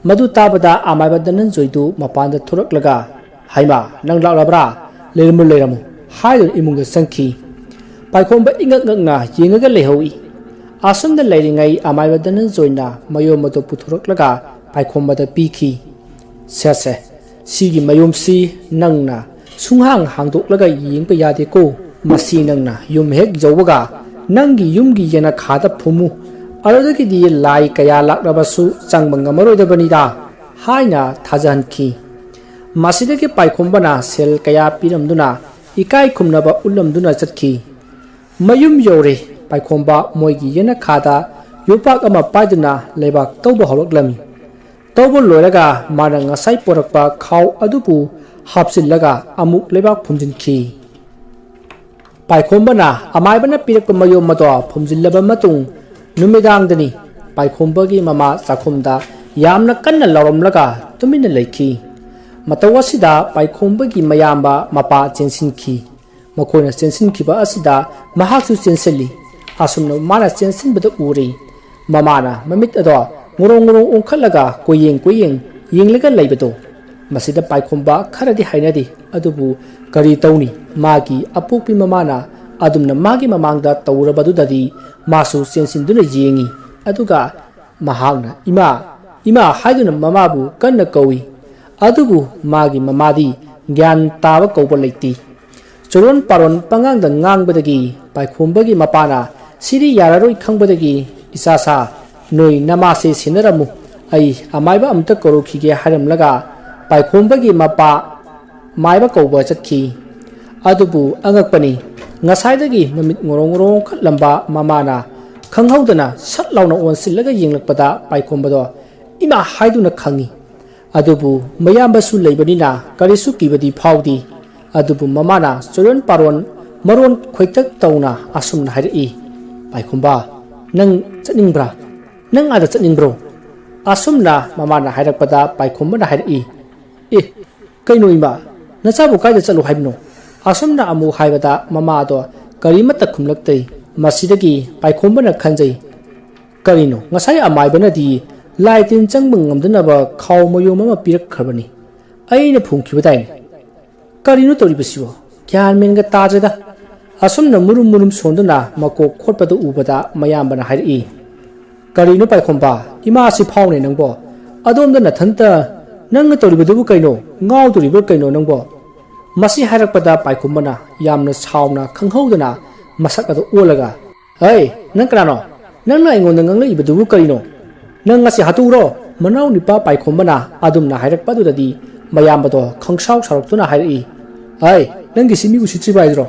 ꯃꯗꯨ ꯇꯥꯕꯗ ꯑꯃꯥꯏꯕ ꯙꯅꯟꯖꯣꯏꯗꯨ ꯃꯄꯥꯟꯗ ꯊꯣꯔꯛꯂꯒ, "ꯍꯩꯃꯥ, ꯅꯪ ꯂꯥꯛꯂꯕ꯭ꯔꯥ? ꯂꯩꯔꯝꯃꯨ, ꯂꯩꯔꯝꯃꯨ," ꯍꯥꯏꯗꯨꯅ ꯏꯃꯨꯡꯗ ꯆꯪꯈꯤ꯫ ꯄꯥꯏꯈꯣꯝꯕ ꯏꯉꯛ ꯉꯛꯅ ꯌꯦꯡꯉꯒ ꯂꯩꯍꯧꯏ꯫ ꯑꯁꯨꯝꯅ ꯂꯩꯔꯤꯉꯩ ꯑꯃꯥꯏꯕ ꯙꯅꯟꯖꯣꯏꯅ ꯃꯌꯣꯝ ꯑꯗꯨ ꯄꯨꯊꯣꯔꯛꯂꯒ ꯄꯥꯏꯈꯣꯝꯕꯗ ꯄꯤꯈꯤ꯫ "ꯁꯦ, ꯁꯦ, ꯁꯤꯒꯤ ꯃꯌꯣꯝꯁꯤ ꯅꯪꯅ ꯁꯨꯡꯍꯥꯡ ꯍꯥꯡꯗꯣꯛꯂꯒ ꯌꯦꯡꯕ ꯌꯥꯗꯦꯀꯣ꯫ ꯃꯁꯤ ꯅꯪꯅ ꯌꯨꯝ ꯍꯦꯛ ꯌꯧꯕꯒ ꯅꯪꯒꯤ ꯌꯨꯝꯒꯤ ꯌꯦꯅꯈꯥꯗ ꯐꯨꯝꯃꯨ꯫ ꯑꯗꯨꯗꯒꯤꯗꯤ ꯂꯥꯏ ꯀꯌꯥ ꯂꯥꯛꯂꯕꯁꯨ ꯆꯪꯕ ꯉꯝꯃꯔꯣꯏꯗꯕꯅꯤꯗ" ꯍꯥꯏꯅ ꯊꯥꯖꯍꯟꯈꯤ꯫ ꯃꯁꯤꯗꯒꯤ ꯄꯥꯏꯈꯣꯝꯕꯅ ꯁꯦꯜ ꯀꯌꯥ ꯄꯤꯔꯝꯗꯨꯅ ꯏꯀꯥꯏ ꯈꯨꯝꯅꯕ ꯎꯠꯂꯝꯗꯨꯅ ꯆꯠꯈꯤ꯫ ꯃꯌꯨꯝ ꯌꯧꯔꯦ꯫ ꯄꯥꯏꯈꯣꯝꯕ ꯃꯣꯏꯒꯤ ꯌꯦꯅꯈꯥꯗ ꯌꯣꯄꯥꯛ ꯑꯃ ꯄꯥꯏꯗꯨꯅ ꯂꯩꯕꯥꯛ ꯇꯧꯕ ꯍꯧꯔꯛꯂꯝꯃꯤ꯫ ꯇꯧꯕ ꯂꯣꯏꯔꯒ ꯃꯥꯅ ꯉꯁꯥꯏ ꯄꯨꯔꯛꯄ ꯈꯥꯎ ꯑꯗꯨꯕꯨ ꯍꯥꯞꯆꯤꯜꯂꯒ ꯑꯃꯨꯛ ꯂꯩꯕꯥꯛ ꯐꯨꯝꯖꯤꯟꯈꯤ꯫ ꯄꯥꯏꯈꯣꯝꯕꯅ ꯑꯃꯥꯏꯕꯅ ꯄꯤꯔꯛꯄ ꯃꯌꯨꯝ ꯑꯗꯣ ꯐꯨꯝꯖꯤꯜꯂꯕ ꯃꯇꯨꯡ, ꯅꯨꯃꯤꯗꯥꯡꯗꯅꯤ꯫ ꯄꯥꯏꯈꯣꯝꯕꯒꯤ ꯃꯃꯥ ꯆꯥꯛꯈꯨꯝꯗ ꯌꯥꯝꯅ ꯀꯟꯅ ꯂꯥꯎꯔꯝꯂꯒ ꯇꯨꯃꯤꯟꯅ ꯂꯩꯈꯤ꯫ ꯃꯇꯧ ꯑꯁꯤꯗ ꯄꯥꯏꯈꯣꯝꯕꯒꯤ ꯃꯌꯥꯝꯕ ꯃꯄꯥ ꯆꯦꯟꯁꯤꯟꯈꯤ꯫ ꯃꯈꯣꯏꯅ ꯆꯦꯟꯁꯤꯟꯈꯤꯕ ꯑꯁꯤꯗ ꯃꯍꯥꯛꯁꯨ ꯆꯦꯟꯁꯤꯜꯂꯤ꯫ ꯑꯁꯨꯝꯅ ꯃꯥꯅ ꯆꯦꯟꯁꯤꯟꯕꯗ ꯎꯔꯤ꯫ ꯃꯃꯥꯅ ꯃꯃꯤꯠ ꯑꯗꯣ ꯉꯣꯔꯣꯡ ꯉꯣꯔꯣꯡ ꯑꯣꯟꯈꯠꯂꯒ ꯀꯣꯏꯌꯦꯡ ꯀꯣꯏꯌꯦꯡ ꯌꯦꯡꯂꯒ ꯂꯩꯕꯗꯣ꯫ ꯃꯁꯤꯗ ꯄꯥꯏꯈꯣꯝꯕ ꯈꯔꯗꯤ ꯍꯥꯏꯅꯔꯤ꯫ ꯑꯗꯨꯕꯨ ꯀꯔꯤ ꯇꯧꯅꯤ? ꯃꯥꯒꯤ ꯑꯄꯣꯛꯄꯤ ꯃꯃꯥꯅ ꯑꯗꯨꯝꯅ ꯃꯥꯒꯤ ꯃꯃꯥꯡꯗ ꯇꯧꯔꯕꯗꯨꯗꯗꯤ ꯃꯥꯁꯨ ꯆꯦꯟꯁꯤꯟꯗꯨꯅ ꯌꯦꯡꯉꯤ꯫ ꯑꯗꯨꯒ ꯃꯍꯥꯛꯅ "ꯏꯃꯥ, ꯏꯃꯥ" ꯍꯥꯏꯗꯨꯅ ꯃꯃꯥꯕꯨ ꯀꯟꯅ ꯀꯧꯏ꯫ ꯑꯗꯨꯕꯨ ꯃꯥꯒꯤ ꯃꯃꯥꯗꯤ ꯒ꯭ꯌꯥꯟ ꯇꯥꯕ ꯀꯧꯕ ꯂꯩꯇꯦ꯫ ꯆꯨꯔꯣꯟ ꯄꯥꯔꯣꯟ ꯄꯉꯥꯡꯗ ꯉꯥꯡꯕꯗꯒꯤ ꯄꯥꯏꯈꯣꯝꯕꯒꯤ ꯃꯄꯥꯅ ꯁꯤꯗꯤ ꯌꯥꯔꯔꯣꯏ ꯈꯪꯕꯗꯒꯤ, "ꯏꯆꯥꯁꯥ, ꯅꯣꯏ ꯅꯃꯥꯁꯦ ꯁꯦꯟꯅꯔꯝꯃꯨ, ꯑꯩ ꯑꯃꯥꯏꯕ ꯑꯃꯇ ꯀꯧꯔꯨꯈꯤꯒꯦ" ꯍꯥꯏꯔꯝꯂꯒ ꯄꯥꯏꯈꯣꯝꯕꯒꯤ ꯃꯄꯥ ꯃꯥꯏꯕ ꯀꯧꯕ ꯆꯠꯈꯤ꯫ ꯑꯗꯨꯕꯨ ꯑꯉꯛꯄꯅꯤ, ꯉꯁꯥꯏꯗꯒꯤ ꯃꯃꯤꯠ ꯉꯣꯔꯣꯡ ꯉꯣꯔꯣꯡ ꯑꯣꯟꯈꯠꯂꯝꯕ ꯃꯃꯥꯅ ꯈꯪꯍꯧꯗꯅ ꯁꯠ ꯂꯥꯎꯅ ꯑꯣꯟꯁꯤꯜꯂꯒ ꯌꯦꯡꯂꯛꯄꯗ ꯄꯥꯏꯈꯣꯝꯕꯗꯣ "ꯏꯃꯥ" ꯍꯥꯏꯗꯨꯅ ꯈꯪꯉꯤ꯫ ꯑꯗꯨꯕꯨ ꯃꯌꯥꯝꯕꯁꯨ ꯂꯩꯕꯅꯤꯅ ꯀꯔꯤꯁꯨ ꯀꯤꯕꯗꯤ ꯐꯥꯎꯗꯦ꯫ ꯑꯗꯨꯕꯨ ꯃꯃꯥꯅ ꯆꯨꯔꯣꯟ ꯄꯥꯔꯣꯟ ꯃꯔꯣꯟ ꯈꯣꯏꯇꯛ ꯇꯧꯅ ꯑꯁꯨꯝꯅ ꯍꯥꯏꯔꯛꯏ, "ꯄꯥꯏꯈꯣꯝꯕ, ꯅꯪ ꯆꯠꯅꯤꯡꯕ꯭ꯔꯥ? ꯅꯪ ꯑꯥꯗ ꯆꯠꯅꯤꯡꯕ꯭ꯔꯣ?" ꯑꯁꯨꯝꯅ ꯃꯃꯥꯅ ꯍꯥꯏꯔꯛꯄꯗ ꯄꯥꯏꯈꯣꯝꯕꯅ ꯍꯥꯏꯔꯛꯏ, "ꯑꯦ, ꯀꯩꯅꯣ ꯏꯃꯥ, ꯅꯆꯥꯕꯨ ꯀꯥꯏꯗ ꯆꯠꯂꯨ ꯍꯥꯏꯕꯅꯣ?" ꯑꯁꯨꯝꯅ ꯑꯃꯨꯛ ꯍꯥꯏꯕꯗ ꯃꯃꯥꯗꯣ ꯀꯔꯤꯃꯠꯇ ꯈꯨꯝꯂꯛꯇꯦ꯫ ꯃꯁꯤꯗꯒꯤ ꯄꯥꯏꯈꯣꯝꯕꯅ ꯈꯟꯖꯩ, "ꯀꯔꯤꯅꯣ, ꯉꯁꯥꯏ ꯑꯃꯥꯏꯕꯅꯗꯤ ꯂꯥꯏ ꯇꯤꯟ ꯆꯪꯕ ꯉꯝꯗꯅꯕ ꯈꯥꯎ ꯃꯌꯨꯝ ꯑꯃ ꯄꯤꯔꯛꯈ꯭ꯔꯕꯅꯤ꯫ ꯑꯩꯅ ꯐꯨꯝꯈꯤꯕꯗꯥꯏꯅꯦ꯫ ꯀꯔꯤꯅꯣ ꯇꯧꯔꯤꯕꯁꯤꯕꯣ? ꯒ꯭ꯌꯥꯟ ꯃꯦꯟꯒ ꯇꯥꯗ꯭ꯔꯦꯗ"꯫ ꯑꯁꯨꯝꯅ ꯃꯨꯔꯨꯝ ꯃꯨꯔꯨꯝ ꯁꯣꯟꯗꯨꯅ ꯃꯀꯣꯛ ꯈꯣꯠꯄꯗꯨ ꯎꯕꯗ ꯃꯌꯥꯝꯕꯅ ꯍꯥꯏꯔꯛꯏ, "ꯀꯔꯤꯅꯣ ꯄꯥꯏꯈꯣꯝꯕ, ꯏꯃꯥꯁꯤ ꯐꯥꯎꯅꯦ ꯅꯪꯕꯣ? ꯑꯗꯣꯝꯗ ꯅꯊꯟꯇ ꯅꯪꯅ ꯇꯧꯔꯤꯕꯗꯨꯕꯨ ꯀꯩꯅꯣ? ꯉꯥꯎꯗꯣꯔꯤꯕ꯭ꯔꯥ ꯀꯩꯅꯣ ꯅꯪꯕꯣ?" ꯃꯁꯤ ꯍꯥꯏꯔꯛꯄꯗ ꯄꯥꯏꯈꯣꯝꯕꯅ ꯌꯥꯝꯅ ꯁꯥꯎꯅ ꯈꯪꯍꯧꯗꯅ ꯃꯁꯛ ꯑꯗꯨ ꯑꯣꯜꯂꯒ, "ꯍꯩ, ꯅꯪ ꯀꯅꯥꯅꯣ? ꯅꯪꯅ ꯑꯩꯉꯣꯟꯗ ꯉꯥꯡꯂꯛꯏꯕꯗꯨꯕꯨ ꯀꯔꯤꯅꯣ? ꯅꯪ ꯉꯁꯤ ꯍꯥꯠꯇꯣꯛꯎꯔꯣ!" ꯃꯅꯥꯎ ꯅꯨꯄꯥ ꯄꯥꯏꯈꯣꯝꯕꯅ ꯑꯗꯨꯝꯅ ꯍꯥꯏꯔꯛꯄ ꯑꯗꯨꯗꯗꯤ ꯃꯌꯥꯝꯕꯗꯣ ꯈꯪꯁꯥꯎ ꯁꯥꯎꯔꯛꯇꯨꯅ ꯍꯥꯏꯔꯛꯏ, "ꯑꯩ, ꯅꯪꯒꯤꯁꯤ ꯃꯤ ꯎꯁꯤꯠꯇ꯭ꯔꯤꯕ ꯍꯥꯏꯗꯨꯔꯣ?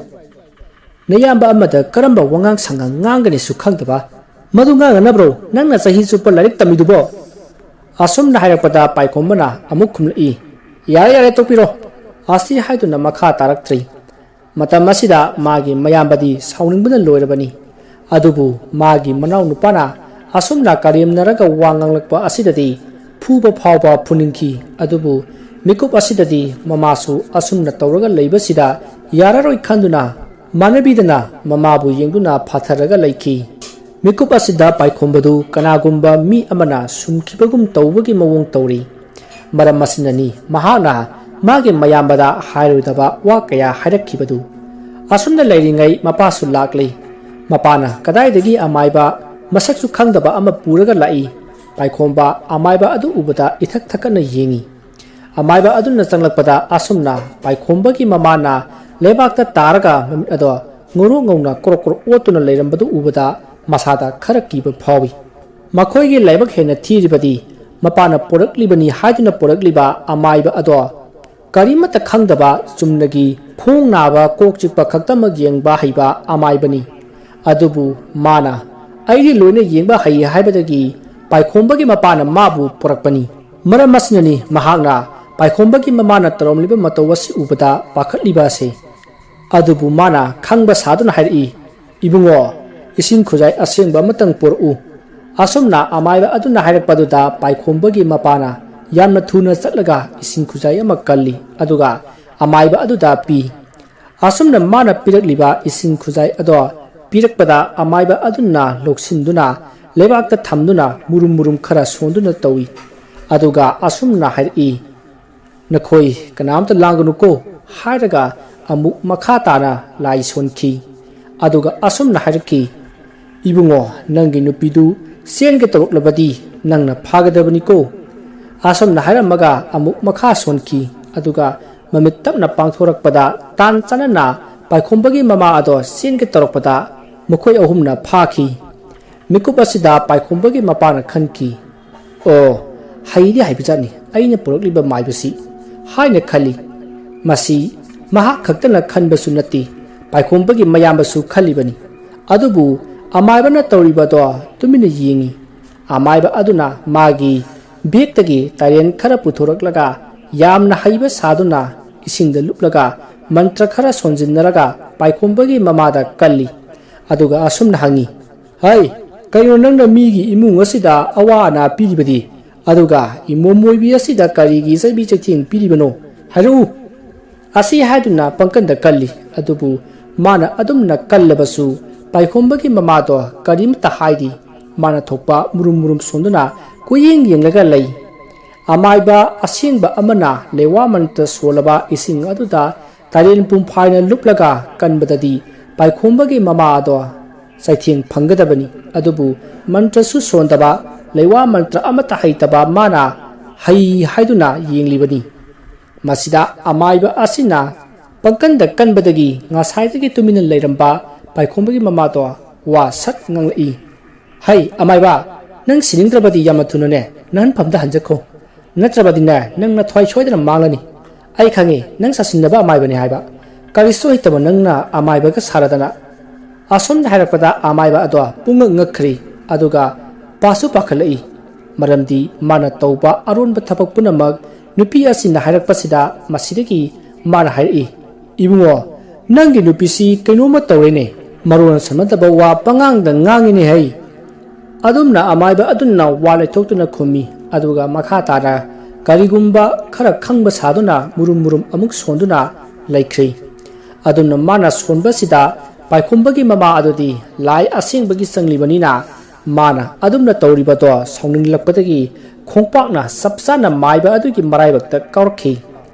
ꯅꯌꯥꯝꯕ ꯑꯃꯗ ꯀꯔꯝꯕ ꯋꯥꯉꯥꯡ ꯁꯉꯥꯡ ꯉꯥꯡꯒꯅꯤꯁꯨ ꯈꯪꯗꯕ, ꯃꯗꯨ ꯉꯥꯡꯅꯅꯕ꯭ꯔꯣ ꯅꯪꯅ ꯆꯍꯤ ꯆꯨꯞꯄ ꯂꯥꯏꯔꯤꯛ ꯇꯝꯃꯤꯗꯨꯕꯣ?" ꯑꯁꯨꯝꯅ ꯍꯥꯏꯔꯛꯄꯗ ꯄꯥꯏꯈꯣꯝꯕꯅ ꯑꯃꯨꯛ ꯈꯨꯝꯂꯛꯏ, "ꯌꯥꯔꯦ, ꯌꯥꯔꯦ, ꯇꯣꯛꯄꯤꯔꯣ"꯫ ꯑꯁꯤ ꯍꯥꯏꯗꯨꯅ ꯃꯈꯥ ꯇꯥꯔꯛꯇ꯭ꯔꯤ꯫ ꯃꯇꯝ ꯑꯁꯤꯗ ꯃꯥꯒꯤ ꯃꯌꯥꯝꯕꯗꯤ ꯁꯥꯎꯅꯤꯡꯕꯅ ꯂꯣꯏꯔꯕꯅꯤ꯫ ꯑꯗꯨꯕꯨ ꯃꯥꯒꯤ ꯃꯅꯥꯎ ꯅꯨꯄꯥꯅ ꯑꯁꯨꯝꯅ ꯀꯔꯦꯝꯅꯔꯒ ꯋꯥ ꯉꯥꯡꯂꯛꯄ ꯑꯁꯤꯗꯗꯤ ꯐꯨꯕ ꯐꯥꯎꯕ ꯐꯨꯅꯤꯡꯈꯤ꯫ ꯑꯗꯨꯕꯨ ꯃꯤꯀꯨꯞ ꯑꯁꯤꯗꯗꯤ ꯃꯃꯥꯁꯨ ꯑꯁꯨꯝꯅ ꯇꯧꯔꯒ ꯂꯩꯕꯁꯤꯗ ꯌꯥꯔꯔꯣꯏ ꯈꯟꯗꯨꯅ ꯃꯥꯟꯅꯕꯤꯗꯅ ꯃꯃꯥꯕꯨ ꯌꯦꯡꯗꯨꯅ ꯐꯥꯊꯔꯒ ꯂꯩꯈꯤ꯫ ꯃꯤꯀꯨꯞ ꯑꯁꯤꯗ ꯄꯥꯏꯈꯣꯝꯕꯗꯨ ꯀꯅꯥꯒꯨꯝꯕ ꯃꯤ ꯑꯃꯅ ꯁꯨꯝꯈꯤꯕꯒꯨꯝ ꯇꯧꯕꯒꯤ ꯃꯑꯣꯡ ꯇꯧꯔꯤ꯫ ꯃꯔꯝ ꯑꯁꯤꯅꯅꯤ ꯃꯍꯥꯛꯅ ꯃꯥꯒꯤ ꯃꯌꯥꯝꯕꯗ ꯍꯥꯏꯔꯣꯏꯗꯕ ꯋꯥ ꯀꯌꯥ ꯍꯥꯏꯔꯛꯈꯤꯕꯗꯨ꯫ ꯑꯁꯨꯝꯅ ꯂꯩꯔꯤꯉꯩ ꯃꯄꯥꯁꯨ ꯂꯥꯛꯂꯤ꯫ ꯃꯄꯥꯅ ꯀꯗꯥꯏꯗꯒꯤ ꯑꯃꯥꯏꯕ ꯃꯁꯛꯁꯨ ꯈꯪꯗꯕ ꯑꯃ ꯄꯨꯔꯒ ꯂꯥꯛꯏ꯫ ꯄꯥꯏꯈꯣꯝꯕ ꯑꯃꯥꯏꯕ ꯑꯗꯨ ꯎꯕꯗ ꯏꯊꯛ ꯊꯛꯀꯠꯅ ꯌꯦꯡꯏ꯫ ꯑꯃꯥꯏꯕ ꯑꯗꯨꯅ ꯆꯪꯂꯛꯄꯗ ꯑꯁꯨꯝꯅ ꯄꯥꯏꯈꯣꯝꯕꯒꯤ ꯃꯃꯥꯅ ꯂꯩꯕꯥꯛꯇ ꯇꯥꯔꯒ ꯃꯃꯤꯠ ꯑꯗꯣ ꯉꯧꯔꯣꯛ ꯉꯧꯅ ꯀ꯭ꯔꯣꯛ ꯀ꯭ꯔꯣꯛ ꯑꯣꯠꯇꯨꯅ ꯂꯩꯔꯝꯕꯗꯨ ꯎꯕꯗ ꯃꯁꯥꯗ ꯈꯔ ꯀꯤꯕ ꯐꯥꯎꯏ꯫ ꯃꯈꯣꯏꯒꯤ ꯂꯥꯏꯕꯛ ꯍꯦꯟꯅ ꯊꯤꯔꯤꯕꯗꯤ ꯃꯄꯥꯅ ꯄꯣꯔꯛꯂꯤꯕꯅꯤ ꯍꯥꯏꯗꯨꯅ ꯄꯣꯔꯛꯂꯤꯕ ꯑꯃꯥꯏꯕ ꯑꯗꯣ ꯀꯔꯤꯃꯠꯇ ꯈꯪꯗꯕ ꯆꯨꯝꯅꯒꯤ ꯈꯣꯡ ꯅꯥꯕ ꯀꯣꯛ ꯆꯤꯛꯄ ꯈꯛꯇꯃꯛ ꯌꯦꯡꯕ ꯍꯩꯕ ꯑꯃꯥꯏꯕꯅꯤ꯫ ꯑꯗꯨꯕꯨ ꯃꯥꯅ "ꯑꯩꯗꯤ ꯂꯣꯏꯅ ꯌꯦꯡꯕ ꯍꯩ" ꯍꯥꯏꯕꯗꯒꯤ ꯄꯥꯏꯈꯣꯝꯕꯒꯤ ꯃꯄꯥꯅ ꯃꯥꯕꯨ ꯄꯨꯔꯛꯄꯅꯤ꯫ ꯃꯔꯝ ꯑꯁꯤꯅꯅꯤ ꯃꯍꯥꯛꯅ ꯄꯥꯏꯈꯣꯝꯕꯒꯤ ꯃꯃꯥꯅ ꯇꯧꯔꯝꯂꯤꯕ ꯃꯇꯧ ꯑꯁꯤ ꯎꯕꯗ ꯄꯥꯈꯠꯂꯤꯕ ꯑꯁꯤ꯫ ꯑꯗꯨꯕꯨ ꯃꯥꯅ ꯈꯪꯕ ꯁꯥꯗꯨꯅ ꯍꯥꯏꯔꯛꯏ, "ꯏꯕꯨꯡꯉꯣ, ꯏꯁꯤꯡ ꯈꯨꯖꯥꯏ ꯑꯁꯦꯡꯕ ꯑꯃꯇꯪ ꯄꯨꯔꯛꯎ"꯫ ꯑꯁꯨꯝꯅ ꯑꯃꯥꯏꯕ ꯑꯗꯨꯅ ꯍꯥꯏꯔꯛꯄꯗꯨꯗ ꯄꯥꯏꯈꯣꯝꯕꯒꯤ ꯃꯄꯥꯅ ꯌꯥꯝꯅ ꯊꯨꯅ ꯆꯠꯂꯒ ꯏꯁꯤꯡ ꯈꯨꯖꯥꯏ ꯑꯃ ꯀꯜꯂꯤ, ꯑꯗꯨꯒ ꯑꯃꯥꯏꯕ ꯑꯗꯨꯗ ꯄꯤ꯫ ꯑꯁꯨꯝꯅ ꯃꯥꯅ ꯄꯤꯔꯛꯂꯤꯕ ꯏꯁꯤꯡ ꯈꯨꯖꯥꯏ ꯑꯗꯣ ꯄꯤꯔꯛꯄꯗ ꯑꯃꯥꯏꯕ ꯑꯗꯨꯅ ꯂꯧꯁꯤꯟꯗꯨꯅ ꯂꯩꯕꯥꯛꯇ ꯊꯝꯗꯨꯅ ꯃꯨꯔꯨꯝ ꯃꯨꯔꯨꯝ ꯈꯔ ꯁꯣꯟꯗꯨꯅ ꯇꯧꯏ꯫ ꯑꯗꯨꯒ ꯑꯁꯨꯝꯅ ꯍꯥꯏꯔꯛꯏ, "ꯅꯈꯣꯏ ꯀꯅꯥꯝꯇ ꯂꯥꯡꯒꯅꯨꯀꯣ" ꯍꯥꯏꯔꯒ ꯑꯃꯨꯛ ꯃꯈꯥ ꯇꯥꯅ ꯂꯥꯏ ꯁꯣꯟꯈꯤ꯫ ꯑꯗꯨꯒ ꯑꯁꯨꯝꯅ ꯍꯥꯏꯔꯛꯈꯤ, "ꯏꯕꯨꯡꯉꯣ, ꯅꯪꯒꯤ ꯅꯨꯄꯤꯗꯨ ꯆꯦꯟꯒꯦ ꯇꯧꯔꯛꯂꯕꯗꯤ ꯅꯪꯅ ꯐꯥꯒꯗꯕꯅꯤꯀꯣ"꯫ ꯑꯁꯨꯝꯅ ꯍꯥꯏꯔꯝꯃꯒ ꯑꯃꯨꯛ ꯃꯈꯥ ꯁꯣꯟꯈꯤ꯫ ꯑꯗꯨꯒ ꯃꯃꯤꯠ ꯇꯞꯅ ꯄꯥꯡꯊꯣꯔꯛꯄꯗ ꯇꯥꯟ ꯆꯥꯅꯅ ꯄꯥꯏꯈꯣꯝꯕꯒꯤ ꯃꯃꯥ ꯑꯗꯣ ꯆꯦꯟꯒꯦ ꯇꯧꯔꯛꯄꯗ ꯃꯈꯣꯏ ꯑꯍꯨꯝꯅ ꯐꯥꯈꯤ꯫ ꯃꯤꯀꯨꯞ ꯑꯁꯤꯗ ꯄꯥꯏꯈꯣꯝꯕꯒꯤ ꯃꯄꯥꯅ ꯈꯟꯈꯤ, "ꯑꯣ, ꯍꯩꯗꯤ ꯍꯩꯕꯖꯥꯠꯅꯤ ꯑꯩꯅ ꯄꯨꯔꯛꯂꯤꯕ ꯃꯥꯏꯕꯁꯤ" ꯍꯥꯏꯅ ꯈꯜꯂꯤ꯫ ꯃꯁꯤ ꯃꯍꯥꯛ ꯈꯛꯇꯅ ꯈꯟꯕꯁꯨ ꯅꯠꯇꯦ, ꯄꯥꯏꯈꯣꯝꯕꯒꯤ ꯃꯌꯥꯝꯕꯁꯨ ꯈꯜꯂꯤꯕꯅꯤ꯫ ꯑꯗꯨꯕꯨ ꯑꯃꯥꯏꯕꯅ ꯇꯧꯔꯤꯕꯗꯣ ꯇꯨꯃꯤꯟꯅ ꯌꯦꯡꯏ꯫ ꯑꯃꯥꯏꯕ ꯑꯗꯨꯅ ꯃꯥꯒꯤ ꯕꯦꯛꯇꯒꯤ ꯇꯥꯏꯔꯦꯟ ꯈꯔ ꯄꯨꯊꯣꯔꯛꯂꯒ ꯌꯥꯝꯅ ꯍꯩꯕ ꯁꯥꯗꯨꯅ ꯏꯁꯤꯡꯗ ꯂꯨꯞꯂꯒ ꯃꯟꯇ꯭ꯔ ꯈꯔ ꯁꯣꯟꯖꯤꯟꯅꯔꯒ ꯄꯥꯏꯈꯣꯝꯕꯒꯤ ꯃꯃꯥꯗ ꯀꯜꯂꯤ꯫ ꯑꯗꯨꯒ ꯑꯁꯨꯝꯅ ꯍꯪꯉꯤ, "ꯍꯩ, ꯀꯩꯅꯣ ꯅꯪꯅ ꯃꯤꯒꯤ ꯏꯃꯨꯡ ꯑꯁꯤꯗ ꯑꯋꯥ ꯑꯅꯥ ꯄꯤꯔꯤꯕꯗꯤ? ꯑꯗꯨꯒ ꯏꯃꯣꯝ ꯑꯣꯏꯕꯤ ꯑꯁꯤꯗ ꯀꯔꯤꯒꯤ ꯆꯩꯕꯤ ꯆꯩꯊꯦꯡ ꯄꯤꯔꯤꯕꯅꯣ? ꯍꯥꯏꯔꯛꯎ!" ꯑꯁꯤ ꯍꯥꯏꯗꯨꯅ ꯄꯪꯀꯟꯗ ꯀꯜꯂꯤ꯫ ꯑꯗꯨꯕꯨ ꯃꯥꯅ ꯑꯗꯨꯝꯅ ꯀꯜꯂꯕꯁꯨ ꯄꯥꯏꯈꯣꯝꯕꯒꯤ ꯃꯃꯥꯗꯣ ꯀꯔꯤꯝꯇ ꯍꯥꯏꯗꯦ꯫ ꯃꯥꯅ ꯊꯣꯛꯄ ꯃꯨꯔꯨꯝ ꯃꯨꯔꯨꯝ ꯁꯣꯟꯗꯨꯅ ꯀꯣꯏꯌꯦꯡ ꯌꯦꯡꯂꯒ ꯂꯩ꯫ ꯑꯃꯥꯏꯕ ꯑꯁꯦꯡꯕ ꯑꯃꯅ ꯂꯩꯋꯥ ꯃꯟꯇ꯭ꯔ ꯁꯣꯜꯂꯕ ꯏꯁꯤꯡ ꯑꯗꯨꯗ ꯇꯥꯏꯔꯦꯟ ꯄꯨꯝꯐꯥꯏꯅ ꯂꯨꯞꯂꯒ ꯀꯟꯕꯗꯗꯤ ꯄꯥꯏꯈꯣꯝꯕꯒꯤ ꯃꯃꯥ ꯑꯗꯣ ꯆꯩꯊꯦꯡ ꯐꯪꯒꯗꯕꯅꯤ꯫ ꯑꯗꯨꯕꯨ ꯃꯟꯇ꯭ꯔꯁꯨ ꯁꯣꯟꯗꯕ, ꯂꯩꯋꯥ ꯃꯟꯇ꯭ꯔ ꯑꯃꯠꯇ ꯍꯩꯇꯕ ꯃꯥꯅ ꯍꯩ ꯍꯥꯏꯗꯨꯅ ꯌꯦꯡꯂꯤꯕꯅꯤ꯫ ꯃꯁꯤꯗ ꯑꯃꯥꯏꯕ ꯑꯁꯤꯅ ꯄꯪꯀꯟꯗ ꯀꯟꯕꯗꯒꯤ ꯉꯁꯥꯏꯗꯒꯤ ꯇꯨꯃꯤꯟꯅ ꯂꯩꯔꯝꯕ ꯄꯥꯏꯈꯣꯝꯕꯒꯤ ꯃꯃꯥꯗꯣ ꯋꯥ ꯁꯠ ꯉꯥꯡꯂꯛꯏ꯫ "ꯍꯩ, ꯑꯃꯥꯏꯕ, ꯅꯪ ꯁꯤꯅꯤꯡꯗ꯭ꯔꯕꯗꯤ ꯌꯥꯝꯅ ꯊꯨꯅꯅꯦ ꯅꯍꯟꯐꯝꯗ ꯍꯟꯖꯈꯣ꯫ ꯅꯠꯇ꯭ꯔꯕꯗꯤꯅꯦ ꯅꯪ ꯅꯊ꯭ꯋꯥꯏ ꯁꯣꯏꯗꯅ ꯃꯥꯡꯂꯅꯤ꯫ ꯑꯩ ꯈꯪꯉꯤ, ꯅꯪ ꯁꯥꯁꯤꯟꯅꯕ ꯑꯃꯥꯏꯕꯅꯤ ꯍꯥꯏꯕ꯫ ꯀꯔꯤꯁꯨ ꯍꯩꯇꯕ ꯅꯪꯅ ꯑꯃꯥꯏꯕꯒ ꯁꯥꯔꯗꯅ꯫" ꯑꯁꯣꯝꯗ ꯍꯥꯏꯔꯛꯄꯗ ꯑꯃꯥꯏꯕ ꯑꯗꯣ ꯄꯨꯡꯉꯛ ꯉꯛꯈ꯭ꯔꯤ꯫ ꯑꯗꯨꯒ ꯄꯥꯁꯨ ꯄꯥꯈꯠꯂꯛꯏ꯫ ꯃꯔꯝꯗꯤ ꯃꯥꯅ ꯇꯧꯕ ꯑꯔꯣꯟꯕ ꯊꯕꯛ ꯄꯨꯝꯅꯃꯛ ꯅꯨꯄꯤ ꯑꯁꯤꯅ ꯍꯥꯏꯔꯛꯄꯁꯤꯗ ꯃꯁꯤꯗꯒꯤ ꯃꯥꯅ ꯍꯥꯏꯔꯛꯏ, "ꯏꯕꯨꯡꯉꯣ, ꯅꯪꯒꯤ ꯅꯨꯄꯤꯁꯤ ꯀꯩꯅꯣꯝꯃ ꯇꯧꯔꯦꯅꯦ꯫ ꯃꯔꯣꯟ ꯁꯝꯅꯗꯕ ꯋꯥ ꯄꯉꯥꯡꯗ ꯉꯥꯡꯉꯤꯅꯦ ꯍꯩ!" ꯑꯗꯨꯝꯅ ꯑꯃꯥꯏꯕ ꯑꯗꯨꯅ ꯋꯥ ꯂꯩꯊꯣꯛꯇꯨꯅ ꯈꯨꯝꯃꯤ꯫ ꯑꯗꯨꯒ ꯃꯈꯥ ꯇꯥꯅ ꯀꯔꯤꯒꯨꯝꯕ ꯈꯔ ꯈꯪꯕ ꯁꯥꯗꯨꯅ ꯃꯨꯔꯨꯝ ꯃꯨꯔꯨꯝ ꯑꯃꯨꯛ ꯁꯣꯟꯗꯨꯅ ꯂꯩꯈ꯭ꯔꯤ꯫ ꯑꯗꯨꯝꯅ ꯃꯥꯅ ꯁꯣꯟꯕꯁꯤꯗ ꯄꯥꯏꯈꯣꯝꯕꯒꯤ ꯃꯃꯥ ꯑꯗꯨꯗꯤ ꯂꯥꯏ ꯑꯁꯦꯡꯕꯒꯤ ꯆꯪꯂꯤꯕꯅꯤꯅ ꯃꯥꯅ ꯑꯗꯨꯝꯅ ꯇꯧꯔꯤꯕꯗꯣ ꯁꯥꯎꯅꯤꯡꯂꯛꯄꯗꯒꯤ ꯈꯣꯡꯄꯥꯛꯅ ꯆꯞ ꯆꯥꯅ ꯃꯥꯏꯕ ꯑꯗꯨꯒꯤ ꯃꯔꯥꯏꯕꯛꯇ ꯀꯥꯎꯔꯛꯈꯤ꯫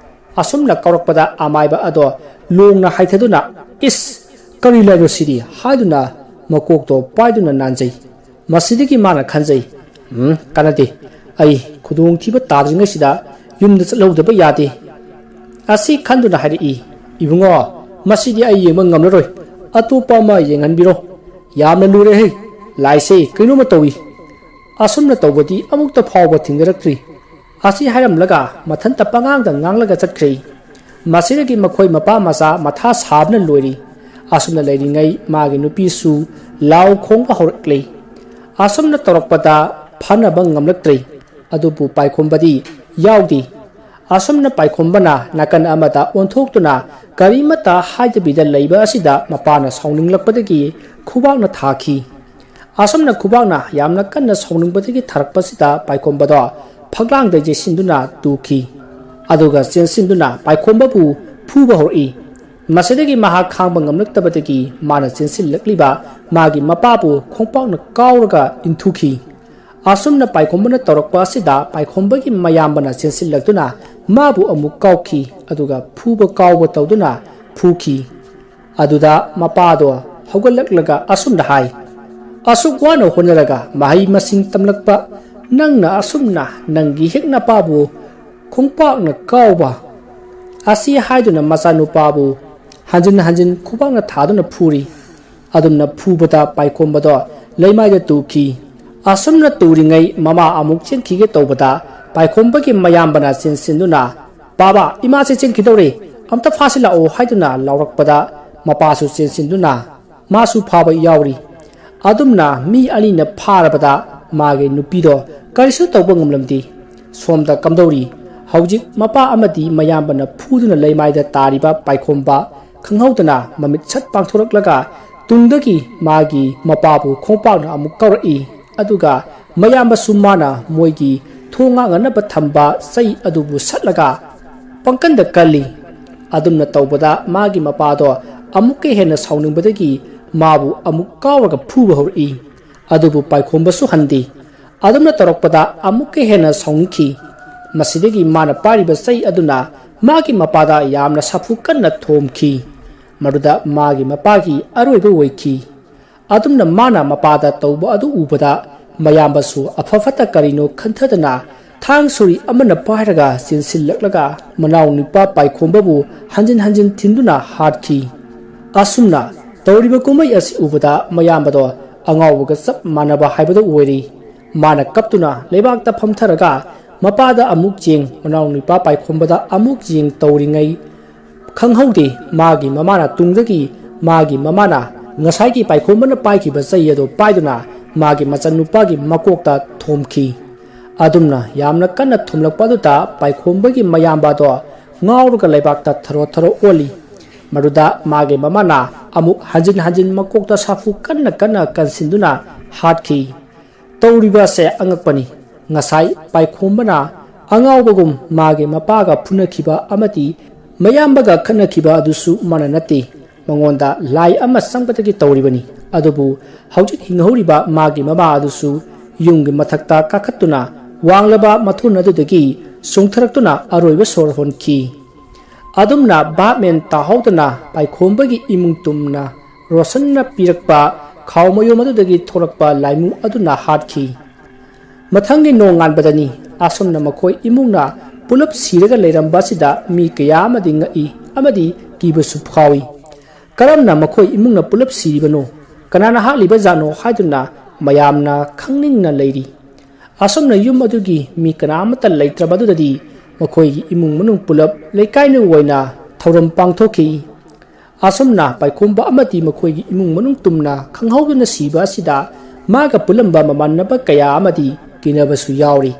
ꯑꯁꯨꯝꯅ ꯀꯥꯎꯔꯛꯄꯗ ꯑꯃꯥꯏꯕ ꯑꯗꯣ ꯂꯣꯡꯅ ꯍꯥꯏꯊꯗꯨꯅ, "ꯏꯁ! ꯀꯔꯤ ꯂꯥꯏꯅꯣ ꯁꯤꯗꯤ?" ꯍꯥꯏꯗꯨꯅ ꯃꯀꯣꯛꯇꯣ ꯄꯥꯏꯗꯨꯅ ꯅꯥꯟꯖꯩ꯫ ꯃꯁꯤꯗꯒꯤ ꯃꯥꯅ ꯈꯟꯖꯩ, "ꯎꯝ, ꯀꯥꯟꯅꯗꯦ꯫ ꯑꯩ ꯈꯨꯗꯣꯡꯊꯤꯕ ꯇꯥꯗ꯭ꯔꯤꯉꯩꯁꯤꯗ ꯌꯨꯝꯗ ꯆꯠꯍꯧꯗꯕ ꯌꯥꯗꯦ꯫" ꯑꯁꯤ ꯈꯟꯗꯨꯅ ꯍꯥꯏꯔꯛꯏ, "ꯏꯕꯨꯡꯉꯣ, ꯃꯁꯤꯗꯤ ꯑꯩ ꯌꯦꯡꯕ ꯉꯝꯂꯔꯣꯏ꯫ ꯑꯇꯣꯞꯄ ꯑꯃ ꯌꯦꯡꯍꯟꯕꯤꯔꯣ꯫ ꯌꯥꯝꯅ ꯂꯨꯔꯦꯍꯦ꯫ ꯂꯥꯏꯁꯦ ꯀꯩꯅꯣꯝꯃ ꯇꯧꯏ꯫ ꯑꯁꯨꯝꯅ ꯇꯧꯕꯗꯤ ꯑꯃꯨꯛꯇ ꯐꯥꯎꯕ ꯊꯦꯡꯅꯔꯛꯇ꯭ꯔꯤ꯫" ꯑꯁꯤ ꯍꯥꯏꯔꯝꯂꯒ ꯃꯊꯟꯇ ꯄꯉꯥꯡꯗ ꯉꯥꯡꯂꯒ ꯆꯠꯈ꯭ꯔꯦ꯫ ꯃꯁꯤꯗꯒꯤ ꯃꯈꯣꯏ ꯃꯄꯥ ꯃꯆꯥ ꯃꯊꯥ ꯁꯥꯕꯅ ꯂꯣꯏꯔꯤ꯫ ꯑꯁꯨꯝꯅ ꯂꯩꯔꯤꯉꯩ ꯃꯥꯒꯤ ꯅꯨꯄꯤꯁꯨ ꯂꯥꯎ ꯈꯣꯡꯕ ꯍꯧꯔꯛꯂꯤ꯫ ꯑꯁꯨꯝꯅ ꯇꯧꯔꯛꯄꯗ ꯐꯅꯕ ꯉꯝꯂꯛꯇ꯭ꯔꯦ꯫ ꯑꯗꯨꯕꯨ ꯄꯥꯏꯈꯣꯝꯕꯗꯤ ꯌꯥꯎꯗꯦ꯫ ꯑꯁꯨꯝꯅ ꯄꯥꯏꯈꯣꯝꯕꯅ ꯅꯥꯀꯟ ꯑꯃꯗ ꯑꯣꯟꯊꯣꯛꯇꯨꯅ ꯀꯔꯤꯃꯠꯇ ꯍꯥꯏꯗꯕꯤꯗ ꯂꯩꯕ ꯑꯁꯤꯗ ꯃꯄꯥꯅ ꯁꯥꯎꯅꯤꯡꯂꯛꯄꯗꯒꯤ ꯈꯨꯕꯥꯛꯅ ꯊꯥꯈꯤ꯫ ꯑꯁꯨꯝꯅ ꯈꯨꯕꯥꯛꯅ ꯌꯥꯝꯅ ꯀꯟꯅ ꯁꯥꯎꯅꯤꯡꯕꯗꯒꯤ ꯊꯥꯔꯛꯄꯁꯤꯗ ꯄꯥꯏꯈꯣꯝꯕꯗꯣ ꯐꯛꯂꯥꯡꯗ ꯌꯩꯁꯤꯟꯗꯨꯅ ꯇꯨꯈꯤ꯫ ꯑꯗꯨꯒ ꯆꯦꯟꯁꯤꯟꯗꯨꯅ ꯄꯥꯏꯈꯣꯝꯕꯕꯨ ꯐꯨꯕ ꯍꯧꯔꯛꯏ꯫ ꯃꯁꯤꯗꯒꯤ ꯃꯍꯥꯛ ꯈꯥꯡꯕ ꯉꯝꯂꯛꯇꯕꯗꯒꯤ ꯃꯥꯅ ꯆꯦꯟꯁꯤꯜꯂꯛꯂꯤꯕ ꯃꯥꯒꯤ ꯃꯄꯥꯕꯨ ꯈꯣꯡꯄꯥꯛꯅ ꯀꯥꯎꯔꯒ ꯏꯟꯊꯨꯈꯤ꯫ ꯑꯁꯨꯝꯅ ꯄꯥꯏꯈꯣꯝꯕꯅ ꯇꯧꯔꯛꯄ ꯑꯁꯤꯗ ꯄꯥꯏꯈꯣꯝꯕꯒꯤ ꯃꯌꯥꯝꯕꯅ ꯆꯦꯟꯁꯤꯜꯂꯛꯇꯨꯅ ꯃꯥꯕꯨ ꯑꯃꯨꯛ ꯀꯥꯎꯈꯤ, ꯑꯗꯨꯒ ꯐꯨꯕ ꯀꯥꯎꯕ ꯇꯧꯗꯨꯅ ꯐꯨꯈꯤ꯫ ꯑꯗꯨꯗ ꯃꯄꯥꯗꯣ ꯍꯧꯒꯠꯂꯛꯂꯒ ꯑꯁꯨꯝꯅ ꯍꯥꯏ, "ꯑꯁꯨꯛ ꯋꯥꯅ ꯍꯣꯠꯅꯔꯒ ꯃꯍꯩ ꯃꯁꯤꯡ ꯇꯝꯂꯛꯄ ꯅꯪꯅ ꯑꯁꯨꯝꯅ ꯅꯪꯒꯤ ꯍꯦꯛ ꯅꯄꯥꯕꯨ ꯈꯣꯡꯄꯥꯛꯅ ꯀꯥꯎꯕ ꯑꯁꯤ" ꯍꯥꯏꯗꯨꯅ ꯃꯆꯥꯅꯨꯄꯥꯕꯨ ꯍꯟꯖꯤꯟ ꯍꯟꯖꯤꯟ ꯈꯨꯕꯥꯛꯅ ꯊꯥꯗꯨꯅ ꯐꯨꯔꯤ꯫ ꯑꯗꯨꯝꯅ ꯐꯨꯕꯗ ꯄꯥꯏꯈꯣꯝꯕꯗꯣ ꯂꯩꯃꯥꯏꯗ ꯇꯨꯈꯤ꯫ ꯑꯁꯨꯝꯅ ꯇꯨꯔꯤꯉꯩ ꯃꯃꯥ ꯑꯃꯨꯛ ꯆꯦꯟꯈꯤꯒꯦ ꯇꯧꯕꯗ ꯄꯥꯏꯈꯣꯝꯕꯒꯤ ꯃꯌꯥꯝꯕꯅ ꯆꯦꯟꯁꯤꯟꯗꯨꯅ, "ꯕꯥꯕꯥ, ꯏꯃꯥꯁꯦ ꯆꯦꯟꯈꯤꯗꯧꯔꯦ, ꯑꯝꯇ ꯐꯥꯁꯤꯜꯂꯛꯑꯣ" ꯍꯥꯏꯗꯨꯅ ꯂꯥꯎꯔꯛꯄꯗ ꯃꯄꯥꯁꯨ ꯆꯦꯟꯁꯤꯟꯗꯨꯅ ꯃꯥꯁꯨ ꯐꯥꯕ ꯌꯥꯎꯔꯤ꯫ ꯑꯗꯨꯝꯅ ꯃꯤ ꯑꯅꯤꯅ ꯐꯥꯔꯕꯗ ꯃꯥꯒꯤ ꯅꯨꯄꯤꯗꯣ ꯀꯔꯤꯁꯨ ꯇꯧꯕ ꯉꯝꯂꯝꯗꯦ꯫ ꯁꯣꯝꯗ ꯀꯝꯗꯧꯔꯤ? ꯍꯧꯖꯤꯛ ꯃꯄꯥ ꯑꯃꯗꯤ ꯃꯌꯥꯝꯕꯅ ꯐꯨꯗꯨꯅ ꯂꯩꯃꯥꯏꯗ ꯇꯥꯔꯤꯕ ꯄꯥꯏꯈꯣꯝꯕ ꯈꯪꯍꯧꯗꯅ ꯃꯃꯤꯠ ꯁꯠ ꯄꯥꯡꯊꯣꯔꯛꯂꯒ ꯇꯨꯡꯗꯒꯤ ꯃꯥꯒꯤ ꯃꯄꯥꯕꯨ ꯈꯣꯡꯄꯥꯛꯅ ꯑꯃꯨꯛ ꯀꯥꯎꯔꯛꯏ꯫ ꯑꯗꯨꯒ ꯃꯌꯥꯝꯕꯁꯨ ꯃꯥꯅ ꯃꯣꯏꯒꯤ ꯊꯣꯡ ꯉꯥꯛꯅꯅꯕ ꯊꯝꯕ ꯆꯩ ꯑꯗꯨꯕꯨ ꯁꯠꯂꯒ ꯄꯪꯀꯟꯗ ꯀꯜꯂꯤ꯫ ꯑꯗꯨꯝꯅ ꯇꯧꯕꯗ ꯃꯥꯒꯤ ꯃꯄꯥꯗꯣ ꯑꯃꯨꯛꯀ ꯍꯦꯟꯅ ꯁꯥꯎꯅꯤꯡꯕꯗꯒꯤ ꯃꯥꯕꯨ ꯑꯃꯨꯛ ꯀꯥꯎꯔꯒ ꯐꯨꯕ ꯍꯧꯔꯛꯏ꯫ ꯑꯗꯨꯕꯨ ꯄꯥꯏꯈꯣꯝꯕꯁꯨ ꯍꯟꯗꯦ꯫ ꯑꯗꯨꯝꯅ ꯇꯧꯔꯛꯄꯗ ꯑꯃꯨꯛꯀ ꯍꯦꯟꯅ ꯁꯥꯎꯅꯤꯡꯈꯤ꯫ ꯃꯁꯤꯗꯒꯤ ꯃꯥꯅ ꯄꯥꯏꯔꯤꯕ ꯆꯩ ꯑꯗꯨꯅ ꯃꯥꯒꯤ ꯃꯄꯥꯗ ꯌꯥꯝꯅ ꯁꯥꯐꯨ ꯀꯟꯅ ꯊꯣꯝꯈꯤ꯫ ꯃꯗꯨꯗ ꯃꯥꯒꯤ ꯃꯄꯥꯒꯤ ꯑꯔꯣꯏꯕ ꯑꯣꯏꯈꯤ꯫ ꯑꯗꯨꯝꯅ ꯃꯥꯅ ꯃꯄꯥꯗ ꯇꯧꯕ ꯑꯗꯨ ꯎꯕꯗ ꯃꯌꯥꯝꯕꯁꯨ ꯑꯐ ꯐꯠꯇ ꯀꯔꯤꯅꯣ ꯈꯟꯊꯗꯅ ꯊꯥꯡ ꯁꯣꯔꯤ ꯑꯃꯅ ꯄꯥꯏꯔꯒ ꯆꯦꯟꯁꯤꯜꯂꯛꯂꯒ ꯃꯅꯥꯎ ꯅꯨꯄꯥ ꯄꯥꯏꯈꯣꯝꯕꯕꯨ ꯍꯟꯖꯤꯟ ꯍꯟꯖꯤꯟ ꯊꯤꯟꯗꯨꯅ ꯍꯥꯠꯈꯤ꯫ ꯑꯁꯨꯝꯅ ꯇꯧꯔꯤꯕ ꯀꯨꯝꯍꯩ ꯑꯁꯤ ꯎꯕꯗ ꯃꯌꯥꯝꯕꯗꯣ ꯑꯉꯥꯎꯕꯒ ꯆꯞ ꯃꯥꯟꯅꯕ ꯍꯥꯏꯕꯗꯨ ꯑꯣꯏꯔꯤ꯫ ꯃꯥꯅ ꯀꯞꯇꯨꯅ ꯂꯩꯕꯥꯛꯇ ꯐꯝꯊꯔꯒ ꯃꯄꯥꯗ ꯑꯃꯨꯛ ꯌꯦꯡ, ꯃꯅꯥꯎ ꯅꯨꯄꯥ ꯄꯥꯏꯈꯣꯝꯕꯗ ꯑꯃꯨꯛ ꯌꯦꯡ ꯇꯧꯔꯤꯉꯩ ꯈꯪꯍꯧꯗꯦ, ꯃꯥꯒꯤ ꯃꯃꯥꯅ ꯇꯨꯡꯗꯒꯤ ꯃꯥꯒꯤ ꯃꯃꯥꯅ ꯉꯁꯥꯏꯒꯤ ꯄꯥꯏꯈꯣꯝꯕꯅ ꯄꯥꯏꯈꯤꯕ ꯆꯩ ꯑꯗꯨ ꯄꯥꯏꯗꯨꯅ ꯃꯥꯒꯤ ꯃꯆꯟꯅꯨꯄꯥꯒꯤ ꯃꯀꯣꯛꯇ ꯊꯣꯝꯈꯤ꯫ ꯑꯗꯨꯝꯅ ꯌꯥꯝꯅ ꯀꯟꯅ ꯊꯣꯝꯂꯛꯄ ꯑꯗꯨꯗ ꯄꯥꯏꯈꯣꯝꯕꯒꯤ ꯃꯌꯥꯝꯕ ꯑꯗꯣ ꯉꯥꯎꯔꯒ ꯂꯩꯕꯥꯛꯇ ꯊꯔꯣ ꯊꯔꯣ ꯑꯣꯜꯂꯤ꯫ ꯃꯗꯨꯗ ꯃꯥꯒꯤ ꯃꯃꯥꯅ ꯑꯃꯨꯛ ꯍꯟꯖꯤꯟ ꯍꯟꯖꯤꯟ ꯃꯀꯣꯛꯇ ꯁꯥꯐꯨ ꯀꯟꯅ ꯀꯟꯅ ꯀꯟꯁꯤꯟꯗꯨꯅ ꯍꯥꯠꯈꯤ꯫ ꯇꯧꯔꯤꯕ ꯑꯁꯦ ꯑꯉꯛꯄꯅꯤ꯫ ꯉꯁꯥꯏ ꯄꯥꯏꯈꯣꯝꯕꯅ ꯑꯉꯥꯎꯕꯒꯨꯝ ꯃꯥꯒꯤ ꯃꯄꯥꯒ ꯐꯨꯅꯈꯤꯕ ꯑꯃꯗꯤ ꯃꯌꯥꯝꯕꯒ ꯈꯠꯅꯈꯤꯕ ꯑꯗꯨꯁꯨ ꯃꯥꯅ ꯅꯠꯇꯦ꯫ ꯃꯉꯣꯟꯗ ꯂꯥꯏ ꯑꯃ ꯆꯪꯕꯗꯒꯤ ꯇꯧꯔꯤꯕꯅꯤ꯫ ꯑꯗꯨꯕꯨ ꯍꯧꯖꯤꯛ ꯍꯤꯡꯍꯧꯔꯤꯕ ꯃꯥꯒꯤ ꯃꯃꯥ ꯑꯗꯨꯁꯨ ꯌꯨꯝꯒꯤ ꯃꯊꯛꯇ ꯀꯥꯈꯠꯇꯨꯅ ꯋꯥꯡꯂꯕ ꯃꯊꯣꯟ ꯑꯗꯨꯗꯒꯤ ꯆꯣꯡꯊꯔꯛꯇꯨꯅ ꯑꯔꯣꯏꯕ ꯁꯣꯔ ꯍꯣꯟꯈꯤ꯫ ꯑꯗꯨꯝꯅ ꯚꯥꯞꯃꯦꯟ ꯇꯥꯍꯧꯗꯅ ꯄꯥꯏꯈꯣꯝꯕꯒꯤ ꯏꯃꯨꯡ ꯇꯨꯝꯅ ꯔꯣꯁꯟꯅ ꯄꯤꯔꯛꯄ ꯈꯥꯎ ꯃꯌꯨꯝ ꯑꯗꯨꯗꯒꯤ ꯊꯣꯔꯛꯄ ꯂꯥꯏꯃꯨ ꯑꯗꯨꯅ ꯍꯥꯠꯈꯤ꯫ ꯃꯊꯪꯒꯤ ꯅꯣꯡꯉꯥꯟꯕꯗꯅꯤ꯫ ꯑꯁꯨꯝꯅ ꯃꯈꯣꯏ ꯏꯃꯨꯡꯅ ꯄꯨꯂꯞ ꯁꯤꯔꯒ ꯂꯩꯔꯝꯕ ꯑꯁꯤꯗ ꯃꯤ ꯀꯌꯥ ꯑꯃꯗꯤ ꯉꯛꯏ ꯑꯃꯗꯤ ꯀꯤꯕꯁꯨ ꯐꯥꯎꯏ꯫ ꯀꯔꯝꯅ ꯃꯈꯣꯏ ꯏꯃꯨꯡꯅ ꯄꯨꯂꯞ ꯁꯤꯔꯤꯕꯅꯣ, ꯀꯅꯥꯅ ꯍꯥꯠꯂꯤꯕ ꯖꯥꯠꯅꯣ ꯍꯥꯏꯗꯨꯅ ꯃꯌꯥꯝꯅ ꯈꯪꯅꯤꯡꯅ ꯂꯩꯔꯤ꯫ ꯑꯁꯨꯝꯅ ꯌꯨꯝ ꯑꯗꯨꯒꯤ ꯃꯤ ꯀꯅꯥ ꯑꯃꯠꯇ ꯂꯩꯇ꯭ꯔꯕ ꯑꯗꯨꯗꯗꯤ ꯃꯈꯣꯏꯒꯤ ꯏꯃꯨꯡ ꯃꯅꯨꯡ ꯄꯨꯂꯞ ꯂꯩꯀꯥꯏꯅ ꯑꯣꯏꯅ ꯊꯧꯔꯝ ꯄꯥꯡꯊꯣꯛꯈꯤ꯫ ꯑꯁꯨꯝꯅ ꯄꯥꯏꯈꯣꯝꯕ ꯑꯃꯗꯤ ꯃꯈꯣꯏꯒꯤ ꯏꯃꯨꯡ ꯃꯅꯨꯡ ꯇꯨꯝꯅ ꯈꯪꯍꯧꯗꯅ ꯁꯤꯕ ꯑꯁꯤꯗ ꯃꯥꯒ ꯄꯨꯜꯂꯝꯕ ꯃꯃꯥꯟꯅꯕ ꯀꯌꯥ ꯑꯃꯗꯤ ꯀꯤꯅꯕꯁꯨ ꯌꯥꯎꯔꯤ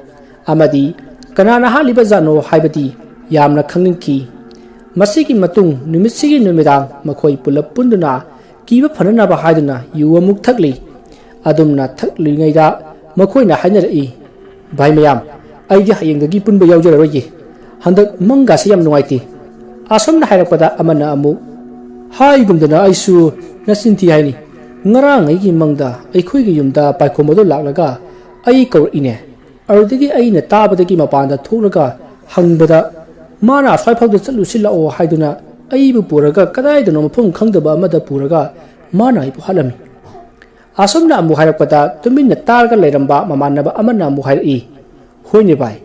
ꯑꯃꯗꯤ ꯀꯅꯥꯅ ꯍꯥꯠꯂꯤꯕ ꯖꯥꯠꯅꯣ ꯍꯥꯏꯕꯗꯤ ꯌꯥꯝꯅ ꯈꯪꯅꯤꯡꯈꯤ꯫ ꯃꯁꯤꯒꯤ ꯃꯇꯨꯡ ꯅꯨꯃꯤꯠꯁꯤꯒꯤ ꯅꯨꯃꯤꯗꯥꯡ ꯃꯈꯣꯏ ꯄꯨꯂꯞ ꯄꯨꯟꯗꯨꯅ ꯀꯤꯕ ꯐꯅꯅꯕ ꯍꯥꯏꯗꯨꯅ ꯌꯨ ꯑꯃꯨꯛ ꯊꯛꯂꯤ꯫ ꯑꯗꯨꯝꯅ ꯊꯛꯂꯤꯉꯩꯗ ꯃꯈꯣꯏꯅ ꯍꯥꯏꯅꯔꯛꯏ, "ꯚꯥꯏ ꯃꯌꯥꯝ, ꯑꯩꯗꯤ ꯍꯌꯦꯡꯗꯒꯤ ꯄꯨꯟꯕ ꯌꯥꯎꯖꯔꯔꯣꯏꯒꯦ꯫ ꯍꯟꯗꯛ ꯃꯪꯒꯥꯁꯤ ꯌꯥꯝ ꯅꯨꯡꯉꯥꯏꯇꯦ"꯫ ꯑꯁꯨꯝꯅ ꯍꯥꯏꯔꯛꯄꯗ ꯑꯃꯅ ꯑꯃꯨꯛ, "ꯍꯥꯏꯒꯨꯝꯗꯅ ꯑꯩꯁꯨ ꯅꯆꯤꯟ ꯊꯤ ꯍꯥꯏꯅꯤ꯫ ꯉꯔꯥꯡ ꯑꯩꯒꯤ ꯃꯪꯗ ꯑꯩꯈꯣꯏꯒꯤ ꯌꯨꯝꯗ ꯄꯥꯏꯈꯣꯝꯕꯗꯣ ꯂꯥꯛꯂꯒ ꯑꯩ ꯀꯧꯔꯛꯏꯅꯦ꯫ ꯑꯗꯨꯗꯒꯤ ꯑꯩꯅ ꯇꯥꯕꯗꯒꯤ ꯃꯄꯥꯟꯗ ꯊꯣꯛꯂꯒ ꯍꯪꯕꯗ ꯃꯥꯅ ꯑꯁ꯭ꯋꯥꯏ ꯐꯥꯎꯗ ꯆꯠꯂꯨꯁꯤ ꯂꯥꯛꯑꯣ ꯍꯥꯏꯗꯨꯅ ꯑꯩꯕꯨ ꯄꯨꯔꯒ ꯀꯗꯥꯏꯗꯅꯣ ꯃꯐꯝ ꯈꯪꯗꯕ ꯑꯃꯗ ꯄꯨꯔꯒ ꯃꯥꯅ ꯑꯩꯕꯨ ꯍꯥꯠꯂꯝꯃꯤ"꯫ ꯑꯁꯨꯝꯅ ꯑꯃꯨꯛ ꯍꯥꯏꯔꯛꯄꯗ ꯇꯨꯃꯤꯟꯅ ꯇꯥꯔꯒ ꯂꯩꯔꯝꯕ ꯃꯃꯥꯟꯅꯕ ꯑꯃꯅ ꯑꯃꯨꯛ ꯍꯥꯏꯔꯛꯏ, "ꯍꯣꯏꯅꯦ ꯚꯥꯏ,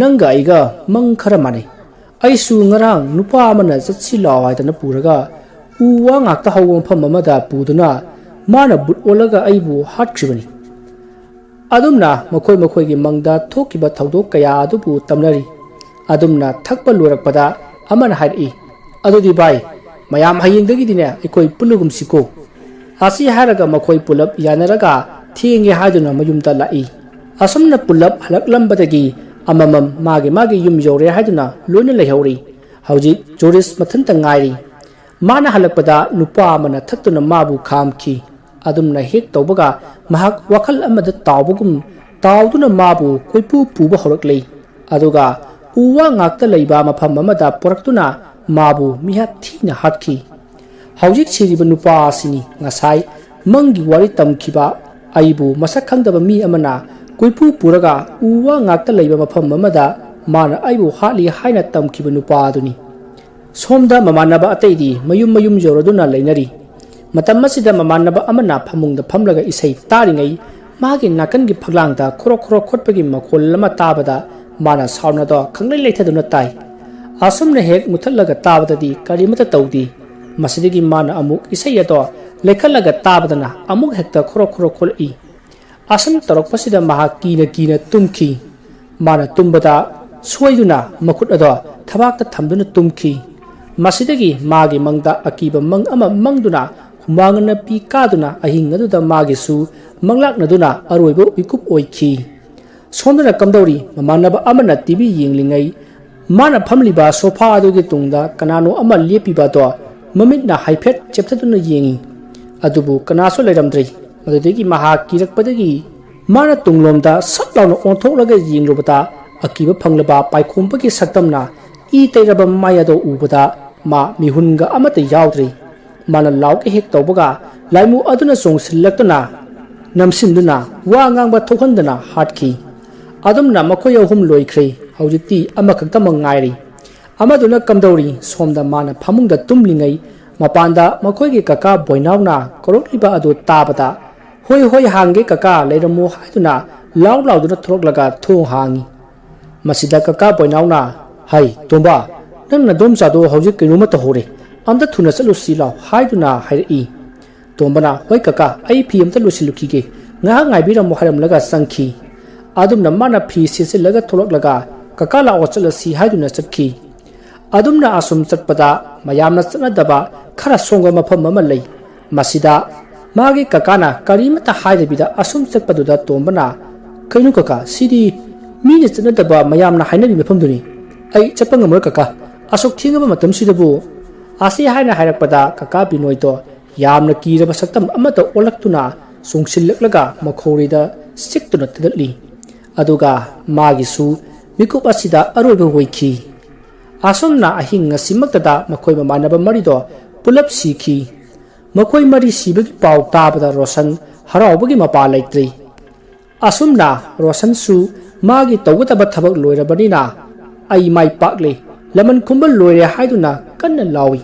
ꯅꯪꯒ ꯑꯩꯒ ꯃꯪ ꯈꯔ ꯃꯥꯟꯅꯩ꯫ ꯑꯩꯁꯨ ꯉꯔꯥꯡ ꯅꯨꯄꯥ ꯑꯃꯅ ꯆꯠꯁꯤ ꯂꯥꯛꯑꯣ ꯍꯥꯏꯗꯅ ꯄꯨꯔꯒ ꯎ ꯋꯥ ꯉꯥꯛꯇ ꯍꯧꯕ ꯃꯐꯝ ꯑꯃꯗ ꯄꯨꯗꯨꯅ ꯃꯥꯅ ꯕꯨꯠ ꯑꯣꯜꯂꯒ ꯑꯩꯕꯨ ꯍꯥꯠꯈ꯭ꯔꯤꯕꯅꯤ"꯫ ꯑꯗꯨꯝꯅ ꯃꯈꯣꯏ ꯃꯈꯣꯏꯒꯤ ꯃꯪꯗ ꯊꯣꯛꯈꯤꯕ ꯊꯧꯗꯣꯛ ꯀꯌꯥ ꯑꯗꯨꯕꯨ ꯇꯝꯅꯔꯤ꯫ ꯑꯗꯨꯝꯅ ꯊꯛꯄ ꯂꯣꯏꯔꯛꯄꯗ ꯑꯃꯅ ꯍꯥꯏꯔꯛꯏ, "ꯑꯗꯨꯗꯤ ꯚꯥꯏ, ꯃꯌꯥꯝ ꯍꯌꯦꯡꯗꯒꯤꯗꯤꯅꯦ ꯑꯩꯈꯣꯏ ꯄꯨꯜꯂꯒꯨꯝꯁꯤꯀꯣ"꯫ ꯑꯁꯤ ꯍꯥꯏꯔꯒ ꯃꯈꯣꯏ ꯄꯨꯂꯞ ꯌꯥꯅꯔꯒ ꯊꯦꯡꯉꯦ ꯍꯥꯏꯗꯨꯅ ꯃꯌꯨꯝꯗ ꯂꯥꯛꯏ꯫ ꯑꯁꯨꯝꯅ ꯄꯨꯂꯞ ꯍꯜꯂꯛꯂꯝꯕꯗꯒꯤ ꯑꯃꯃꯝ ꯃꯥꯒꯤ ꯃꯥꯒꯤ ꯌꯨꯝ ꯌꯧꯔꯦ ꯍꯥꯏꯗꯨꯅ ꯂꯣꯏꯅ ꯂꯩꯍꯧꯔꯤ꯫ ꯍꯧꯖꯤꯛ ꯖꯣꯔꯤꯁ ꯃꯊꯟꯇ ꯉꯥꯏꯔꯤ꯫ ꯃꯥꯅ ꯍꯜꯂꯛꯄꯗ ꯅꯨꯄꯥ ꯑꯃꯅ ꯊꯛꯇꯨꯅ ꯃꯥꯕꯨ ꯈꯥꯝꯈꯤ꯫ ꯑꯗꯨꯝꯅ ꯍꯦꯛ ꯇꯧꯕꯒ ꯃꯍꯥꯛ ꯋꯥꯈꯜ ꯑꯃꯗ ꯇꯥꯎꯕꯒꯨꯝ ꯇꯥꯎꯗꯨꯅ ꯃꯥꯕꯨ ꯀꯣꯏꯄꯨ ꯄꯨꯕ ꯍꯧꯔꯛꯂꯦ꯫ ꯑꯗꯨꯒ ꯎ ꯋꯥ ꯉꯥꯛꯇ ꯂꯩꯕ ꯃꯐꯝ ꯑꯃꯗ ꯄꯨꯔꯛꯇꯨꯅ ꯃꯥꯕꯨ ꯃꯤꯍꯥꯠ ꯊꯤꯅ ꯍꯥꯠꯈꯤ꯫ ꯍꯧꯖꯤꯛ ꯁꯤꯔꯤꯕ ꯅꯨꯄꯥ ꯑꯁꯤꯅꯤ ꯉꯁꯥꯏ ꯃꯪꯒꯤ ꯋꯥꯔꯤ ꯇꯝꯈꯤꯕ ꯑꯩꯕꯨ ꯃꯁꯛ ꯈꯪꯗꯕ ꯃꯤ ꯑꯃꯅ ꯀꯣꯏꯄꯨ ꯄꯨꯔꯒ ꯎ ꯋꯥ ꯉꯥꯛꯇ ꯂꯩꯕ ꯃꯐꯝ ꯑꯃꯗ ꯃꯥꯅ ꯑꯩꯕꯨ ꯍꯥꯠꯂꯤ ꯍꯥꯏꯅ ꯇꯝꯈꯤꯕ ꯅꯨꯄꯥ ꯑꯗꯨꯅꯤ꯫ ꯁꯣꯝꯗ ꯃꯃꯥꯟꯅꯕ ꯑꯇꯩꯗꯤ ꯃꯌꯨꯝ ꯃꯌꯨꯝ ꯌꯧꯔꯗꯨꯅ ꯂꯩꯅꯔꯤ꯫ ꯃꯇꯝ ꯑꯁꯤꯗ ꯃꯃꯥꯟꯅꯕ ꯑꯃꯅ ꯐꯃꯨꯡꯗ ꯐꯝꯂꯒ ꯏꯁꯩ ꯇꯥꯔꯤꯉꯩ ꯃꯥꯒꯤ ꯅꯥꯀꯟꯒꯤ ꯐꯛꯂꯥꯡꯗ ꯈꯣꯔꯣꯛ ꯈꯣꯔꯣꯛ ꯈꯣꯠꯄꯒꯤ ꯃꯈꯣꯜ ꯑꯃ ꯇꯥꯕꯗ ꯃꯥꯅ ꯁꯥꯎꯟ ꯑꯗꯣ ꯈꯪꯂꯩ ꯂꯩꯊꯗꯨꯅ ꯇꯥꯏ꯫ ꯑꯁꯨꯝꯅ ꯍꯦꯛ ꯃꯨꯊꯠꯂꯒ ꯇꯥꯕꯗꯗꯤ ꯀꯔꯤꯃꯠꯇ ꯇꯧꯗꯦ꯫ ꯃꯁꯤꯗꯒꯤ ꯃꯥꯅ ꯑꯃꯨꯛ ꯏꯁꯩ ꯑꯗꯣ ꯂꯩꯈꯠꯂꯒ ꯇꯥꯕꯗꯅ ꯑꯃꯨꯛ ꯍꯦꯛꯇ ꯈꯣꯔꯣꯛ ꯈꯣꯔꯣꯛ ꯈꯣꯠꯂꯛꯏ꯫ ꯑꯁꯨꯝ ꯇꯧꯔꯛꯄꯁꯤꯗ ꯃꯍꯥꯛ ꯀꯤꯅ ꯀꯤꯅ ꯇꯨꯝꯈꯤ꯫ ꯃꯥꯅ ꯇꯨꯝꯕꯗ ꯁꯣꯏꯗꯨꯅ ꯃꯈꯨꯠ ꯑꯗꯣ ꯊꯕꯥꯛꯇ ꯊꯝꯗꯨꯅ ꯇꯨꯝꯈꯤ꯫ ꯃꯁꯤꯗꯒꯤ ꯃꯥꯒꯤ ꯃꯪꯗ ꯑꯀꯤꯕ ꯃꯪ ꯑꯃ ꯃꯪꯗꯨꯅ ꯍꯨꯃꯥꯡ ꯅꯞꯄꯤ ꯀꯥꯗꯨꯅ ꯑꯍꯤꯡ ꯑꯗꯨꯗ ꯃꯥꯒꯤꯁꯨ ꯃꯪꯂꯥꯛꯅꯗꯨꯅ ꯑꯔꯣꯏꯕ ꯃꯤꯀꯨꯞ ꯑꯣꯏꯈꯤ꯫ ꯁꯣꯝꯗꯅ ꯀꯝꯗꯧꯔꯤ? ꯃꯃꯥꯟꯅꯕ ꯑꯃꯅ ꯇꯤ ꯚꯤ ꯌꯦꯡꯂꯤꯉꯩ ꯃꯥꯅ ꯐꯝꯂꯤꯕ ꯁꯣꯐꯥ ꯑꯗꯨꯒꯤ ꯇꯨꯡꯗ ꯀꯅꯥꯅꯣ ꯑꯃ ꯂꯦꯞꯄꯤꯕ ꯑꯗꯣ ꯃꯃꯤꯠꯅ ꯍꯥꯏꯐꯦꯠ ꯆꯦꯞꯊꯗꯨꯅ ꯌꯦꯡꯏ꯫ ꯑꯗꯨꯕꯨ ꯀꯅꯥꯁꯨ ꯂꯩꯔꯝꯗ꯭ꯔꯤ꯫ ꯃꯗꯨꯗꯒꯤ ꯃꯍꯥꯛ ꯀꯤꯔꯛꯄꯗꯒꯤ ꯃꯥꯅ ꯇꯨꯡꯂꯣꯝꯗ ꯁꯠ ꯂꯥꯎꯅ ꯑꯣꯟꯊꯣꯛꯂꯒ ꯌꯦꯡꯂꯨꯕꯗ ꯑꯀꯤꯕ ꯐꯪꯂꯕ ꯄꯥꯏꯈꯣꯝꯕꯒꯤ ꯁꯛꯇꯝꯅ ꯏ ꯇꯩꯔꯕ ꯃꯥꯏ ꯑꯗꯨ ꯎꯕꯗ ꯃꯥ ꯃꯤꯍꯨꯟꯒ ꯑꯃꯠꯇ ꯌꯥꯎꯗ꯭ꯔꯦ꯫ ꯃꯥꯅ ꯂꯥꯎꯒꯦ ꯍꯦꯛ ꯇꯧꯕꯒ ꯂꯥꯏꯃꯨ ꯑꯗꯨꯅ ꯆꯣꯡꯁꯤꯜꯂꯛꯇꯨꯅ ꯅꯝꯁꯤꯟꯗꯨꯅ ꯋꯥ ꯉꯥꯡꯕ ꯊꯣꯛꯍꯟꯗꯅ ꯍꯥꯠꯈꯤ꯫ ꯑꯗꯨꯝꯅ ꯃꯈꯣꯏ ꯑꯍꯨꯝ ꯂꯣꯏꯈ꯭ꯔꯦ꯫ ꯍꯧꯖꯤꯛꯇꯤ ꯑꯃꯈꯛꯇꯃꯛ ꯉꯥꯏꯔꯤ꯫ ꯑꯃꯗꯨꯅ ꯀꯝꯗꯧꯔꯤ? ꯁꯣꯝꯗ ꯃꯥꯅ ꯐꯃꯨꯡꯗ ꯇꯨꯝꯂꯤꯉꯩ ꯃꯄꯥꯟꯗ ꯃꯈꯣꯏꯒꯤ ꯀꯀꯥ ꯕꯣꯏꯅꯥꯎꯅ ꯀꯧꯔꯛꯂꯤꯕ ꯑꯗꯨ ꯇꯥꯕꯗ, "ꯍꯣꯏ, ꯍꯣꯏ, ꯍꯥꯡꯒꯦ ꯀꯀꯥ, ꯂꯩꯔꯝꯃꯣ" ꯍꯥꯏꯗꯨꯅ ꯂꯥꯎ ꯂꯥꯎꯗꯨꯅ ꯊꯣꯛꯂꯛꯂꯒ ꯊꯣꯡ ꯍꯥꯡꯉꯤ꯫ ꯃꯁꯤꯗ ꯀꯀꯥ ꯕꯣꯏꯅꯥꯎꯅ, "ꯍꯩ, ꯇꯣꯝꯕ, ꯅꯪ ꯅꯗꯣꯝꯆꯥꯗꯣ ꯍꯧꯖꯤꯛ ꯀꯩꯅꯣꯝꯃ ꯇꯧꯍꯧꯔꯦ, ꯑꯝꯇ ꯊꯨꯅ ꯆꯠꯂꯨꯁꯤ ꯂꯥꯎ" ꯍꯥꯏꯗꯨꯅ ꯍꯥꯏꯔꯛꯏ꯫ ꯇꯣꯝꯕꯅ, "ꯍꯣꯏ ꯀꯀꯥ, ꯑꯩ ꯐꯤ ꯑꯝꯇ ꯂꯣꯏꯁꯤꯜꯂꯨꯈꯤꯒꯦ, ꯉꯥꯏꯍꯥꯛ ꯉꯥꯏꯕꯤꯔꯝꯃꯣ" ꯍꯥꯏꯔꯝꯂꯒ ꯆꯪꯈꯤ꯫ ꯑꯗꯨꯝꯅ ꯃꯥꯅ ꯐꯤ ꯁꯦꯠꯆꯤꯜꯂꯒ ꯊꯣꯛꯂꯛꯂꯒ, "ꯀꯀꯥ ꯂꯥꯛꯑꯣ, ꯆꯠꯂꯁꯤ" ꯍꯥꯏꯗꯨꯅ ꯆꯠꯈꯤ꯫ ꯑꯗꯨꯝꯅ ꯑꯁꯨꯝ ꯆꯠꯄꯗ ꯃꯌꯥꯝꯅ ꯆꯠꯅꯗꯕ ꯈꯔ ꯁꯣꯡꯕ ꯃꯐꯝ ꯑꯃ ꯂꯩ꯫ ꯃꯁꯤꯗ ꯃꯥꯒꯤ ꯀꯀꯥꯅ ꯀꯔꯤꯃꯠꯇ ꯍꯥꯏꯗꯕꯤꯗ ꯑꯁꯨꯝ ꯆꯠꯄꯗꯨꯗ ꯇꯣꯝꯕꯅ, "ꯀꯩꯅꯣ ꯀꯀꯥ, ꯁꯤꯗꯤ ꯃꯤꯅ ꯆꯠꯅꯗꯕ, ꯃꯌꯥꯝꯅ ꯍꯥꯏꯅꯕꯤ ꯃꯐꯝꯗꯨꯅꯤ꯫ ꯑꯩ ꯆꯠꯄ ꯉꯝꯃꯔꯣꯏ ꯀꯀꯥ, ꯑꯁꯨꯛ ꯊꯦꯡꯉꯕ ꯃꯇꯝꯁꯤꯗꯕꯨ"꯫ ꯑꯁꯤ ꯍꯥꯏꯅ ꯍꯥꯏꯔꯛꯄꯗ ꯀꯀꯥ ꯕꯤꯅꯣꯏꯗꯣ ꯌꯥꯝꯅ ꯀꯤꯔꯕ ꯁꯛꯇꯝ ꯑꯃꯗ ꯑꯣꯜꯂꯛꯇꯨꯅ ꯆꯣꯡꯁꯤꯜꯂꯛꯂꯒ ꯃꯈꯧꯔꯤꯗ ꯆꯤꯛꯇꯨꯅ ꯊꯥꯗꯠꯂꯤ꯫ ꯑꯗꯨꯒ ꯃꯥꯒꯤꯁꯨ ꯃꯤꯀꯨꯞ ꯑꯁꯤꯗ ꯑꯔꯣꯏꯕ ꯑꯣꯏꯈꯤ꯫ ꯑꯁꯨꯝꯅ ꯑꯍꯤꯡ ꯉꯁꯤꯃꯛꯇꯗ ꯃꯈꯣꯏ ꯃꯃꯥꯟꯅꯕ ꯃꯔꯤꯗꯣ ꯄꯨꯂꯞ ꯁꯤꯈꯤ꯫ ꯃꯈꯣꯏ ꯃꯔꯤ ꯁꯤꯕꯒꯤ ꯄꯥꯎ ꯇꯥꯕꯗ ꯔꯣꯁꯟ ꯍꯔꯥꯎꯕꯒꯤ ꯃꯄꯥ ꯂꯩꯇ꯭ꯔꯦ꯫ ꯑꯁꯨꯝꯅ ꯔꯣꯁꯟꯁꯨ ꯃꯥꯒꯤ ꯇꯧꯒꯗꯕ ꯊꯕꯛ ꯂꯣꯏꯔꯕꯅꯤꯅ "ꯑꯩ ꯃꯥꯏ ꯄꯥꯛꯂꯦ, ꯂꯃꯟ ꯈꯨꯝꯕ ꯂꯣꯏꯔꯦ" ꯍꯥꯏꯗꯨꯅ ꯀꯟꯅ ꯂꯥꯎꯏ꯫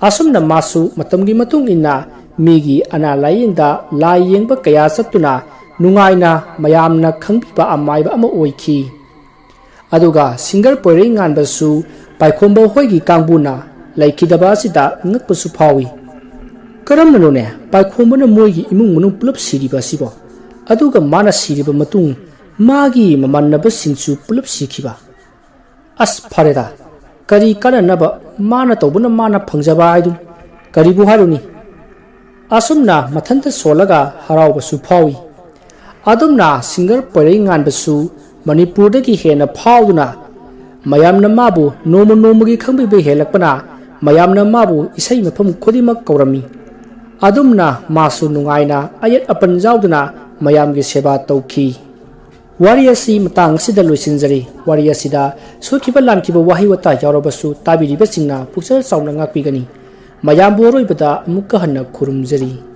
ꯑꯁꯨꯝꯅ ꯃꯥꯁꯨ ꯃꯇꯝꯒꯤ ꯃꯇꯨꯡ ꯏꯟꯅ ꯃꯤꯒꯤ ꯑꯅꯥ ꯂꯥꯏꯌꯦꯡꯗ ꯂꯥꯏ ꯌꯦꯡꯕ ꯀꯌꯥ ꯆꯠꯇꯨꯅ ꯅꯨꯡꯉꯥꯏꯅ ꯃꯌꯥꯝꯅ ꯈꯪꯕꯤꯕ ꯑꯃꯥꯏꯕ ꯑꯃ ꯑꯣꯏꯈꯤ꯫ ꯑꯗꯨꯒ ꯁꯤꯡꯒꯔ ꯄꯣꯏꯔꯩ ꯉꯥꯟꯕꯁꯨ ꯄꯥꯏꯈꯣꯝꯕ ꯍꯣꯏꯒꯤ ꯀꯥꯡꯕꯨꯅ ꯂꯩꯈꯤꯗꯕ ꯑꯁꯤꯗ ꯉꯛꯄꯁꯨ ꯐꯥꯎꯏ꯫ ꯀꯔꯝꯅꯅꯣꯅꯦ ꯄꯥꯏꯈꯣꯝꯕꯅ ꯃꯣꯏꯒꯤ ꯏꯃꯨꯡ ꯃꯅꯨꯡ ꯄꯨꯂꯞ ꯁꯤꯔꯤꯕ ꯑꯁꯤꯕꯣ? ꯑꯗꯨꯒ ꯃꯥꯅ ꯁꯤꯔꯕ ꯃꯇꯨꯡ ꯃꯥꯒꯤ ꯃꯃꯥꯟꯅꯕꯁꯤꯡꯁꯨ ꯄꯨꯂꯞ ꯁꯤꯈꯤꯕ? ꯑꯁ, ꯐꯔꯦꯗ, ꯀꯔꯤ ꯀꯥꯟꯅꯅꯕ, ꯃꯥꯅ ꯇꯧꯕꯅ ꯃꯥꯅ ꯐꯪꯖꯕ ꯍꯥꯏꯗꯨꯅꯤ꯫ ꯀꯔꯤꯕꯨ ꯍꯥꯏꯔꯨꯅꯤ? ꯑꯁꯨꯝꯅ ꯃꯊꯟꯇ ꯁꯣꯜꯂꯒ ꯍꯔꯥꯎꯕꯁꯨ ꯐꯥꯎꯏ꯫ ꯑꯗꯨꯝꯅ ꯁꯤꯡꯒꯔ ꯄꯣꯏꯔꯩ ꯉꯥꯟꯕꯁꯨ ꯃꯅꯤꯄꯨꯔꯗꯒꯤ ꯍꯦꯟꯅ ꯐꯥꯎꯗꯨꯅ ꯃꯌꯥꯝꯅ ꯃꯥꯕꯨ ꯅꯣꯡꯃ ꯅꯣꯡꯃꯒꯤ ꯈꯪꯕꯤꯕ ꯍꯦꯜꯂꯛꯄꯅ ꯃꯌꯥꯝꯅ ꯃꯥꯕꯨ ꯏꯁꯩ ꯃꯐꯝ ꯈꯨꯗꯤꯡꯃꯛ ꯀꯧꯔꯝꯃꯤ꯫ ꯑꯗꯨꯝꯅ ꯃꯥꯁꯨ ꯅꯨꯡꯉꯥꯏꯅ ꯑꯌꯦꯠ ꯑꯄꯟ ꯌꯥꯎꯗꯅ ꯃꯌꯥꯝꯒꯤ ꯁꯦꯕꯥ ꯇꯧꯈꯤ꯫ ꯋꯥꯔꯤ ꯑꯁꯤ ꯃꯇꯥꯡ ꯑꯁꯤꯗ ꯂꯣꯏꯁꯤꯟꯖꯔꯤ꯫ ꯋꯥꯔꯤ ꯑꯁꯤꯗ ꯁꯣꯏꯈꯤꯕ ꯂꯥꯟꯈꯤꯕ ꯋꯥꯍꯩ ꯋꯥꯇꯥ ꯌꯥꯎꯔꯕꯁꯨ ꯇꯥꯕꯤꯔꯤꯕꯁꯤꯡꯅ ꯄꯨꯛꯆꯦꯜ ꯆꯥꯎꯅ ꯉꯥꯛꯄꯤꯒꯅꯤ꯫ ꯃꯌꯥꯝꯕꯨ ꯑꯔꯣꯏꯕꯗ ꯑꯃꯨꯛꯀ ꯍꯟꯅ ꯈꯨꯔꯨꯝꯖꯔꯤ꯫